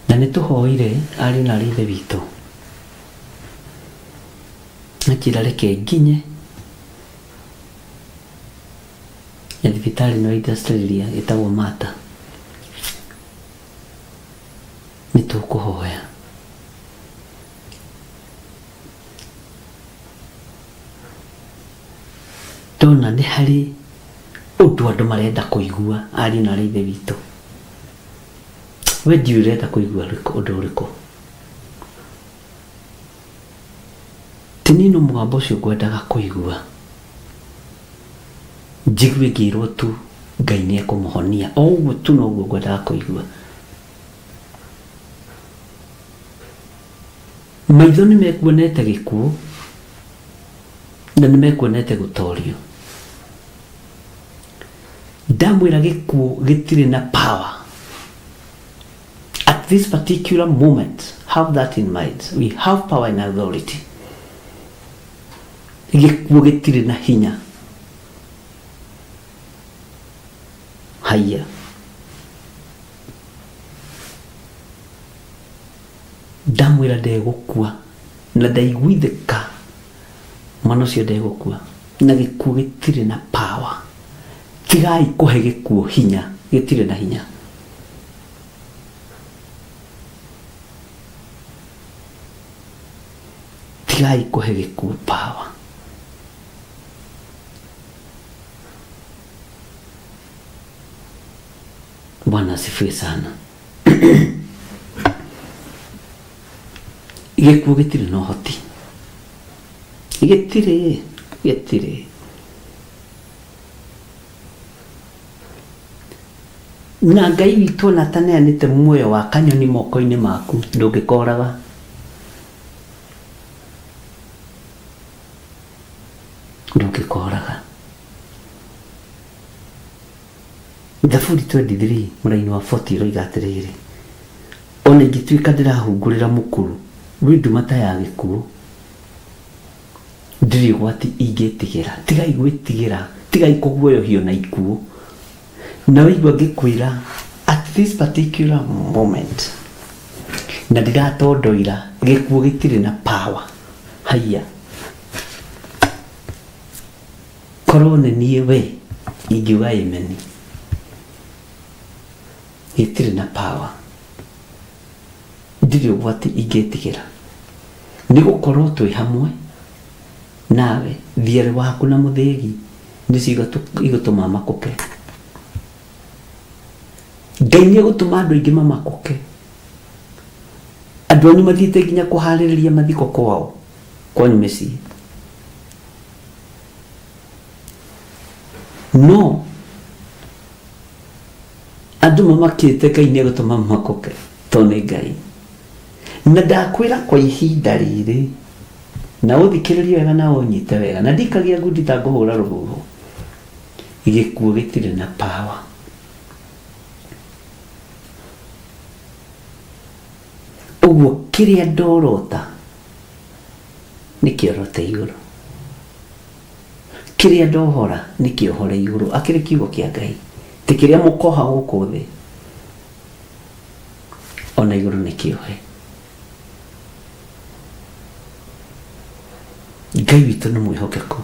Na nĩ tũhoire ariũ na aarĩ a Ithe witũ, anjĩra reke nginye ya thibitarĩ ĩno ya industrial ĩtagwo Mater, nĩ tũkũhoya. Ndona nĩ harĩ ũndũ andũ marenda kũigua ariũ na aarĩ a Ithe witũ. We ndiũĩ ũrenda kũigua ũndũ ũrĩkũ. Ti niĩ no mũgambo ũcio ngwendaga kũigua. Njigue ngĩrwo tu Ngai nĩ ekũmũhonia. O ũguo tu noguo ngwendaga kũigua. Maitho nĩ mekuonete gĩkuũ na nĩ mekuonete gũtorio. Ndamwĩra gĩkuũ gĩtirĩ na power. At this particular moment, have that in mind. We have power and authority. Gĩkuũ gĩtirĩ na hinya. Haiya. Ndamwĩra ndegũkua na ndaiguithĩka mwana ũcio ndegũkua na gĩkuũ gĩtirĩ na power. Tigai kũhe gĩkuũ hinya, gĩtirĩ na hinya. Tigai kũhe gĩkuũ power. Bwana asifiwe sana. Gĩkuũ gĩtirĩ na ũhoti, gĩtirĩ, gĩtirĩ. Na Ngai witũ ona ataneanĩte muoyo wa kanyoni moko-inĩ maku, ndũngĩkoraga. Ndũngĩkoraga. Thaburi 23 mũraini wa 40 ĩroiga atĩrĩrĩ, ona ingĩtuĩka ndĩrahungurĩra mũkuru wĩ nduma ta ya gĩkuũ, ndirĩ ũgwati ingĩtigĩra. Tigai gwĩtigĩra, tigai kũguoyohio na ikuũ. Na waigua ngĩkwĩra at this particular moment, na ndiratondoira, gĩkuũ gĩtirĩ na power. Haiya. Korwo nĩ niĩ we ingiuga amen. Gĩtirĩ na power. Ndirĩ ũgwati ingĩtigĩra. Nĩ gũkorwo twĩ hamwe nawe, thiarĩ waku na mũthĩgi nĩcio igũtũma makũke. Ngai nĩ egũtũma andũ aingĩ mamakũke. Andũ anyu mathiĩte nginya kũharĩrĩria mathiko kwao, kwanyu mĩciĩ. No andũ mamakĩte Ngai nĩ egũtũma mamakũke tondũ nĩ Ngai. Na ndakwĩra kwa ihinda rĩrĩ, na ũthikĩrĩrie wega na ũnyite wega, na ndikagia ngundi ta ngũhũra rũhuho, gĩkuũ gĩtirĩ na power. Ũguo kĩrĩa ndorota nĩ kĩorote igũrũ, kĩrĩa ndohora nĩ kĩohore igũrũ. Akĩrĩ kiugo kĩa Ngai, ti kĩrĩa mũkoha gũkũ thĩ, ona igũrũ nĩ kĩohe. Ngai witũ nĩ mwĩhokeku.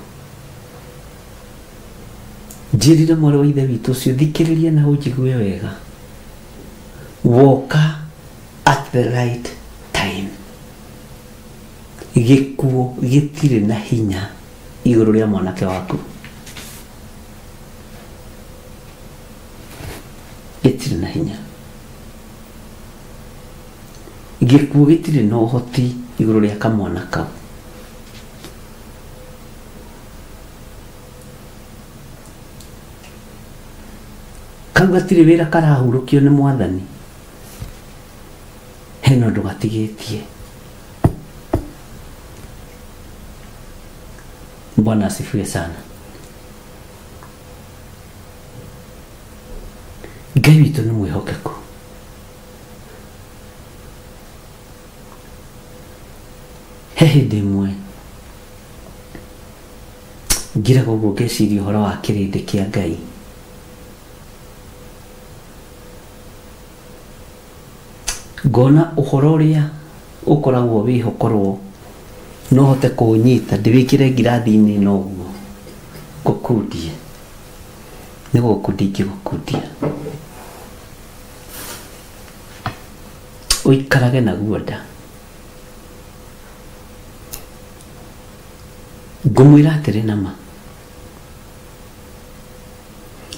Njĩrire mwarĩ wa ithe witũ ũcio, thikĩrĩria na ũnjigue wega, woka at the right time. Gĩkuũ gĩtirĩ na hinya igũrũ rĩa mwanake waku, gĩtirĩ na hinya. Gĩkuũ gĩtirĩ na ũhoti igũrũ rĩa kamwana kau. Kau gatirĩ wĩra karahurũkio nĩ mwathani, hena ũndũ gatigĩtie. Bwana asifiwe sana. Ngai witũ nĩ mwĩhokeku. He hĩndĩ ĩmwe ngiraga ũguo ngeciria ũhoro wa kĩrĩndĩ kĩa Ngai. Ngona ũhoro ũrĩa ũkoragwo wĩho korwo no hote kũũnyita ndĩwĩkĩre ngirathi-inĩ ĩno ũguo ngũkundie, nĩ gũgũkundia ingĩgũkundia. Ũikarage naguo nda. Ngũmwĩra atĩrĩ na ma,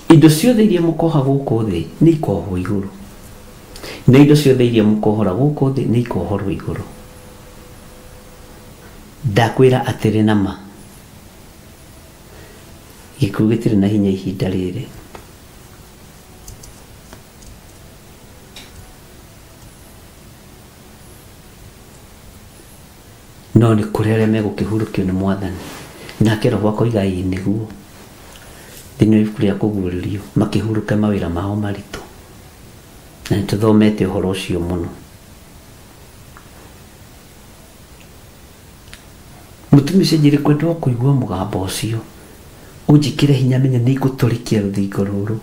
indo ciothe iria mũkoha gũkũ thĩ nĩ ikohwo igũrũ, na indo ciothe iria mũkohora gũkũ thĩ nĩ ikohorwo igũrũ. Ndakwĩra atĩrĩ na ma, gĩkuũ gĩtirĩ na hinya ihinda rĩrĩ. No nĩ kũrĩ arĩa megũkĩhurũkio nĩ mwathani, nake roho akoiga ĩĩ nĩguo. Thĩinĩ wa ibuku rĩa kũguũrĩrio makĩhurũke mawĩra mao maritũ, na nĩ tũthomete ũhoro ũcio mũno. Mũtumia ũcio anjĩrire kwenda o kũigua mũgambo ũcio ũnjĩkĩre hinya menye nĩ ngũtũrĩkia rũthingo rũrũ.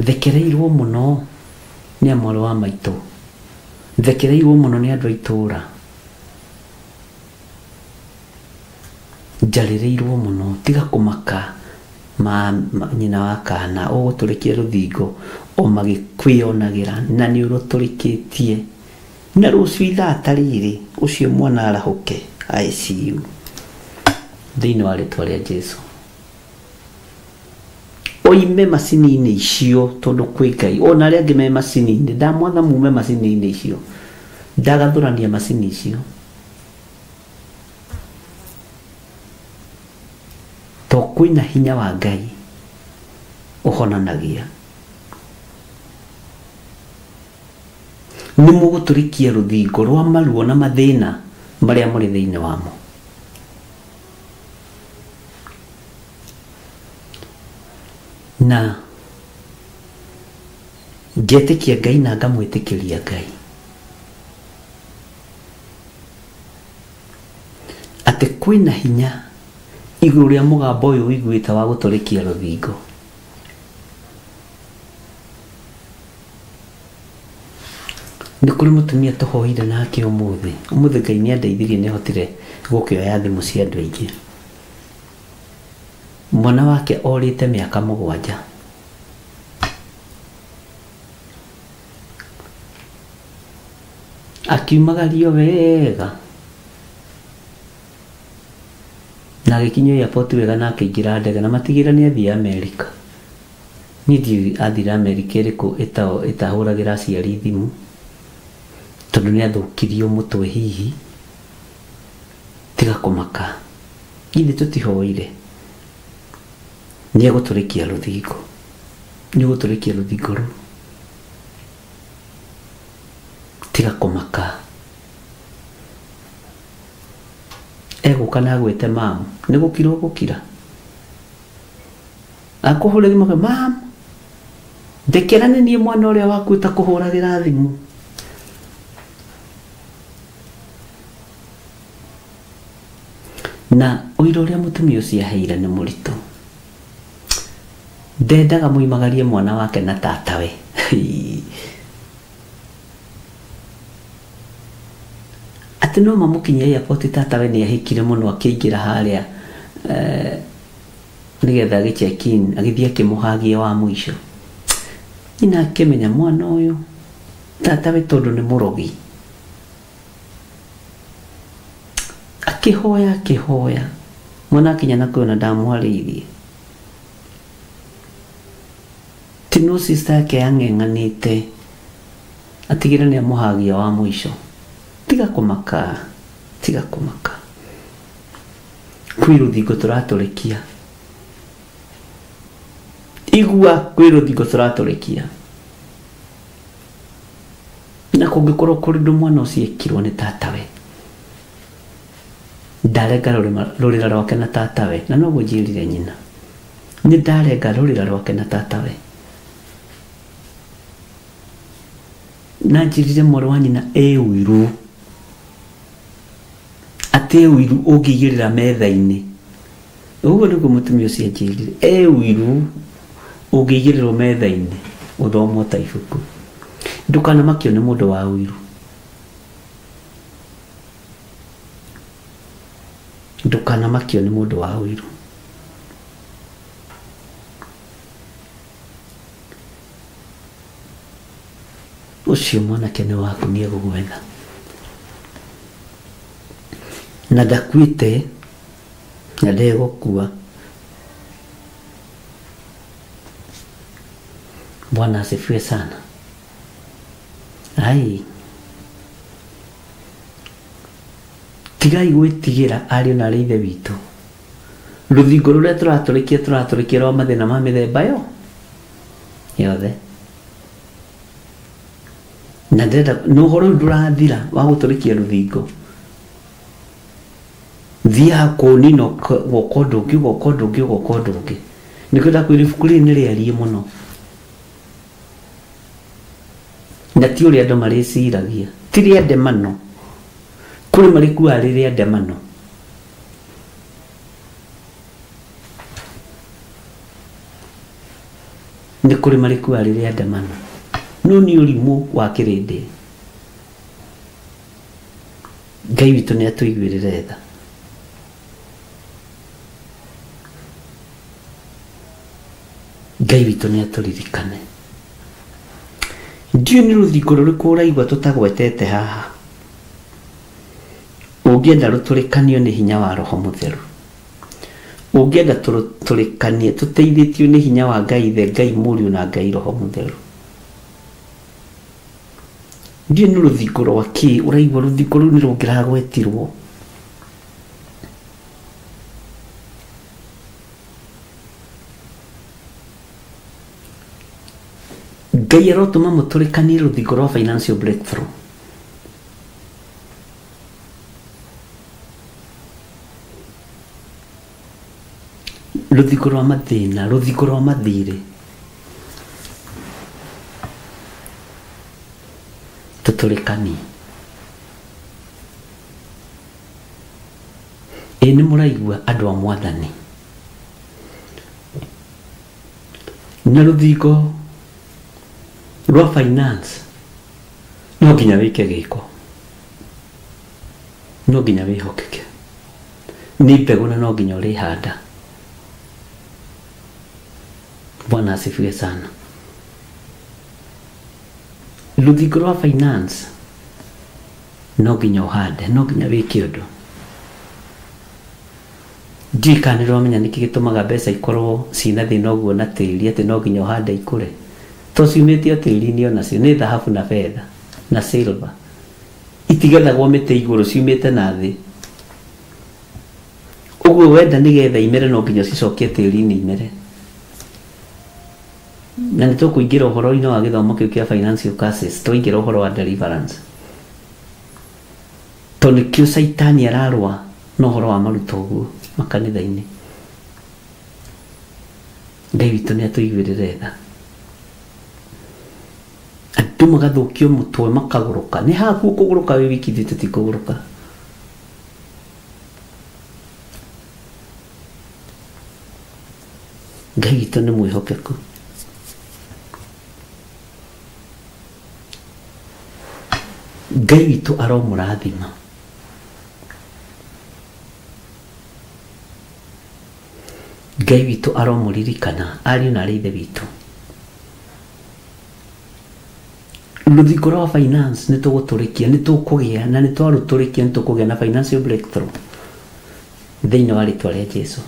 Thekereirwo mũno nĩ a mwarĩ wa maitũ, thekereirwo mũno nĩ andũ a itũũra, njarĩrĩirwo mũno, tiga kũmaka ma, ma, nyina wa kana ũgũtũrĩkia rũthingo o magĩkwĩonagĩra na nĩ ũrũtũrĩkĩtie, na rũciũ ithaa ta rĩrĩ ũcio mwana arahũke ICU thĩinĩ wa rĩtwa rĩa Jesu. Oime macini-inĩ icio tondũ kwĩ Ngai, ona arĩa angĩ me macini-inĩ ndamwatha mume macini-inĩ icio, ndagathũrania macini icio to kwĩna hinya wa Ngai ũhonanagia. Nĩ mũgũtũrĩkia rũthingo rwa maruo na mathĩna marĩa mũrĩ thĩinĩ wamo. Na ngetĩkia Ngai na ngamwĩtĩkĩria Ngai atĩ kwĩna hinya igũrũ rĩa mũgambo ũyũ ũiguĩte wa gũtũrĩkia rũthingo. Nĩ kũrĩ mũtumia tũhoire nake ũmũthĩ. Ũmũthĩ Ngai nĩ andeithirie nĩ hotire gũkĩoya thimũ cia andũ aingĩ. Mwana wake orĩte mĩaka 7. Akiumagario wega na agĩkinyio airport wega na akĩingĩra ndege na matigĩra nĩ athiĩ Amerika. Niĩ ndiũĩ athire Amerika ĩrĩkũ ĩtahũragĩra aciari thimũ tondũ nĩ athũkirio mũtwe hihi. Tiga kũmaka, githĩ tũtihoire? Nĩ egũtũrĩkia rũthingo, nĩ ũgũtũrĩkia rũthingo rũu. Tiga kũmaka, egũka na agwĩte mamu, nĩ gũkira ũgũkira. Akũhũre thimũ ake, mam, ndekera nĩ niĩ mwana ũrĩa waku ũtakũhũragĩra thimũ. Na ũira ũrĩa mũtumia ũcio aheire nĩ mũritũ. Ndendaga mũimagarie mwana wake na tatawe. Atĩ no mamũkinyie airport tatawe nĩ ahĩkire mũno akĩingĩra harĩa nĩgetha agĩ check in, agĩthiĩ akĩmũhagia wa mũico. Nyina akĩmenya mwana ũyũ tatawe tondũ nĩ mũrogi. Akĩhoya akĩhoya, mwana akinya na kwĩona ndamwarĩirie. Ti no sister yake yang'eng'anĩte atigĩre nĩ amũhagia wa mũico. Tiga kũmaka, tiga kũmaka. Kwĩ rũthingo tũratũrĩkia. Igua kwĩ rũthingo tũratũrĩkia. Na kũngĩkorwo kũrĩ ũndũ mwana ũcio ekirwo nĩ tatawe, ndarenga rũrĩra rwake na tatawe, na noguo njĩrire nyina. Nĩ ndarenga rũrĩra rwake na tatawe. Na njĩrire mwarĩ wa nyina ĩ ũiru. Atĩ ĩ ũiru ũngĩigĩrĩra metha-inĩ. Ũguo nĩguo mũtumia ũcio anjĩrire. Ĩ ũiru ũngĩigĩrĩrwo metha-inĩ ũthomwo ta ibuku. Ndũkanamakio nĩ mũndũ wa ũiru. Ndũkanamakio nĩ mũndũ wa ũiru. Ũcio mwanake nĩ waku nĩ egũgwetha. Na ndakuĩte na ndegũkua. Bwana asifiwe sana. Ai. Tigai gwĩtigĩra ariũ na arĩ ithe witũ. Rũthingo rũrĩa tũratũrĩkia tũratũrĩkia rwa mathĩna ma mĩthemba yo yothe. Na ndĩrenda na ũhoro ũyũ ndũrathira wa gũtũrĩkia rũthingo. Thiaga kũũnina ũgoka ũndũ ũngĩ ũgoka ũndũ ũngĩ ũgoka ũndũ ũngĩ. Nĩkĩo ndakwĩra ibuku rĩrĩ nĩ rĩariĩ mũno. Na ti ũrĩa andũ marĩciragia. Ti rĩa ndemano. Kũrĩ marĩkuaga rĩ rĩa ndemano. Nĩ kũrĩ marĩkuaga rĩ rĩa ndemano. No nĩ ũrimũ wa kĩrĩndĩ. Ngai witũ nĩ atũiguĩrĩre tha. Ngai witũ nĩ atũririkane. Ndiũĩ nĩ rũthingo rũrĩkũ ũraigua tũtagwetete haha. Ũngĩenda rũtũrĩkanio nĩ hinya wa Roho Mũtheru. Ũngĩenda tũrũtũrĩkanie tũteithĩtio nĩ hinya wa Ngai Ithe, Ngai Mũriũ na Ngai Roho Mũtheru. Ndiũĩ nĩ rũthingo rwa kĩ ũraigua rũthingo rũu nĩ rũngĩragwetirwo. Ngai arotũma mũtũrĩkanie rũthingo rwa financial breakthrough. Rũthingo rwa mathĩna, rũthingo rwa mathirĩ. Tũtũrĩkanie. Ĩ nĩ mũraigua andũ a mwathani. Na rũthingo rwa finance. No nginya wĩke gĩko, no nginya wĩhokeke, nĩ mbegũ na no nginya ũrĩhanda. Bwana asifiwe sana. Rũthingo rwa finance no nginya ũhande, no nginya wĩke ũndũ. Ndiũĩ kana nĩ ũramenya nĩkĩ gĩtũmaga mbeca ikorwo ciĩna thĩna ũguo na tĩri, atĩ no nginya ũhande ikũre. To ciumĩte o tĩri-inĩ onacio, nĩ thahabu na betha na silver. Itigethagwo mĩtĩ igũrũ, ciumĩte na thĩ. Ũguo wenda nĩgetha imere no nginya ũcicokie tĩri-inĩ imere. Na nĩ tũkũingĩra ũhoro-inĩ wa gĩthomo kĩu kĩa financial curses, twaingĩra ũhoro wa deliverance. Tondũ nĩkĩo caitani ararũa na ũhoro wa maruta ũguo makanitha-inĩ. Ngai witũ nĩ atũiguĩrĩre tha. Andũ magathũkio mũtwe makagũrũka. Nĩ haku ũkũgũrũka wĩ wiki, ithuĩ tũtikũgũrũka. Ngai witũ nĩ mwĩhokeku. Ngai witũ aromũrathima. Ngai witũ aromũririkana ariũ na arĩ ithe witũ. Rũthingo rwa finance nĩ tũgũtũrĩkia, nĩ tũkũgĩa na nĩ twarũtũrĩkia, nĩ tũkũgĩa na financial breakthrough thĩinĩ wa rĩtwa rĩa Jesu.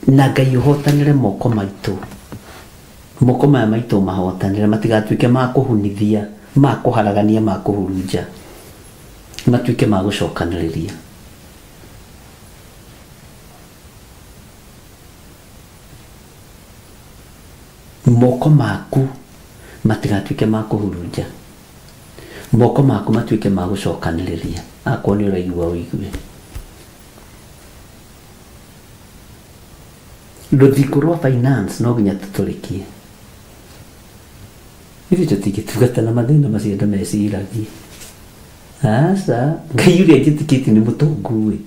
Na Ngai ũhotanĩre moko maitũ, moko maya maitũ mahotanĩre, matigatuĩke ma kũhunithia, ma kũharagania, ma kũhurunja, matuĩke ma gũcokanĩrĩria. Moko maku matigatuĩke ma kũhurunja, moko maku matuĩke ma gũcokanĩrĩria. Akorwo nĩ ũraigua ũigue. Rũthingo rwa finance no nginya tũtũrĩkie. Ithuĩ tũtingĩtungata na mathĩna macio andũ meciragia. Aca, Ngai ũrĩa njĩtĩkĩtie nĩ mũtongu ĩ.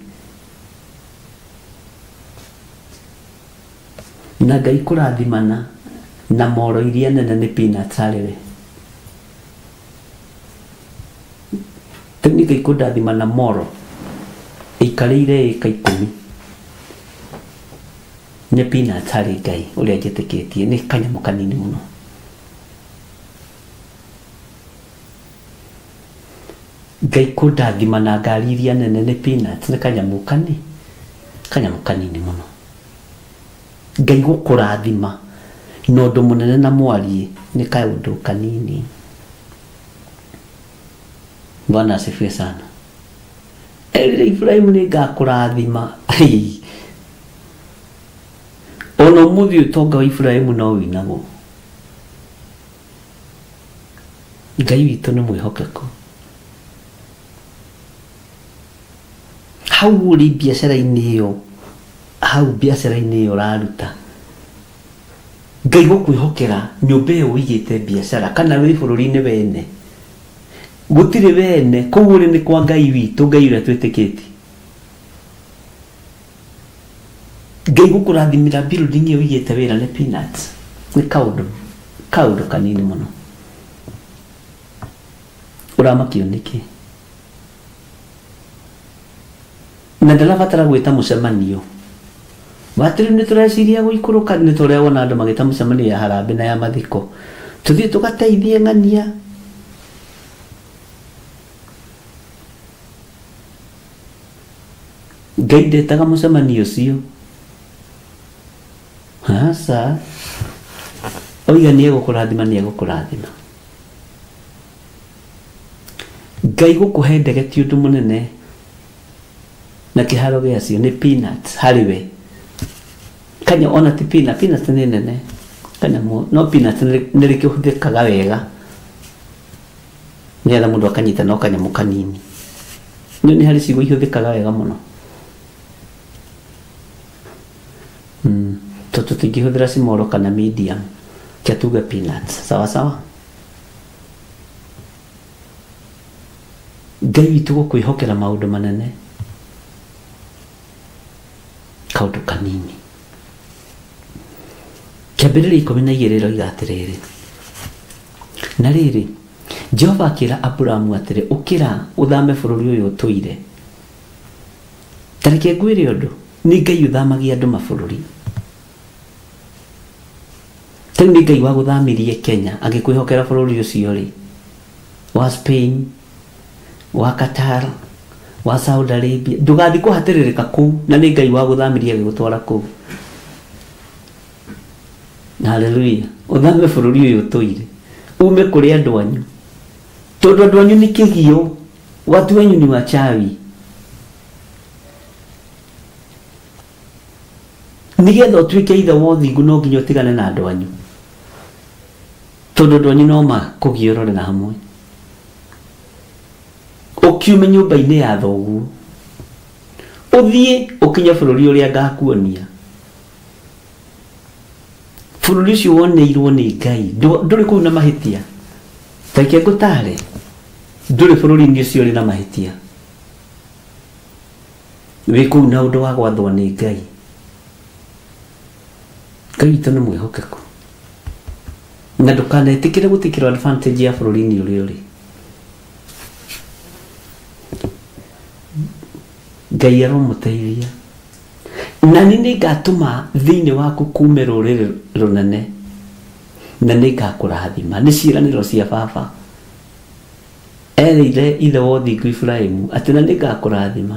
Na Ngai kũrathimana na moro iria nene nĩ peanuts harĩ we. Rĩu nĩ Ngai kũndathima na moro ĩikarĩire ĩka 10 nĩ peanuts harĩ Ngai ũrĩa njĩtĩkĩtie, nĩ kanyamũ kanini mũno. Ngai kũndathima na ngari iria nene nĩ peanuts, nĩ kanyamũ kani, kanyamũ kanini mũno. Ngai gũkũrathima na ũndũ mũnene na mwariĩ nĩ kaũndũ kanini. Bwana asifiwe sana. Erire Ibrahimu nĩ ngakũrathima. Ona ũmũthĩ ũtonga wa Ibrahimu no ũinagwo. Ngai witũ nĩ mwĩhokeku. Hau ũrĩ biacara-inĩ ĩyo, hau biacara-inĩ ĩyo ũraruta, Ngai gũkwĩhokera nyũmba ĩyo ũigĩte biacara kana wĩ bũrũri-inĩ wene, gũtirĩ wene, kũu ũrĩ nĩ kwa Ngai witũ, Ngai ũrĩa twĩtĩkĩtie. Ngai gũkũrathimĩra building ĩyo ũigĩte wĩra nĩ peanuts, nĩ kaũndũ, kaũndũ kanini mũno. Ũramakio nĩkĩ? Na ndarabatara gwĩta mũcemanio. Watĩrĩ nĩ tũreciria gũikũrũka, nĩ tũrĩa wona andũ magĩta mũcemanio ya harambee na ya mathiko. Tũthiĩ tũgateithie ng'ania. Ngai ndetaga mũcemanio ũcio. Aca. Oiga nĩ egũkũrathima, nĩ egũkũrathima. Ngai gũkũhe ndege ti ũndũ mũnene na kĩharo gĩacio nĩ peanuts harĩ we. Kanya ona ti peanut, peanuts nĩ nene. Kanyamũ, no peanuts nĩ rĩkĩhũthĩkaga wega nĩgetha mũndũ akanyita no kanyamũ kanini. Nĩ nĩ harĩ ciugo ihũthĩkaga wega mũno. To tũtingĩhũthĩra small kana medium, kia tuge peanuts. Sawa sawa? Ngai witũ gũkwĩhokera maũndũ manene, kaũndũ kanini. Kĩambĩrĩria 12 ĩroiga atĩrĩrĩ, Na rĩrĩ, Jehova akĩra Aburamu atĩrĩ, ũkĩra ũthame bũrũri ũyũ ũtũire. Ta reke ngwĩre ũndũ, nĩ Ngai ũthamagia andũ mabũrũri. Ta rĩu nĩ Ngai wagũthamirie Kenya agĩkwĩhokera bũrũri ũcio rĩ, wa Spain, wa Qatar, wa Saudi Arabia. Ndũgathiĩ kũhatĩrĩrĩka kũu, na nĩ Ngai wagũthamirie agĩgũtwara kũu. Haleluya. Ũthame bũrũri ũyũ ũtũire, ume kũrĩ andũ anyu, tondũ andũ anyu nĩ kĩgio, watu wenyu ni wachawi. Nĩgetha ũtuĩke ithe wa ũthingu no nginya ũtigane na andũ anyu, tondũ andũ anyu no makũgie ũrore na hamwe. Ũkiume nyũmba-inĩ ya thoguo, ũthiĩ ũkinye bũrũri ũrĩa ngakuonia. Bũrũri ũcio woneirwo nĩ Ngai, ndũrĩ kũu na mahĩtia. Ta reke ngũtaare, ndũrĩ bũrũri-inĩ ũcio ũrĩ na mahĩtia. Wĩ kũu na ũndũ wa gwathwo nĩ Ngai. Ngai witũ nĩ mwĩhokeku. Na ndũkanetĩkĩre gũtĩkĩrwo advantage ya bũrũri-inĩ ũrĩa ũrĩ. Ngai aromũteithia. Na niĩ nĩngatũma thĩinĩ waku kume rũrĩrĩ rũnene, na nĩngakũrathima. Nĩ ciĩranĩro cia baba. Erĩire ithe wa ũthingu Iburahĩmu atĩ na nĩngakũrathima,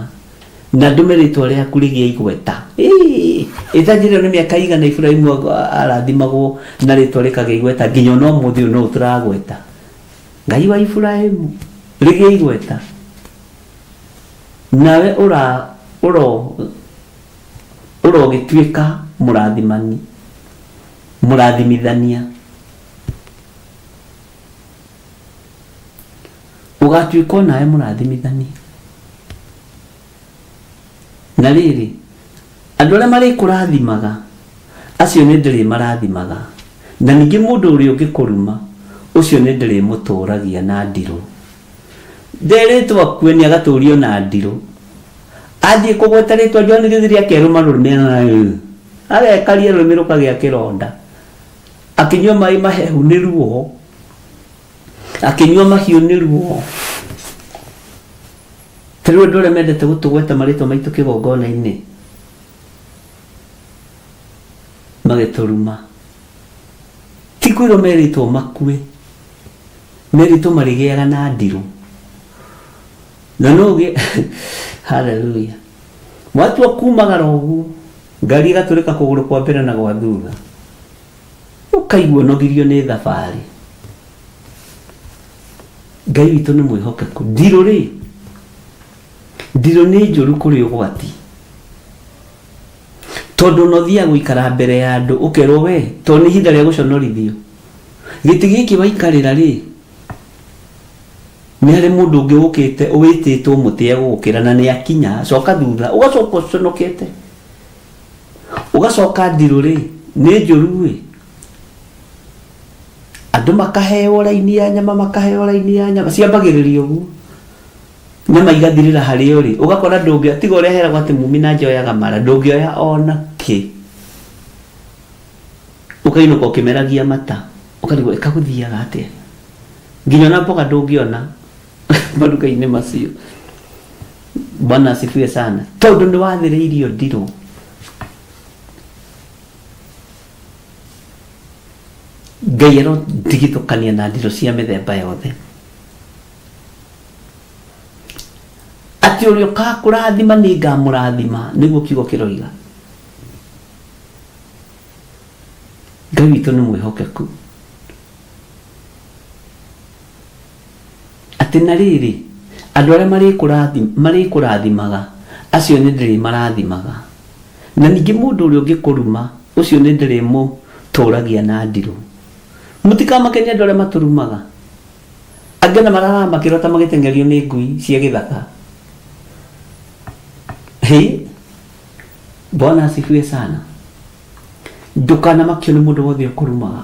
na ndũme rĩtwa rĩaku rĩgĩe igweta. Ĩtanjĩra ĩyo nĩ mĩaka igana Iburahĩmu arathimagwo na rĩtwa rĩkagĩa igweta nginya ona ũmũthĩ ũyũ no tũragweta. Ngai wa Iburahĩmu rĩgĩe igweta. Nawe ũra ũro ũrogĩtuĩka mũrathimani, mũrathimithania. Ũgatuĩka onawe mũrathimithania. Na rĩrĩ, andũ arĩa marĩkũrathimaga, acio nĩ ndĩrĩmarathimaga, na ningĩ mũndũ ũrĩa ũngĩkũruma, ũcio nĩ ndĩrĩmũtũũragia na ndirũ. Nderĩtwo akue nĩ agatũrio na ndirũ. Athiĩ kũgweta rĩtwa John Gĩthiri akerũma rũrĩmĩ, agekaria rũrĩmĩ rũkagĩa kĩronda. Akĩnyua maĩ mahehu nĩ ruo, akĩnyua mahiũ nĩ ruo. Ta rĩu andũ arĩa mendete gũtũgweta marĩtwa maitũ kĩgongona-inĩ magĩtũruma, ti kwĩrwo merĩtwo makue, merĩtwo marĩgĩaga na ndirũ. Na no ũgĩe haleluya, watua kumagara ũguo ngari ĩgatũrĩka kũgũrũ kwa mbere na gwa thutha, ũkaigua ũnogirio nĩ thabarĩ. Ngai witũ nĩ mwĩhokeku. Ndirũ rĩ, ndirũ nĩ njũru kũrĩ ũgwati, tondũ ona ũthiaga gũikara mbere ya andũ ũkerwo we tondũ nĩ ihinda rĩa gũconorithio, gĩtĩ gĩkĩ waikarĩra rĩ, nĩ harĩ mũndũ ũngĩ ũkĩte wĩtĩtwo mũtĩ egũgũkĩra na nĩ akinya, coka thutha, ũgacoka ũconokete. Ũgacoka ndirũ rĩ, nĩ njũru ĩ. Andũ makaheo raini ya nyama, makaheo raini ya nyama, ciambagĩrĩria ũguo. Nyama igathirĩra harĩa ũrĩ, ũgakora ndũngĩ, tiga ũrĩa heragwo atĩ mumi na njoyaga mara, ndũngĩoya ona kĩ. Ũkainũka ũkĩmeragia mata, ũkarigwo ĩkagũthiaga atĩa. Nginya ona mboga ndũngĩona maruga-inĩ macio. Bwana asifiwe sana. Tondũ nĩ wathĩrĩirio ndirũ. Ngai arotigithũkania na ndirũ cia mĩthemba yothe. Atĩ ũrĩa ũgakũrathima nĩ ngamũrathima, nĩguo kiugo kĩroiga. Ngai witũ nĩ mwĩhokeku. Atĩ na rĩrĩ, andũ arĩa marĩkũrathimaga, acio nĩ ndĩrĩmarathimaga. Na ningĩ mũndũ ũrĩa ũngĩkũruma, ũcio nĩ ndĩrĩmũtũragia na ndirũ. Mũtikamake nĩ andũ arĩa matũrumaga. Angĩ ona mararaga makĩrota magĩteng'erio nĩ ngui cia gĩthaka. Hĩ, Bwana asifiwe sana. Ndũkanamakio nĩ mũndũ wothe ũkũrumaga.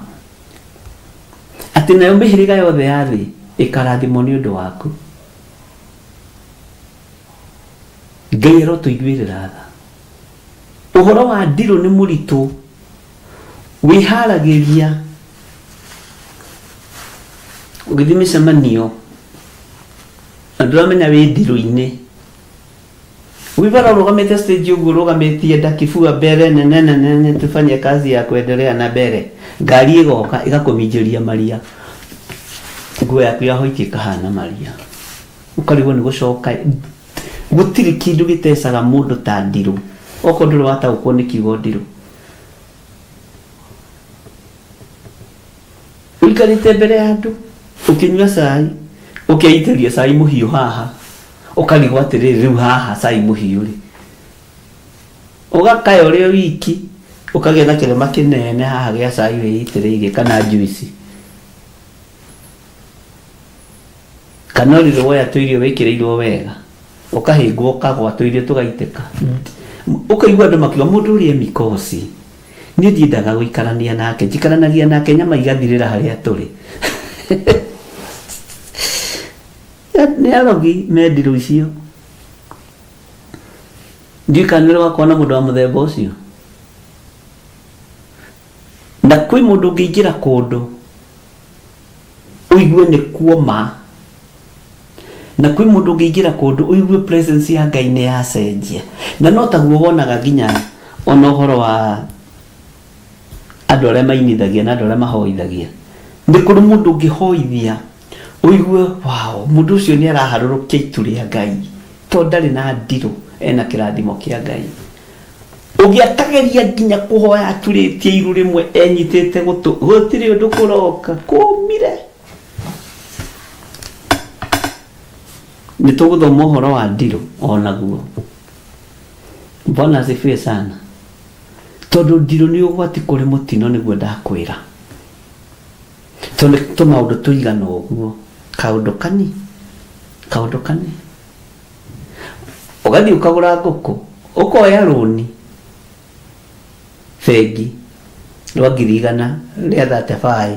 Atĩ nayo mĩhĩrĩga yothe ya thĩ ĩkarathimwo nĩ ũndũ waku. Ngai arotũiguĩrĩra tha. Ũhoro wa ndirũ nĩ mũritũ, wĩharagĩria Ũgĩthiĩ mĩcemanio na ndũramenya wĩ ndirũ-inĩ. Wibara ũrũgamĩte stage ũguo ũrũgamĩtie nda kifua mbere nene nene tufanye kazi ya kuendelea na mbere. Ngari ĩgoka ĩgakũminjĩria maria. Nguo yaku ya hoiti ĩkahana maria. Ũkarigwo nĩ gũcoka. Gũtirĩ kĩndũ gĩtecaga mũndũ ta ndirũ. Okorwo ndũrĩ wataũkwo nĩ kiugo ndirũ. Ũikarĩte mbere ya andũ ũkĩnyua cai, ũkeitĩria cai mũhiũ haha, ũkarigwo atĩrĩrĩ rĩu haha cai mũhiũ rĩ. Ũgakaya ũrĩ o wiki, ũkagĩa na kĩrema kĩnene haha gĩa cai wĩitĩrĩirie kana njuici. Kana ũrĩrĩ woya tũirio wĩkĩrĩirwo wega, ũkahĩngwo ũkagwa tũirio tũgaitĩka. Ũkaigua andũ makiuga mũndũ ũrĩa e mikosi. Niĩ ndiendaga gũikarania nake, njikaranagia nake nyama igathirĩra harĩa tũrĩ. Nĩ arogi me ndirũ icio. Ndiũĩ kana nĩ ũrĩ wakorwo na mũndũ wa mũthemba ũcio. Na kwĩ mũndũ ũngĩingĩra kũndũ ũigue nĩ kuoma. Na kwĩ mũndũ ũngĩingĩra kũndũ ũigue presence ya Ngai nĩ yacenjia. Na no taguo wonaga nginya ona ũhoro wa andũ arĩa mainithagia na andũ arĩa mahoithagia. Nĩ kũrĩ mũndũ ũngĩhoithia ũigue wow, mũndũ ũcio nĩ araharũrũkia itu rĩa Ngai tondũ ndarĩ na ndirũ, ena kĩrathimo kĩa Ngai. Ũngĩ akageria nginya kũhoya aturĩtie iru rĩmwe enyitĩte gũtũ, gũtirĩ ũndũ kũroka, kũmire. Nĩ tũgũthoma ũhoro wa ndirũ onaguo. Bwana asifiwe sana. Tondũ ndirũ nĩ ũgwati kũrĩ mũtino nĩguo ndakwĩra. Tondũ nĩ tũmaũndũ tũigana ũguo. Kaũndũ kani, kaũndũ kani. Ũgathiĩ ũkagũra ngũkũ, ũkoya rũni bengi rwa ngiri igana rĩa 35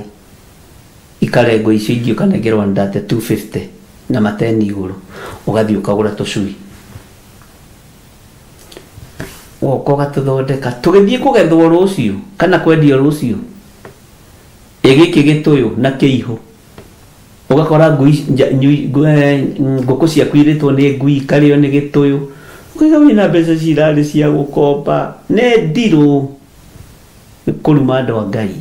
ikarengwo icio ingĩ ũkanengerwo 250 na mateni igũrũ, ũgathiĩ ũkagũra tũcui. Ũgoka ũgatũthondeka, tũgĩthiĩ kũgethwo rũciũ kana kwendio rũciũ, ĩ gĩkĩ gĩtũyũ na kĩihũ. Ũgakora ngui, nja, nyui, ngũkũ ciaku irĩtwo nĩ ngui ikarĩo nĩ gĩtũyũ. Ũkaiga wĩna mbeca cirarĩ cia gũkomba. Nĩ ndirũ. Nĩ kũruma andũ a Ngai.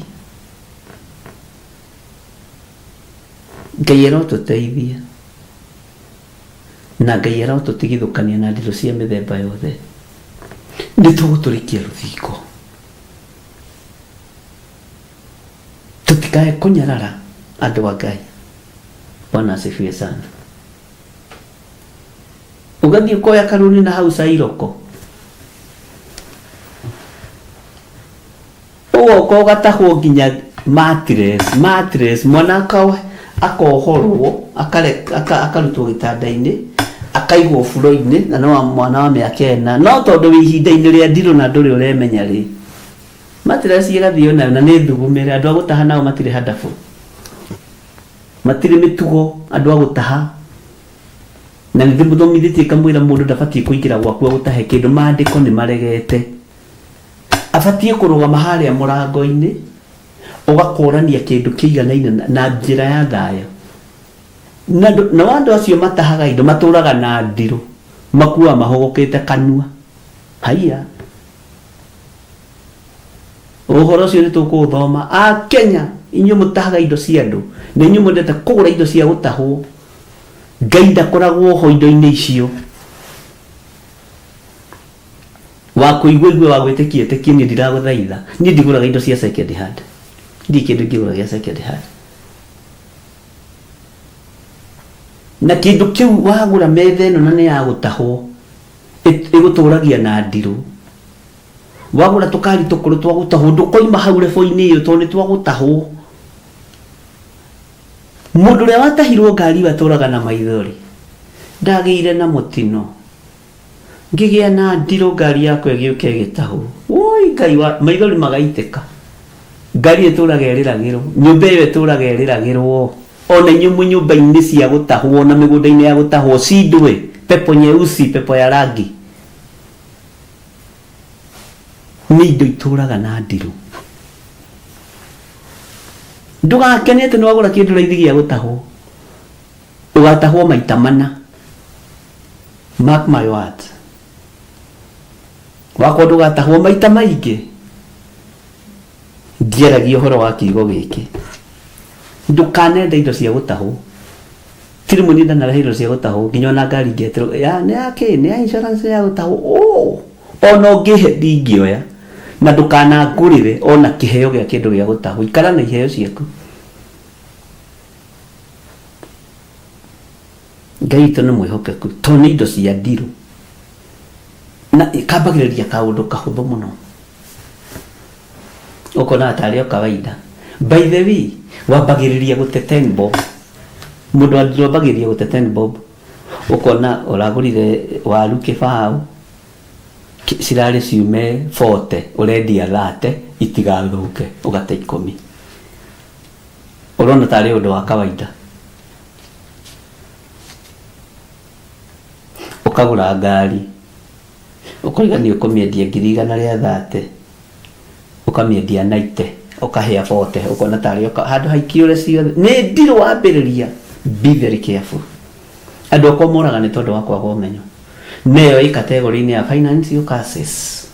Ngai arotũteithia. Na Ngai arotũtigithũkania na ndirũ cia mĩthemba yothe. Nĩ tũgũtũrĩkia rũthingo. Tũtikae kũnyarara andũ a Ngai. Bwana asifiwe sana. Ũgathiĩ ũkoya karũni na hau cairoko. Ũgoka ũgatahwo nginya mattress, mattress, mwana akohorwo, akarutwo gĩtanda-inĩ, akaigwo buro-inĩ, na no mwana wa mĩaka ĩna. No tondũ wĩ ihinda-inĩ rĩa ndirũ na ndũrĩ ũremenya rĩ, mattress ĩgathiĩ nayo na nĩ thugumĩre. Andũ a gũtaha nao matirĩ handabu. Matirĩ mĩtugo andũ a gũtaha. Na nĩ ndĩmũthomithĩtie ngamwĩra mũndũ ndabatiĩ kũingĩra gwaku agũtahe kĩndũ, maandĩko nĩ maregete. Abatiĩ kũrũgama harĩa mũrango-inĩ, ũgakũrania kĩndũ kĩiganaine na njĩra ya thayũ. Na nao andũ acio matahaga indo matũraga na ndirũ, makuaga mahũgũkĩte kanua. Haiya. Ũhoro ũcio nĩ tũkũũthoma. Akenya, inyuĩ mũtahaga indo cia andũ, na inyuĩ mwendete kũgũra indo cia gũtahwo. Ngai ndakoragwo ho indo-inĩ icio. Wa kũigua igue, wa gwĩtĩkia ĩtĩkie, niĩ ndiragũthaitha. Niĩ ndigũraga indo cia second hand. Ndirĩ kĩndũ ingĩgũra gĩa second hand. Na kĩndũ kĩu wagũra metha ĩno na nĩ ya gũtahwo, ĩgũtũragia na ndirũ. Wagũra tũkari tũkũrũ twa gũtahwo, ndũkoima hau rebo-inĩ ĩyo tondũ nĩ twa gũtahwo. Mũndũ ũrĩa watahirwo ngari ĩyo atũraga na maithori. Ndagĩire na mũtino. Ngĩgĩa na ndirũ ngari yakwa ĩgĩũka ĩgĩtahwo. Woi Ngai wa maithori magaitĩka. Ngari ĩtũraga ĩrĩragĩrwo, nyũmba ĩyo ĩtũraga ĩrĩragĩrwo. Ona inyuĩ mwĩ nyũmba-inĩ cia gũtahwo na mĩgũnda-inĩ ya gũtahwo, cindwe, pepo nyeusi, pepo ya rangi. Nĩ indo itũraga na ndirũ. Ndũgakene atĩ nĩwagũra kĩndũ raithi gĩa gũtahwo. Ũgatahwo maita mana. Mark my words. Wakwa ndũgatahwo maita maingĩ. Ndiaragia ũhoro wa kiugo gĩkĩ. Ndũkanende indo cia gũtahwo. Ti rĩmwe niĩ ndanarehe indo cia gũtahwo nginya ona ngari ngetĩrwo ya nĩ ya kĩ nĩ ya insurance ya gũtahwo. Oh! Ona ũngĩhe ndingĩoya. Na ndũkanangũrĩre ona kĩheo gĩa kĩndũ gĩa gũtahwo. Ikara na iheo ciaku. Ngai witũ nĩ mwĩhokeku tondũ nĩ indo cia ndirũ. Na kambagĩrĩria kaũndũ kahũthũ mũno. Ũkonaga tarĩ o kawaida. By the way, wambagĩrĩria gũte 10 bob. Mũndũ wa ndirũ ambagĩrĩria gũte 10 bob. Ũkona ũragũrire waru kĩbaũ, cirarĩ ciume 40, ũrendia 30, itigathũke, ũgate 10. Ũrona tarĩ ũndũ wa kawaida. Ũkagũra ngari, ũkoiga nĩ ũkũmĩendia ngiri igana rĩa 30, ũkamĩendia 90, ũkahĩa 40, ũkona tarĩ handũ haikĩũre ciothe. Nĩ ndirũ wambĩrĩria, be very careful. Andũ akwa moraga nĩ tondũ wa kwaga ũmenyo. Na ĩyo ĩ category-inĩ ya financial curses.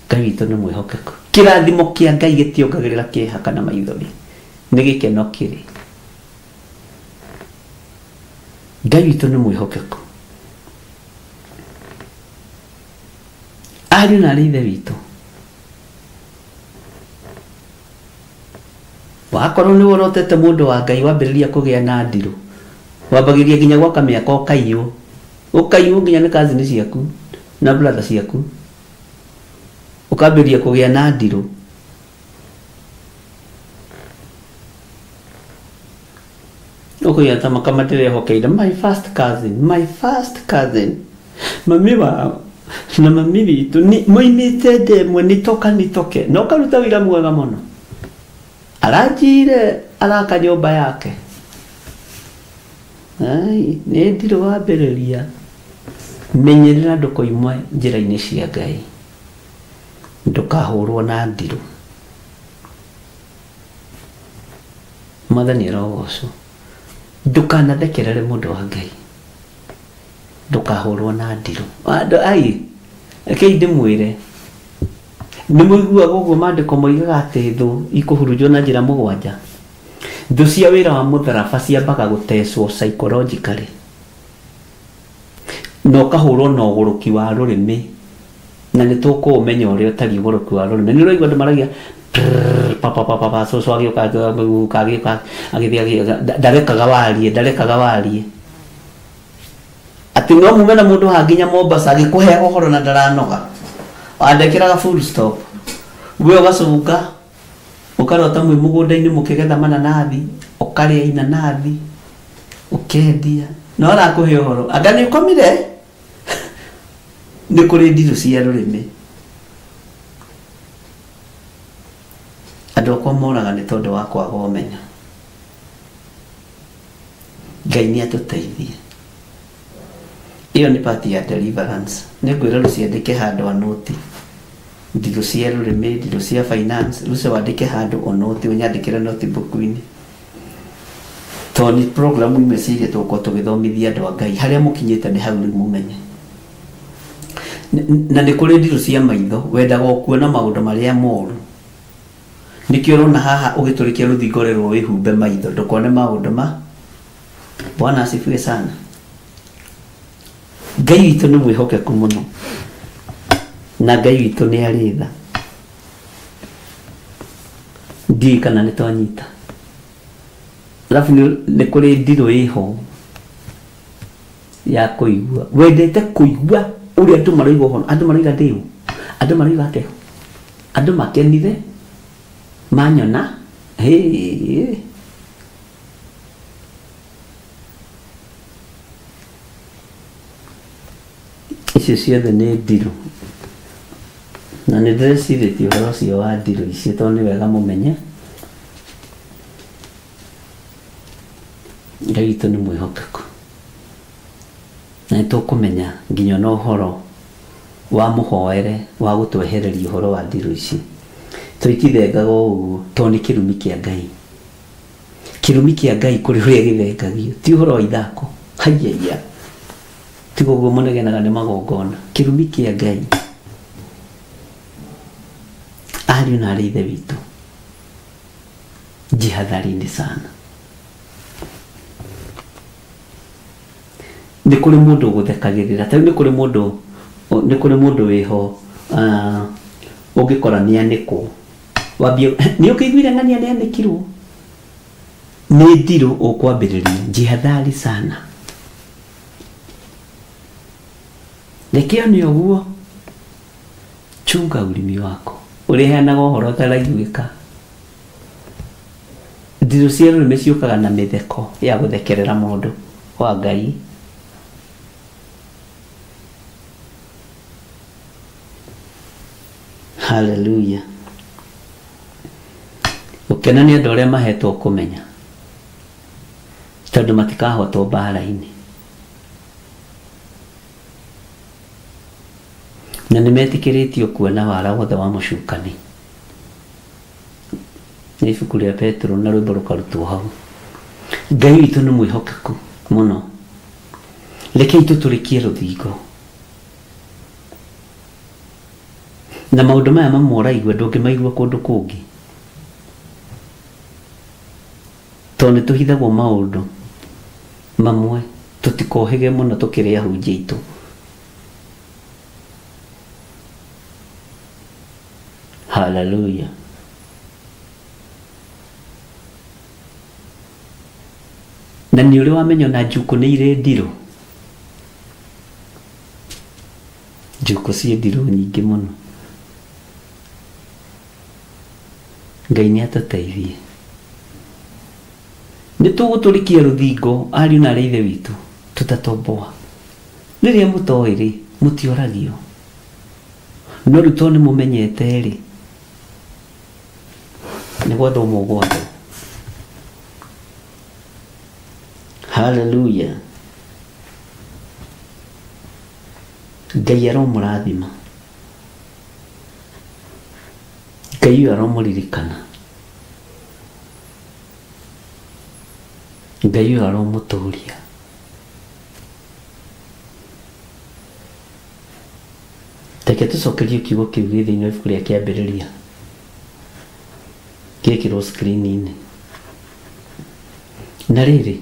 Ngai witũ nĩ mwĩhokeku. Kĩrathimo kĩa Ngai gĩtiongagĩrĩra kĩeha kana maithori. Nĩ gĩkeno kĩrĩ. Ngai witũ nĩ mwĩhokeku. Ariũ na arĩ ithe witũ. Wakorwo nĩ worotete mũndũ wa Ngai wambĩrĩria kũgĩa na ndirũ. Wambagĩrĩria nginya gwaka mĩaka ũkaiywo. Ũkaiywo nginya nĩ cousin ciaku na brother ciaku. Ũkambĩrĩria kũgĩa na ndirũ. Ũkũiga ta makama ndĩrehokeire my first cousin, my first cousin. Mami wao na mami witũ moimĩte nda ĩmwe nitoka nitoke na ũkaruta wĩra mwega mũno. Aranjire araka nyũmba yake. Ai, nĩ ndirũ wambĩrĩria. Menyerera ndũkoime njĩra-inĩ cia Ngai. Ndũkahũrwo na ndirũ. Mwathani arogocwo. Ndũkanathekerere mũndũ wa Ngai. Ndũkahũrwo na ndirũ. Andũ ai, rekei ndĩmwĩre. Nĩ mũiguaga ũguo maandĩko moigaga atĩ thũ ikũhurunjwo na njĩra mũgwanja. Thũ cia wĩra wa mũtharaba ciambaga gũtecwo psychologically. Na ũkahũrwo na ũgũrũki wa rũrĩmĩ. Na nĩ tũkũũmenya ũrĩa ũtariĩ ũgũrũki wa rũrĩmĩ. Nĩ ũraigua andũ maragia pa pa pa pa pa cũcũ agĩũka agĩũka agĩthiĩ ndarekaga warie, ndarekaga warie. Atĩ no mume na mũndũ haha nginya Mombasa agĩkũheaga ũhoro na ndaranoga. Wandekĩraga full stop. We ũgacũnga ũkarota mwĩ mũgũnda-inĩ mũkĩgetha mananathi, ũkarĩa inanathi, ũkendia. No arakũhe ũhoro. Anga nĩ ũkomire? Nĩ kũrĩ ndirũ cia rũrĩmĩ. Andũ akwa moraga nĩ tondũ wa kwaga ũmenyo. Ngai nĩ atũteithie. Ĩyo nĩ part ya deliverance. Nĩ ngwĩra Lucy andĩke handũ anũti. Ndirũ cia rũrĩmĩ, ndirũ cia finance. Lucy wandĩke handũ ũnũti, ũnyandĩkĩre notebook-inĩ. Tondũ nĩ program imwe cia iria tũgũkorwo tũgĩthomithia andũ a Ngai. Harĩa mũkinyĩte nĩ hau rĩu mũmenye. Na nĩ kũrĩ ndirũ cia maitho, wendaga o kuona maũndũ marĩa moru. Nĩkĩo ũrona haha ũgĩtũrĩkia rũthingo rĩrwo wĩhumbe maitho, ndũkone maũndũ ma. Bwana asifiwe sana. Ngai witũ nĩ mwĩhokeku mũno. Na Ngai witũ nĩ arĩ tha. Ndiũĩ kana nĩ twanyita. Alafu nĩ kũrĩ ndirũ ĩho ya kũigua. Wendete kũigua ũrĩa andũ maroiga ũhoro. Andũ maroiga ndĩũ. Andũ maroiga atĩa. Andũ makenire manyona. Hĩ. Icio ciothe nĩ ndirũ. Na nĩ ndĩrecirĩtie ũhoro ũcio wa ndirũ icio tondũ nĩ wega mũmenye. Ngai witũ nĩ mwĩhokeku. Na nĩ tũkũmenya nginya ona ũhoro wa mũhoere wa gũtwehereria ũhoro wa ndirũ ici. Tũitithengaga o ũguo tondũ nĩ kĩrumi kĩa Ngai. Kĩrumi kĩa Ngai kũrĩ ũrĩa gĩthengagio ti ũhoro wa ithako. Haiya, tiga ũguo mũnegenaga nĩ magongona. Kĩrumi kĩa Ngai. Ariũ na arĩ ithe witũ, jihadharini sana. Nĩ kũrĩ mũndũ ũgũthekagĩrĩra. Ta rĩu nĩ kũrĩ mũndũ, nĩ kũrĩ mũndũ wĩho ũngĩkora nĩ anĩkwo. Wambie nĩ ũkĩiguire ng'ania nĩ anĩkirwo? Nĩ ndirũ ũkwambĩrĩria. Jihadhari sana. Reke one ũguo. Chunga ũrĩmi wako. Ũrĩheanaga ũhoro ũtaraiguĩka. Ndirũ cia rũrĩmĩ ciũkaga na mĩtheko ya gũthekerera mũndũ wa Ngai. Haleluya. Gũkena nĩ andũ arĩa mahetwo kũmenya, tondũ matikahotwo mbara-inĩ. Na nĩ metĩkĩrĩtio kuona wara wothe wa mũcukani. Nĩ ibuku rĩa Petero na rwĩmbo rũkarutwo hau. Ngai witũ nĩ mwĩhokeku mũno. Rekei tũtũrĩkie rũthingo. Na maũndũ maya mamwe ũraigua ndũngĩmaigua kũndũ kũngĩ. Tondũ nĩ tũhithagwo maũndũ mamwe tũtikohĩge mũno tũkĩrĩ ahunjia aitũ. Hallelujah. Na nĩ ũrĩ wamenya ona njukũ nĩ irĩ ndirũ. Njukũ ciĩ ndirũ nyingĩ mũno. Ngai nĩ atũteithie. Nĩ tũgũtũrĩkia rũthingo ariũ na arĩ ithe witũ tũtatomboa. Rĩrĩa mũtoĩ rĩ, mũtioragio. No rĩu tondũ nĩ mũmenyete rĩ, nĩ gwathwo mũgwathwo. Hallelujah. Ngai aromũrathima. Ngai ũyũ aromũririkana. Ngai ũyũ aromũtũria. Reke tũcokerie kiugo kĩu gĩ thĩinĩ wa ibuku rĩa kĩambĩrĩria. Gĩkĩrwo screen-inĩ. Na rĩrĩ,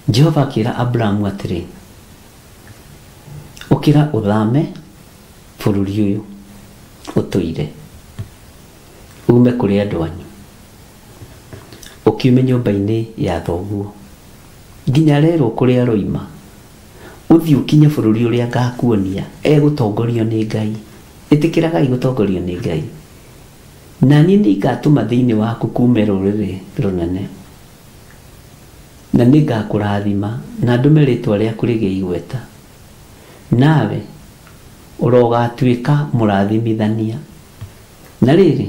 Jehova akĩra Aburamu atĩrĩ, Ũkĩra ũthame bũrũri ũyũ ũtũire, uume kũrĩ andũ anyu, ũkiume nyũmba-inĩ ya thoguo, nginya arerwo kũrĩa aroima, ũthiĩ ũkinye bũrũri ũrĩa ngakuonia. Egũtongorio nĩ Ngai. Ĩtĩkĩragai gũtongorio nĩ Ngai. Na niĩ nĩngatũma thĩinĩ waku kuume rũrĩrĩ rũnene, na nĩngakũrathima, na ndũme rĩĩtwa rĩaku rĩgĩe igweta, nawe ũrogatuĩka mũrathimithania. Na rĩrĩ,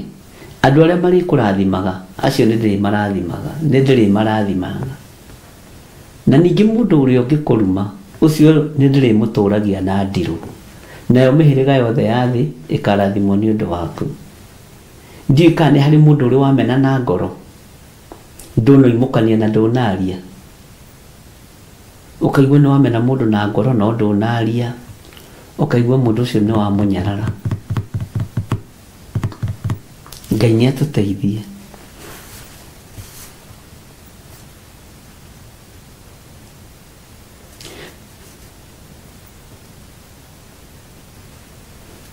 andũ arĩa marĩkũrathimaga, acio nĩndĩrĩmarathimaga, nĩndĩrĩmarathimaga. Na ningĩ mũndũ ũrĩa ũngĩkũruma, ũcio nĩndĩrĩmũtũũragia na ndirũ, nayo mĩhĩrĩga yothe ya thĩ ĩkaarathimwo nĩ ũndũ waku. Ndiũĩ kana nĩ harĩ mũndũ ũrĩ wamena na ngoro, ndũnoimũkania na ndũnaria. Ũkaigua nĩ wamena mũndũ na ngoro no ndũnaria, ũkaigua mũndũ ũcio nĩ wamũnyarara. Ngai nĩ atũteithie.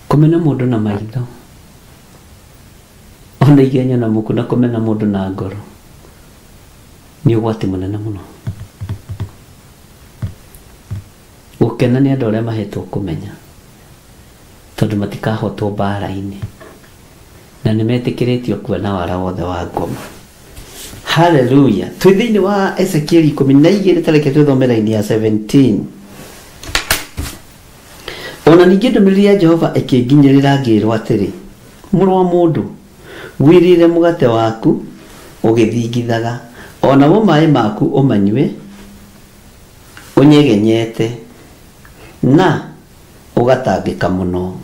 Kũmena mũndũ na maitho ona igenyo na muku na kũmena mũndũ na ngoro nĩ ũgwati mũnene mũno. Gũkena nĩ andũ arĩa mahetwo kũmenya tondũ matikahotwo mbara-inĩ na nĩ metĩkĩrĩtio kuona wara wothe wa ngoma. Haleluya. Twĩ thĩinĩ wa Ezekieli 12 tareke twĩthome raini ya 17. Ona ningĩ ndũmĩrĩri ya Jehova ĩkĩnginyĩrĩra ngĩĩrwo atĩrĩ, Mũrũ wa mũndũ, wĩrĩre mũgate waku ũgĩthingithaga, o namo maĩ maku ũmanyue ũnyegenyete na ũgatangĩka mũno.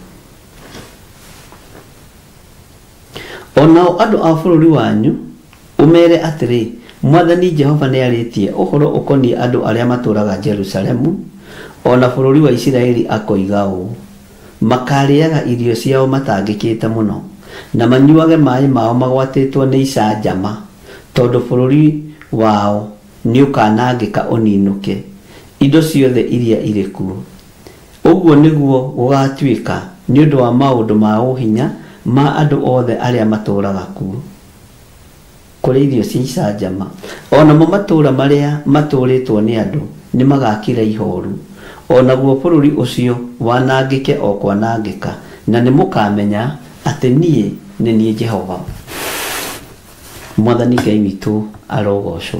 O nao andũ a bũrũri wanyu ũmeere atĩrĩ, 'Mwathani Jehova nĩarĩtie ũhoro ũkoniĩ andũ arĩa matũũraga Jerusalemu, o na bũrũri wa Isiraeli akoiga ũũ, Makaarĩĩaga irio ciao matangĩkĩte mũno, na manyuuage maaĩ mao magwatĩtwo nĩ icanjama, tondũ bũrũri wao nĩũkanangĩka ũniinũke, indo ciothe iria irĩ kuo. Ũguo nĩguo gũgaatuĩka nĩ ũndũ wa maũndũ ma ũhinya ma andũ othe arĩa matũũraga kuo. Kũrĩa irio cia icanjama. O namo matũũra marĩa matũũrĩtwo nĩ andũ nĩmagakira ihooru, o naguo bũrũri ũcio wanangĩke o kwanangĩka, na nĩmũkamenya atĩ niĩ nĩ niĩ Jehova. Mwathani Ngai witũ arogoocwo.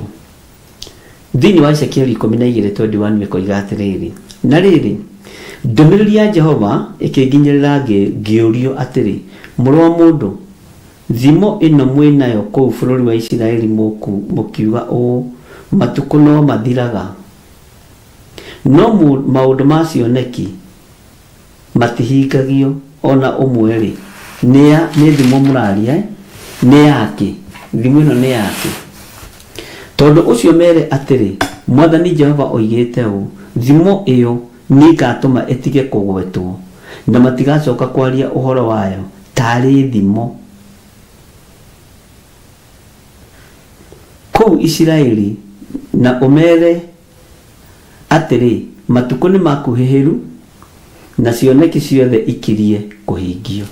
Thĩinĩ wa Ezekieli 12:21 ĩkoiga atĩrĩrĩ, na rĩrĩ, ndũmĩrĩri ya Jehova ĩkĩnginyĩrĩra ngĩũrio atĩrĩ, mũrũ wa mũndũ, thimo ĩno mwĩ nayo kũu bũrũri wa Isiraeli mũkiuga ũũ, matukũ no mathiraga, no maũndũ ma cioneki matihingagio o na ũmwe-rĩ, nĩ ya nĩ thimo mũraria eh? Nĩ yakĩ? Thimo ĩno nĩ yakĩ? Tondũ ũcio mere atĩrĩ, Mwathani Jehova oigĩte ũũ, thimo ĩyo nĩngatũma ĩtige kũgwetwo, na matigacoka kwaria ũhoro wayo taarĩ thimo kũu Isiraeli, na ũmeere atĩrĩ, matukũ nĩ makuhĩhĩru, na cioneki ciothe ikirie kũhingio.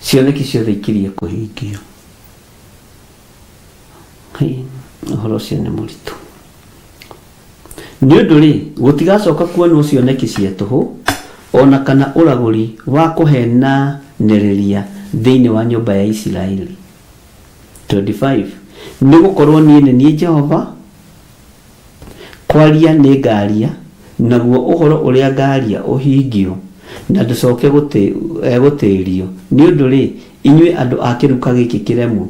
Cioneki ciothe ikirie kũhingio. Hĩ, ũhoro ũcio nĩ mũritũ. Nĩ ũndũ-rĩ, gũtigacoka kuonwo cioneki cia tũhũ, o na kana ũragũri wa kũhenanĩrĩria thĩinĩ wa nyũmba ya Isiraeli. 25 nĩ gũkorũo niĩ nĩ niĩ Jehova, kwaria nĩngaaria, naguo ũhoro ũrĩa ngaaria ũhingio, na ndũcoke gũtĩĩrio. Nĩ ũndũ-rĩ, inyuĩ andũ a kĩruka gĩkĩ kĩremu,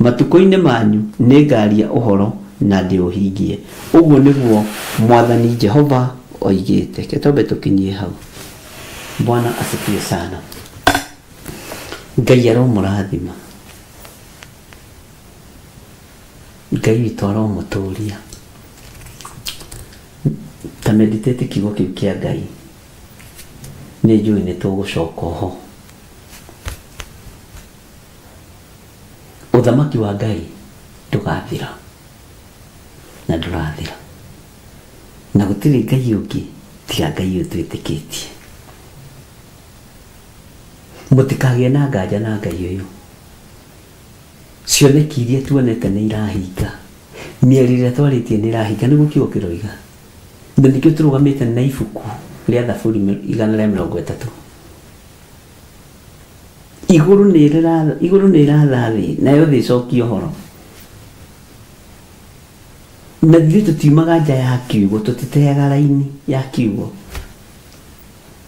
matukũ-inĩ manyu nĩngaaria ũhoro na ndĩũhingie, ũguo nĩguo Mwathani Jehova oigĩte. Reke twambe tũkinyie hau. Bwana asifiwe sana. Ngai aromũrathima. Ngai witũ aromũtũria. Ta meditate kiugo kĩu kĩa Ngai. Nĩ njũĩ nĩ tũgũcoka ho. Ũthamaki wa Ngai ndũgathira na ndũrathira. Na gũtirĩ Ngai ũngĩ tiga Ngai ũyũ twĩtĩkĩtie. Mũtikagĩe na nganja na Ngai ũyũ. Cioneki iria tuonete nĩ irahinga. Mĩario ĩrĩa twarĩtie nĩ ĩrahinga, nĩguo kiugo kĩroiga. Na nĩkĩo tũrũgamĩte na ibuku rĩa Thaburi 130. Igũrũ nĩ igũrũ nĩ ĩratha thĩ, nayo thĩ ĩcokie ũhoro. Na ithuĩ tũtiumaga nja ya kiugo, tũtiteaga raini ya kiugo.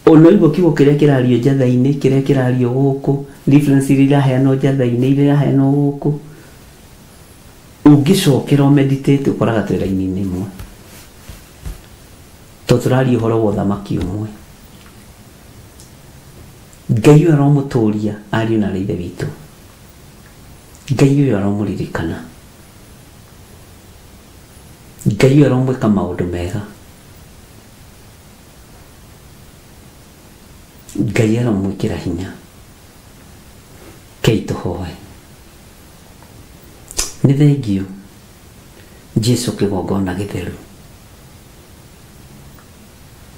Ona ũigua kiugo kĩrĩa kĩrario njatha-inĩ, kĩrĩa kĩrario gũkũ, reference iria iraheanwo njatha-inĩ, iria iraheanwo gũkũ, ũngĩcokera ũ meditate ũkoraga twĩ raini-inĩ ĩmwe. Tondũ tũraria ũhoro wa ũthamaki ũmwe. Ngai ũyũ aromũtũria ariũ na aarĩ a Ithe witũ. Ngai ũyũ aromũririkana. Ngai ũyũ aromwĩka maũndũ mega. Ngai aromwĩkĩra hinya. Kei tũhoe. Nĩ thengiũ Jesu kĩgongona gĩtheru.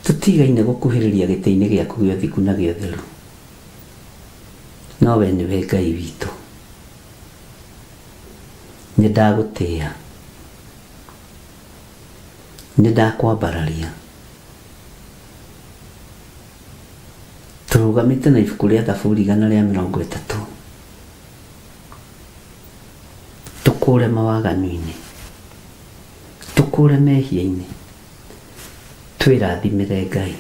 Tũtigaine gũkuhĩrĩria gĩtĩ-inĩ gĩaku gĩa ũthingu na gĩa ũtheru. No we nĩwe Ngai witũ. Nĩ ndagũtĩĩa. Nĩ ndakwambararia. Tũrũgamĩte na ibuku rĩa Thaburi 130. Tũkũũre mawaganu-inĩ. Tũkũũre mehia-inĩ. Twĩrathimĩre Ngai.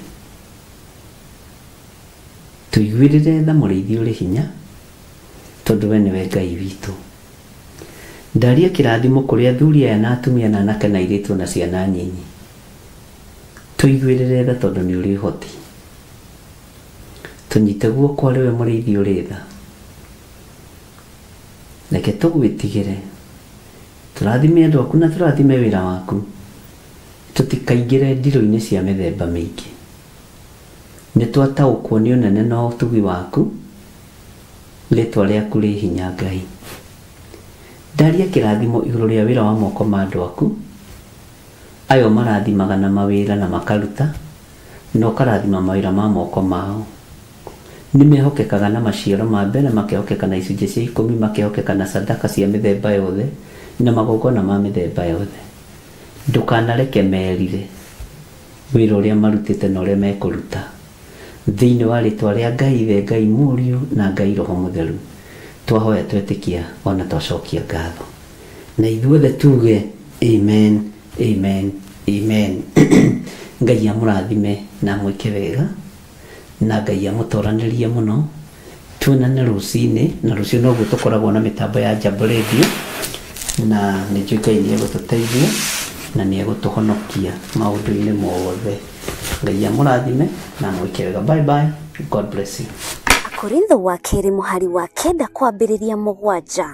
Tũiguĩrĩre tha mũrĩithi ũrĩ hinya, tondũ we nĩwe Ngai witũ. Ndaria kĩrathimo kũrĩ athuri aya na atumia na anake na airĩtu ona ciana nyinyi. Tũiguĩrĩre tha tondũ nĩ ũrĩ ũhoti. Tũnyite guoko arĩ we mũrĩithi ũrĩ tha. Reke tũgwĩtigĩre. Tũrathime andũ aku na tũrathime wĩra waku. Tũtikaingĩre ndirũ-inĩ cia mĩthemba mĩingĩ. Nĩ twataũkwo nĩ ũnene na ũtugi waku. Rĩtwa rĩaku rĩ hinya Ngai. Ndaria kĩrathimo igũrũ rĩa wĩra wa moko ma andũ aku, aya ũmarathimaga na mawĩra na makaruta, na ũkarathima mawĩra ma moko mao. Nĩ mehokekaga na maciaro ma mbere, makehokeka na icunjĩ cia ikũmi, makehokeka na sadaka cia mĩthemba yothe, na magongona ma mĩthemba yothe. Ndũkanareke merire wĩra ũrĩa marutĩte na ũrĩa mekũruta. Thĩinĩ wa rĩtwa rĩa Ngai Ithe, Ngai Mũriũ, na Ngai Roho Mũtheru, twahoya twetĩkia o na twacokia ngatho. Na ithuothe tuge amen, amen, amen. Ngai amũrathime na amwĩke wega, na Ngai amũtoranĩrie mũno. Tuonane rũcinĩ, na rũciũ noguo tũkoragwo na mĩtambo ya Jambo Radio, na nĩ njũĩ Ngai nĩ egũtũteithia na nĩ egũtũhonokia maũndũ-inĩ mothe. Ngai amũrathime na amwĩke wega. Bye bye. God bless you. Akorintho wa kerĩ mũhari wa kenda kwambĩrĩria mũgwanja.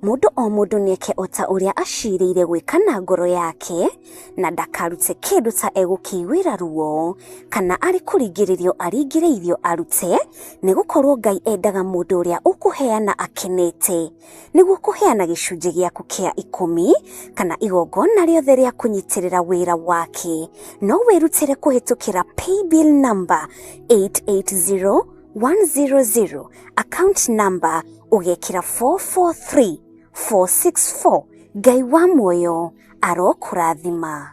Mũndũ o mũndũ nĩeke o ta ũrĩa acirĩire gwĩka na ngoro yake, na ndakarute kĩndũ ta egũkĩiguĩra ruo, kana arĩ kũringĩrĩrio aringĩrĩirio arute, nĩ gũkorwo Ngai endaga mũndũ ũrĩa ũkũheana akenete. Nĩguo kũheana gĩcunjĩ gĩaku kĩa ikũmi, kana igongona rĩothe rĩa kũnyitĩrĩra wĩra wake, no wĩrutĩre kũhĩtũkĩra paybill number 880100, account number ũgekĩra 443464. Ngai wa muoyo arokũrathima.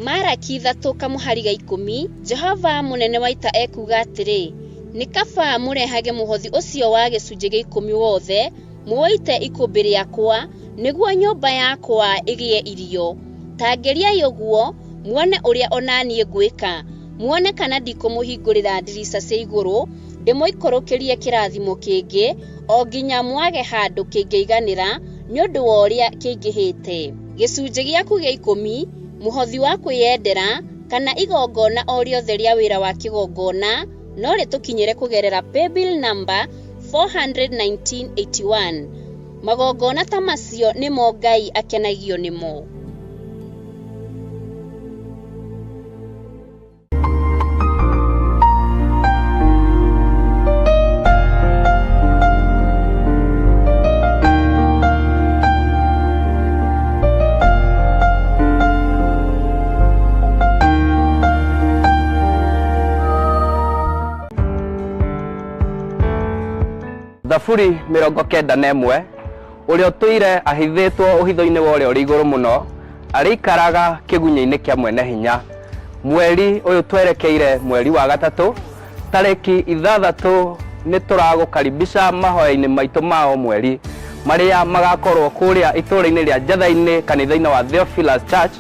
Maraki ithatũ kamũhari ga ikũmi, Jehova mũnene wa ita ekuuga atĩrĩ, nĩ kaba mũrehage mũhothi ũcio wa gĩcunjĩ gĩa ikũmi wothe, mũũite ikũmbĩ rĩakwa, nĩguo nyũmba yakwa ĩgĩe irio. Ta ngeriai ũguo, muone ũrĩa o na niĩ ngwĩka, muone kana ndikũmũhingũrĩra ndirica cia igũrũ, ndĩmũikũrũkĩrie kĩrathimo kĩngĩ, o nginya mwage handũ kĩngĩiganĩra nĩ ũndũ wa ũrĩa kĩingĩhĩte. Gĩcunjĩ gĩaku gĩa ikũmi, mũhothi wa kwĩyendera, kana igongona o rĩothe rĩa wĩra wa kĩgongona, no rĩtũkinyĩre kũgerera paybill number 41981. Magongona ta macio nĩmo Ngai akenagio nĩmo. Thaburi 91 ũrĩa ũtũire ahithĩtwo ũhitho-inĩ wa ũrĩa ũrĩ igũrũ mũno arĩikaraga kĩgunyĩ-inĩ kĩa mwene hinya. Mweri ũyũ twerekeire mweri wa gatatũ tarĩki ithathatũ nĩ tũragũkaribisha mahoya-inĩ maitũ ma o mweri marĩa magakorwo kũrĩa itũũra-inĩ rĩa Njatha-inĩ kanitha-inĩ wa Theophilus Church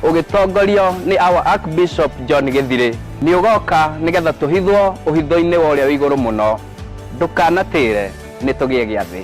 ũgĩtongorio nĩ our Archbishop John Gĩthirĩ. Nĩ ũgoka nĩgetha tũhithwo ũhitho-inĩ wa ũrĩa wĩ igũrũ mũno. Ndũkanatĩre, nĩ tũgĩe gĩathĩ.